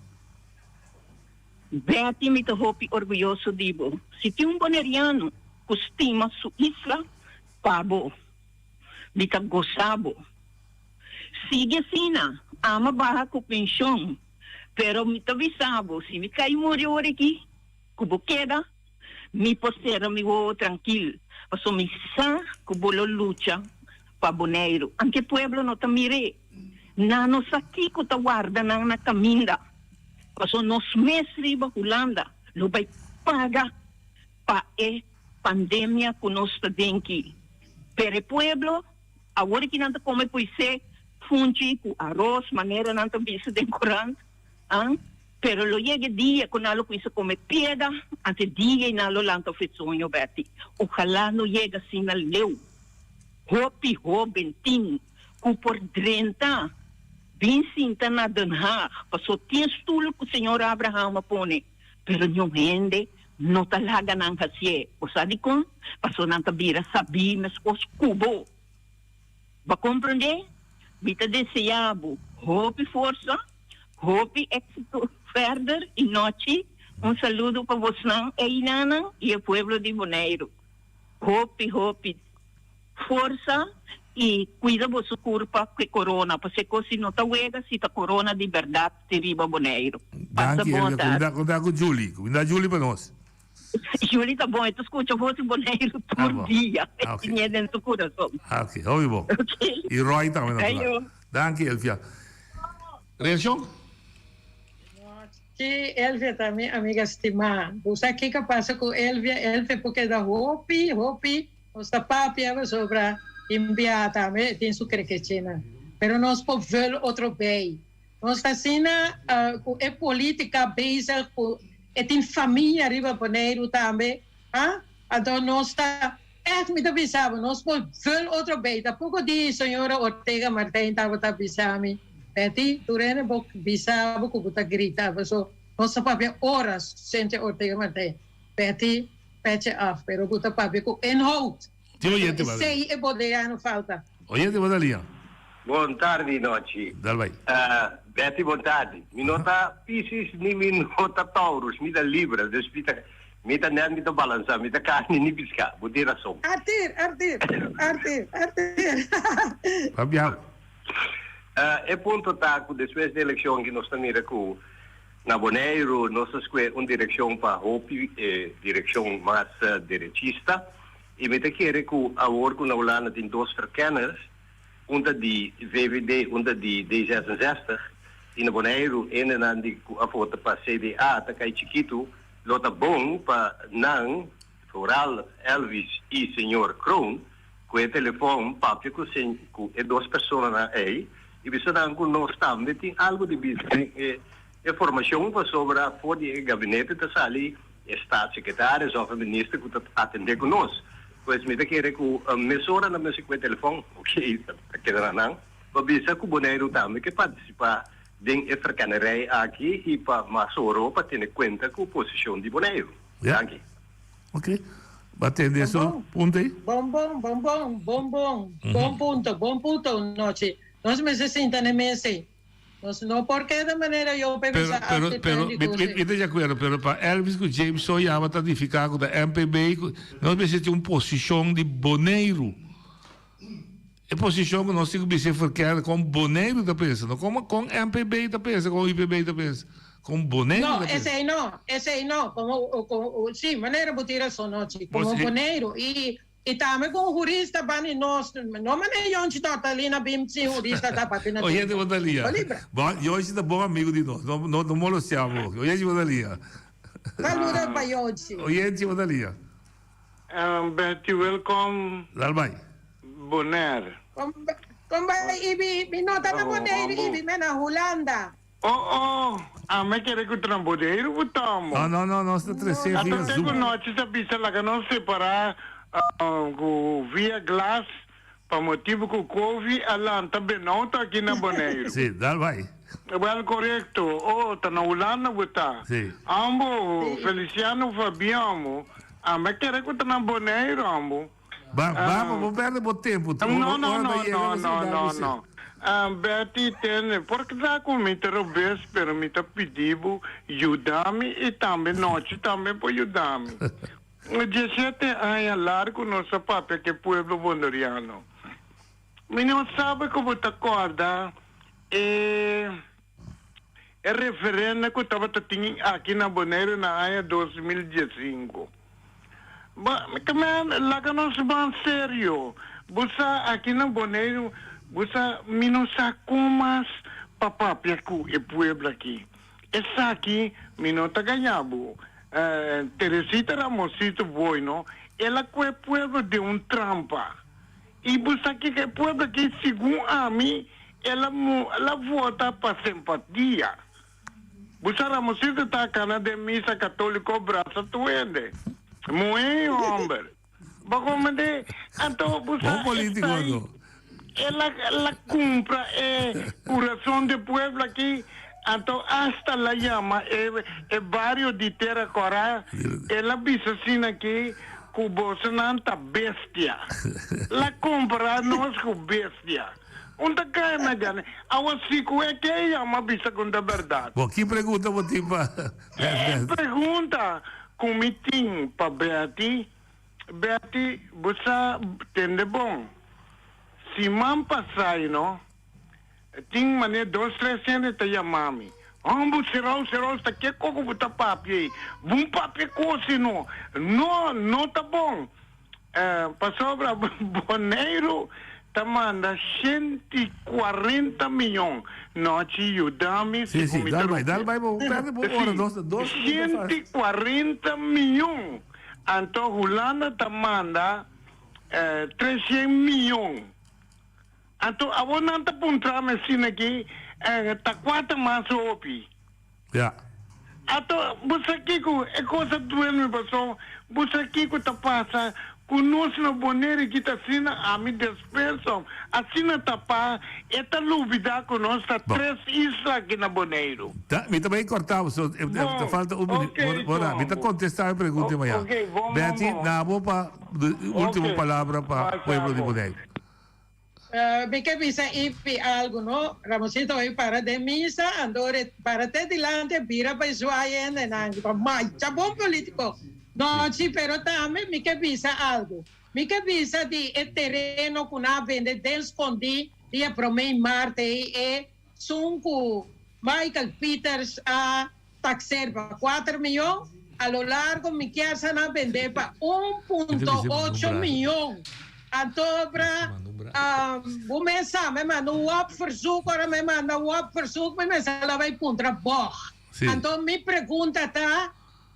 Betty mi ta hopi orguyoso di bo. Si tin un Boneriano cu stima su isla, pa bo. Mi ta gosa bo. Sigui asina, ama baha cu pension, pero mi ta bisa bo, si mi cay muri ora aki, cu bo keda, mi por cera mi wowo trankil, paso mi sa cu bo lo lucha pa Boneiru, anke pueblo no ta mir'é. Nan no sa kico ta warda nan na caminda, paso nos mes riba Hulanda lo bay paga pa e pandemia cu nos ta den ki. Pero e pueblo awor ki nan ta come puisé funchi cu aros manera nan ta bisa den corant, an, pero lo yega e dia cu nan lo cuminsa come pieda, ante dia y nan lo lanta of e soño, Betty. Ojalá no yega asina leu. Hopi hoben tin cu por drenta bin sinta na Den Haag, paso tin stoel cu señor Abraham a pone, pero niun hende no ta laga nan hacié. Bo sa dicon? Paso nan ta bira sabí mescos cu bo. Bo a comprendé? Mi ta desea bo hopi forsa, hopi éxito verder y nochi. Un saludo pa bosnan einanan y e pueblo di Boneiru. Hopi hopi forsa y cuida boso curpa cu e corona pasobra e cos si no ta wega si ta corona di berdad tin riba Boneiru. Pasa Danki bon Elvia, tarde. cuminda conta cu Julie, cuminda Julie pa nos. Julie ta bon, e ta scucha voz di Boneiru Ah tur bon. dia, e Ah ok. tinie den su curason. Ah ok, hopi bon. Ok. Y Roy tambe natural. Ayo. Danki Elvia. Reaccion? Ki Elvia ta mi amiga stimá. Bo sa kiko a pasa ku Elvia? Elvia por keda hopi, hopi. Nos ta papia pasobra tin biaha tambe e tin su krekechenan. Pero nos por vul otro bei. Nos ta asina ku e politica bezig ku e tin famia riba Boneiru tambe. Ha? Anto nos ta ègt mi ta bisa bo nos por vul otro bei. Tampoko di señora Ortega Martijn tabata bisa mi. Betty, tur hende bo bisa bo ku bo ta grita paso nos ta papia oras Cynthia Ortega Martijn. Betty, petje af, pero bo ta papia ku inhoud. Tin oyente ba Esei e bodegano falta. Oyente bo ta lia. Bon tardi nochi. Dal bai. Betty bon tardi. Mi no ta Pisces ni mi no ta Taurus, mi ta Libra, dus mi ta mi ta net mi ta balansa, mi ta carni ni pisca. Bo tin rason. Arthur, Arthur, Arthur, Arthur. Papia. E punto ta ku despues di elekshon ki nos ta mira ku na Boneiru nos a skohe un direkshon pa hopi e direkshon mas derechista i mi ta kere ku awor ku na Hulanda tin dos verkenners, un ta di VVD un ta di D 66 i na Boneiru hendenan di ku a vota pa CDA ta kai chikitu lo ta bon pa nan Vooral Elvis i señor Kroon ku e telefòn papia ku ku e dos personanan ei i bisa nan ku nos tambe tin algu di bisa den e e formashon pasobra for di e gabinete ta sali e staatssecretaris òf e minister ku ta atendé ku nos. Pues mi ta kere ku mesora nan mester ku e telefòn, oke ta keda na nan, pa bisa ku Boneiru tambe ke partisipá den e ferkanerij aki i pa mas oro pa tene kuenta ku posishon di Boneiru. Ja. Danki. Ok. Ba tende eso punto ei? Bon bon, bon bon, bon bon, bon punto, bon punto nochi. Nos mester sinta na e mesa ei. Nos no por keda manera yo pe Pero, bisa pero, after pero, Candy mi, mi, Crush. mi ta di akuerdo, pero pa Elvis ku James so yama ta nifiká ku ta MPB ku nos mester tin un posishon di Boneiru. E posishon ku nos tin ku bisa e verkeerde kon Boneiru ta pensa, no kon kon MPB ta pensa, kon UPB ta pensa, kon Boneiru No, ta pensa. esei no, esei no, komo, komo, si, manera bo tin rason nochi, Bo komo si. Boneiru i i tambe ku un hurista bani nos, no manera Yonchi Tortalina bim sin hurista ta papia na Oyente tinta. bo ta lia. Bo libra. Bo, Yonchi ta bon amigo di nos, no no no molestia bo. Oyente bo ta lia. Saludos pa Yonchi. Oyente bo ta lia. Betty welkom. Dal bai. Bonaire. Kon kon bai Ibi? Mi no ta na Boneiru Ibi, mi na Hulanda. Oh oh, ami kere ku ta na Boneiru ku Tomo. No no no, nos ta trese via Ata te ku Zoom. nochi ta bisa laga nos separa ku via glas pa motibu ku Kofi a lanta benouto aki na Boneiru. Si, dal bai. Wel korekto, oh ta na Hulanda bo ta. Si. Ambo, Feliciano Fabian, ami kere ku ta na Boneiru ambo. Ba, ba, pa bo perde bo tempo. No, no, no, no, no, no, no. Betty, tende, por ta ku mi ta robes, pero mi ta pidi bo yuda mi i tambe nochi tambe por yuda mi. Diesiete aña largu nos a papia ku e pueblo boneriano. Mi no sabe ku bo ta kòrda e e referenda ku tabata tin aki na Boneiru na aña 2015. Ba, mi laga nos ban serio. Bo sa aki na Boneiru, bo sa mi no sa kon mas pa papia ku e pueblo aki. Esaki mi no ta gaña bo. Teresita Ramosito Boy no, el a kue pueblo den un trampa. I bo sa kiko e pueblo aki segun ami el a el a vota pa simpatia. Bo sa Ramosito ta kana den misa katoliko brasa tur hende, muhé i hòmber. Bo komprendé? Anto bo sa Bon polítiko esei anto. el a el a kumpra e kurason di pueblo aki, anto asta el a yama e e bario di Tera Kòrá, el a bisa asina aki ku bosonan ta bestia. El a kompará nos ku bestia. Un ta kai na gana. Awa si ku e ke yama bisa ku ta bèrdat. Bon, ki pregunta bo tin pa E pregunta ku mi tin pa Betty, Betty, bo sa tende bon. Siman pasai no, tin manera dos tres hende ta yama mi. Hombo, Serou, Serou, sta ke koko bo ta papia ei? Bun papia kosi no. No, no ta bon. Pasobra Boneiru ta manda 140 miyon. Nochi yuda mi Si, si si, ku mi ta dal bai, dal rupia. bai, bo perde bo ora, Si, dos, dos minuto fas. 140 miyon. Anto Hulanda ta manda 300 miyon. Anto awor nan ta puntra mi asina aki, ta kua ta mas hopi? Ja. Anto bo sa kiko e kos a duel mi paso bo sa kiko ta pasa ku nos na Bonaire ki ta asina ami despensa asina ta pa e ta lubida ku nos ta Bon. tres isla aki na Boneiru. Ta, mi ta bai korta bo, so e, e, ta Bon, falta un minuut. ok, Bo, bo na, mi ta Tombo. kontesta e pregunta O, mañana. ok, bon, bon, Betty, bon. na bo pa ultimo Ok, palabra pa pasa pueblo di bo. Bonaire. Mi ke bisa Ipi algu no, Ramosito hoy para den misa anto ora e para te dilanti e bira pa e zwaai hendenan pa macha bon politico no si pero tambe mi ke bisa algu mi ke bisa di e tereno ku nan a bende den skondi dia prome i marte ei e sun ku Michael Pieters a taxer pa kuater miyon a lo largo mi kier sa nan bende pa un punto ocho miyon anto bra bo mes sa mi manda un wop verzoek ora mi manda wop verzoek mi mester la bay puntra bog anto mi pregunta ta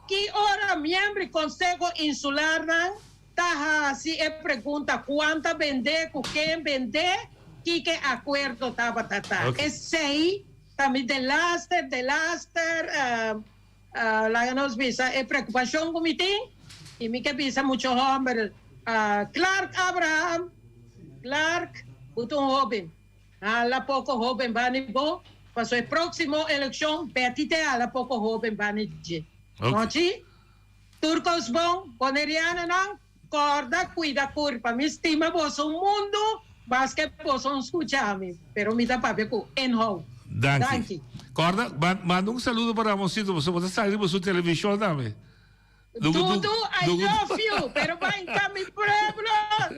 ki ora miembro di conseho insular nan ta hasi e pregunta kuanta bende ku ken bende kiko e akuerdo tabata ta esei Ta mi delaster, delaster, laga nos bisa e preocupacion cu mi tin y mi ke bisa mucho homber, Clark Abraham, Clark, bo ta un hoben, hala poco hoben bani bo, paso e proximo eleccion Betty te hala poco hoben bani dje. Nochi, tur cos bon, Bonerianonan. Corda cuida curpa. Mi stima boso un mundo maske boso un scucha mi, pero mi ta papia cu inhoud. Danki. Danki. Corda, manda un saludo pa Ramoncito, pasobra bo ta sali riba su television tambe. Dudu, I love you, pero bai ta mi pueblo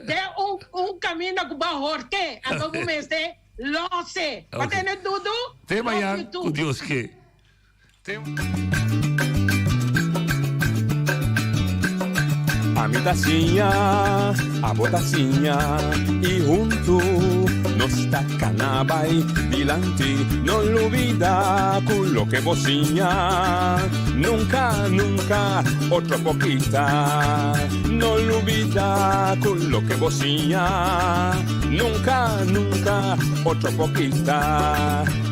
den un un caminda cu bo horte, anto bo mester lose. Bo tene Dudu? Te Love mañan you too. cu Dios ke. Te. Ami ta siña, abo ta siña, i huntu nos ta kana bai dilanti. No lubida ku loke bo siña, nunka, nunka otro por kita. No lubida ku loke bo siña, nunka, nunka otro por kita.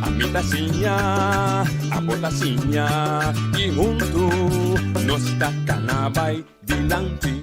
Ami ta siña, abo ta siña, i huntu nos ta kana bai dilanti.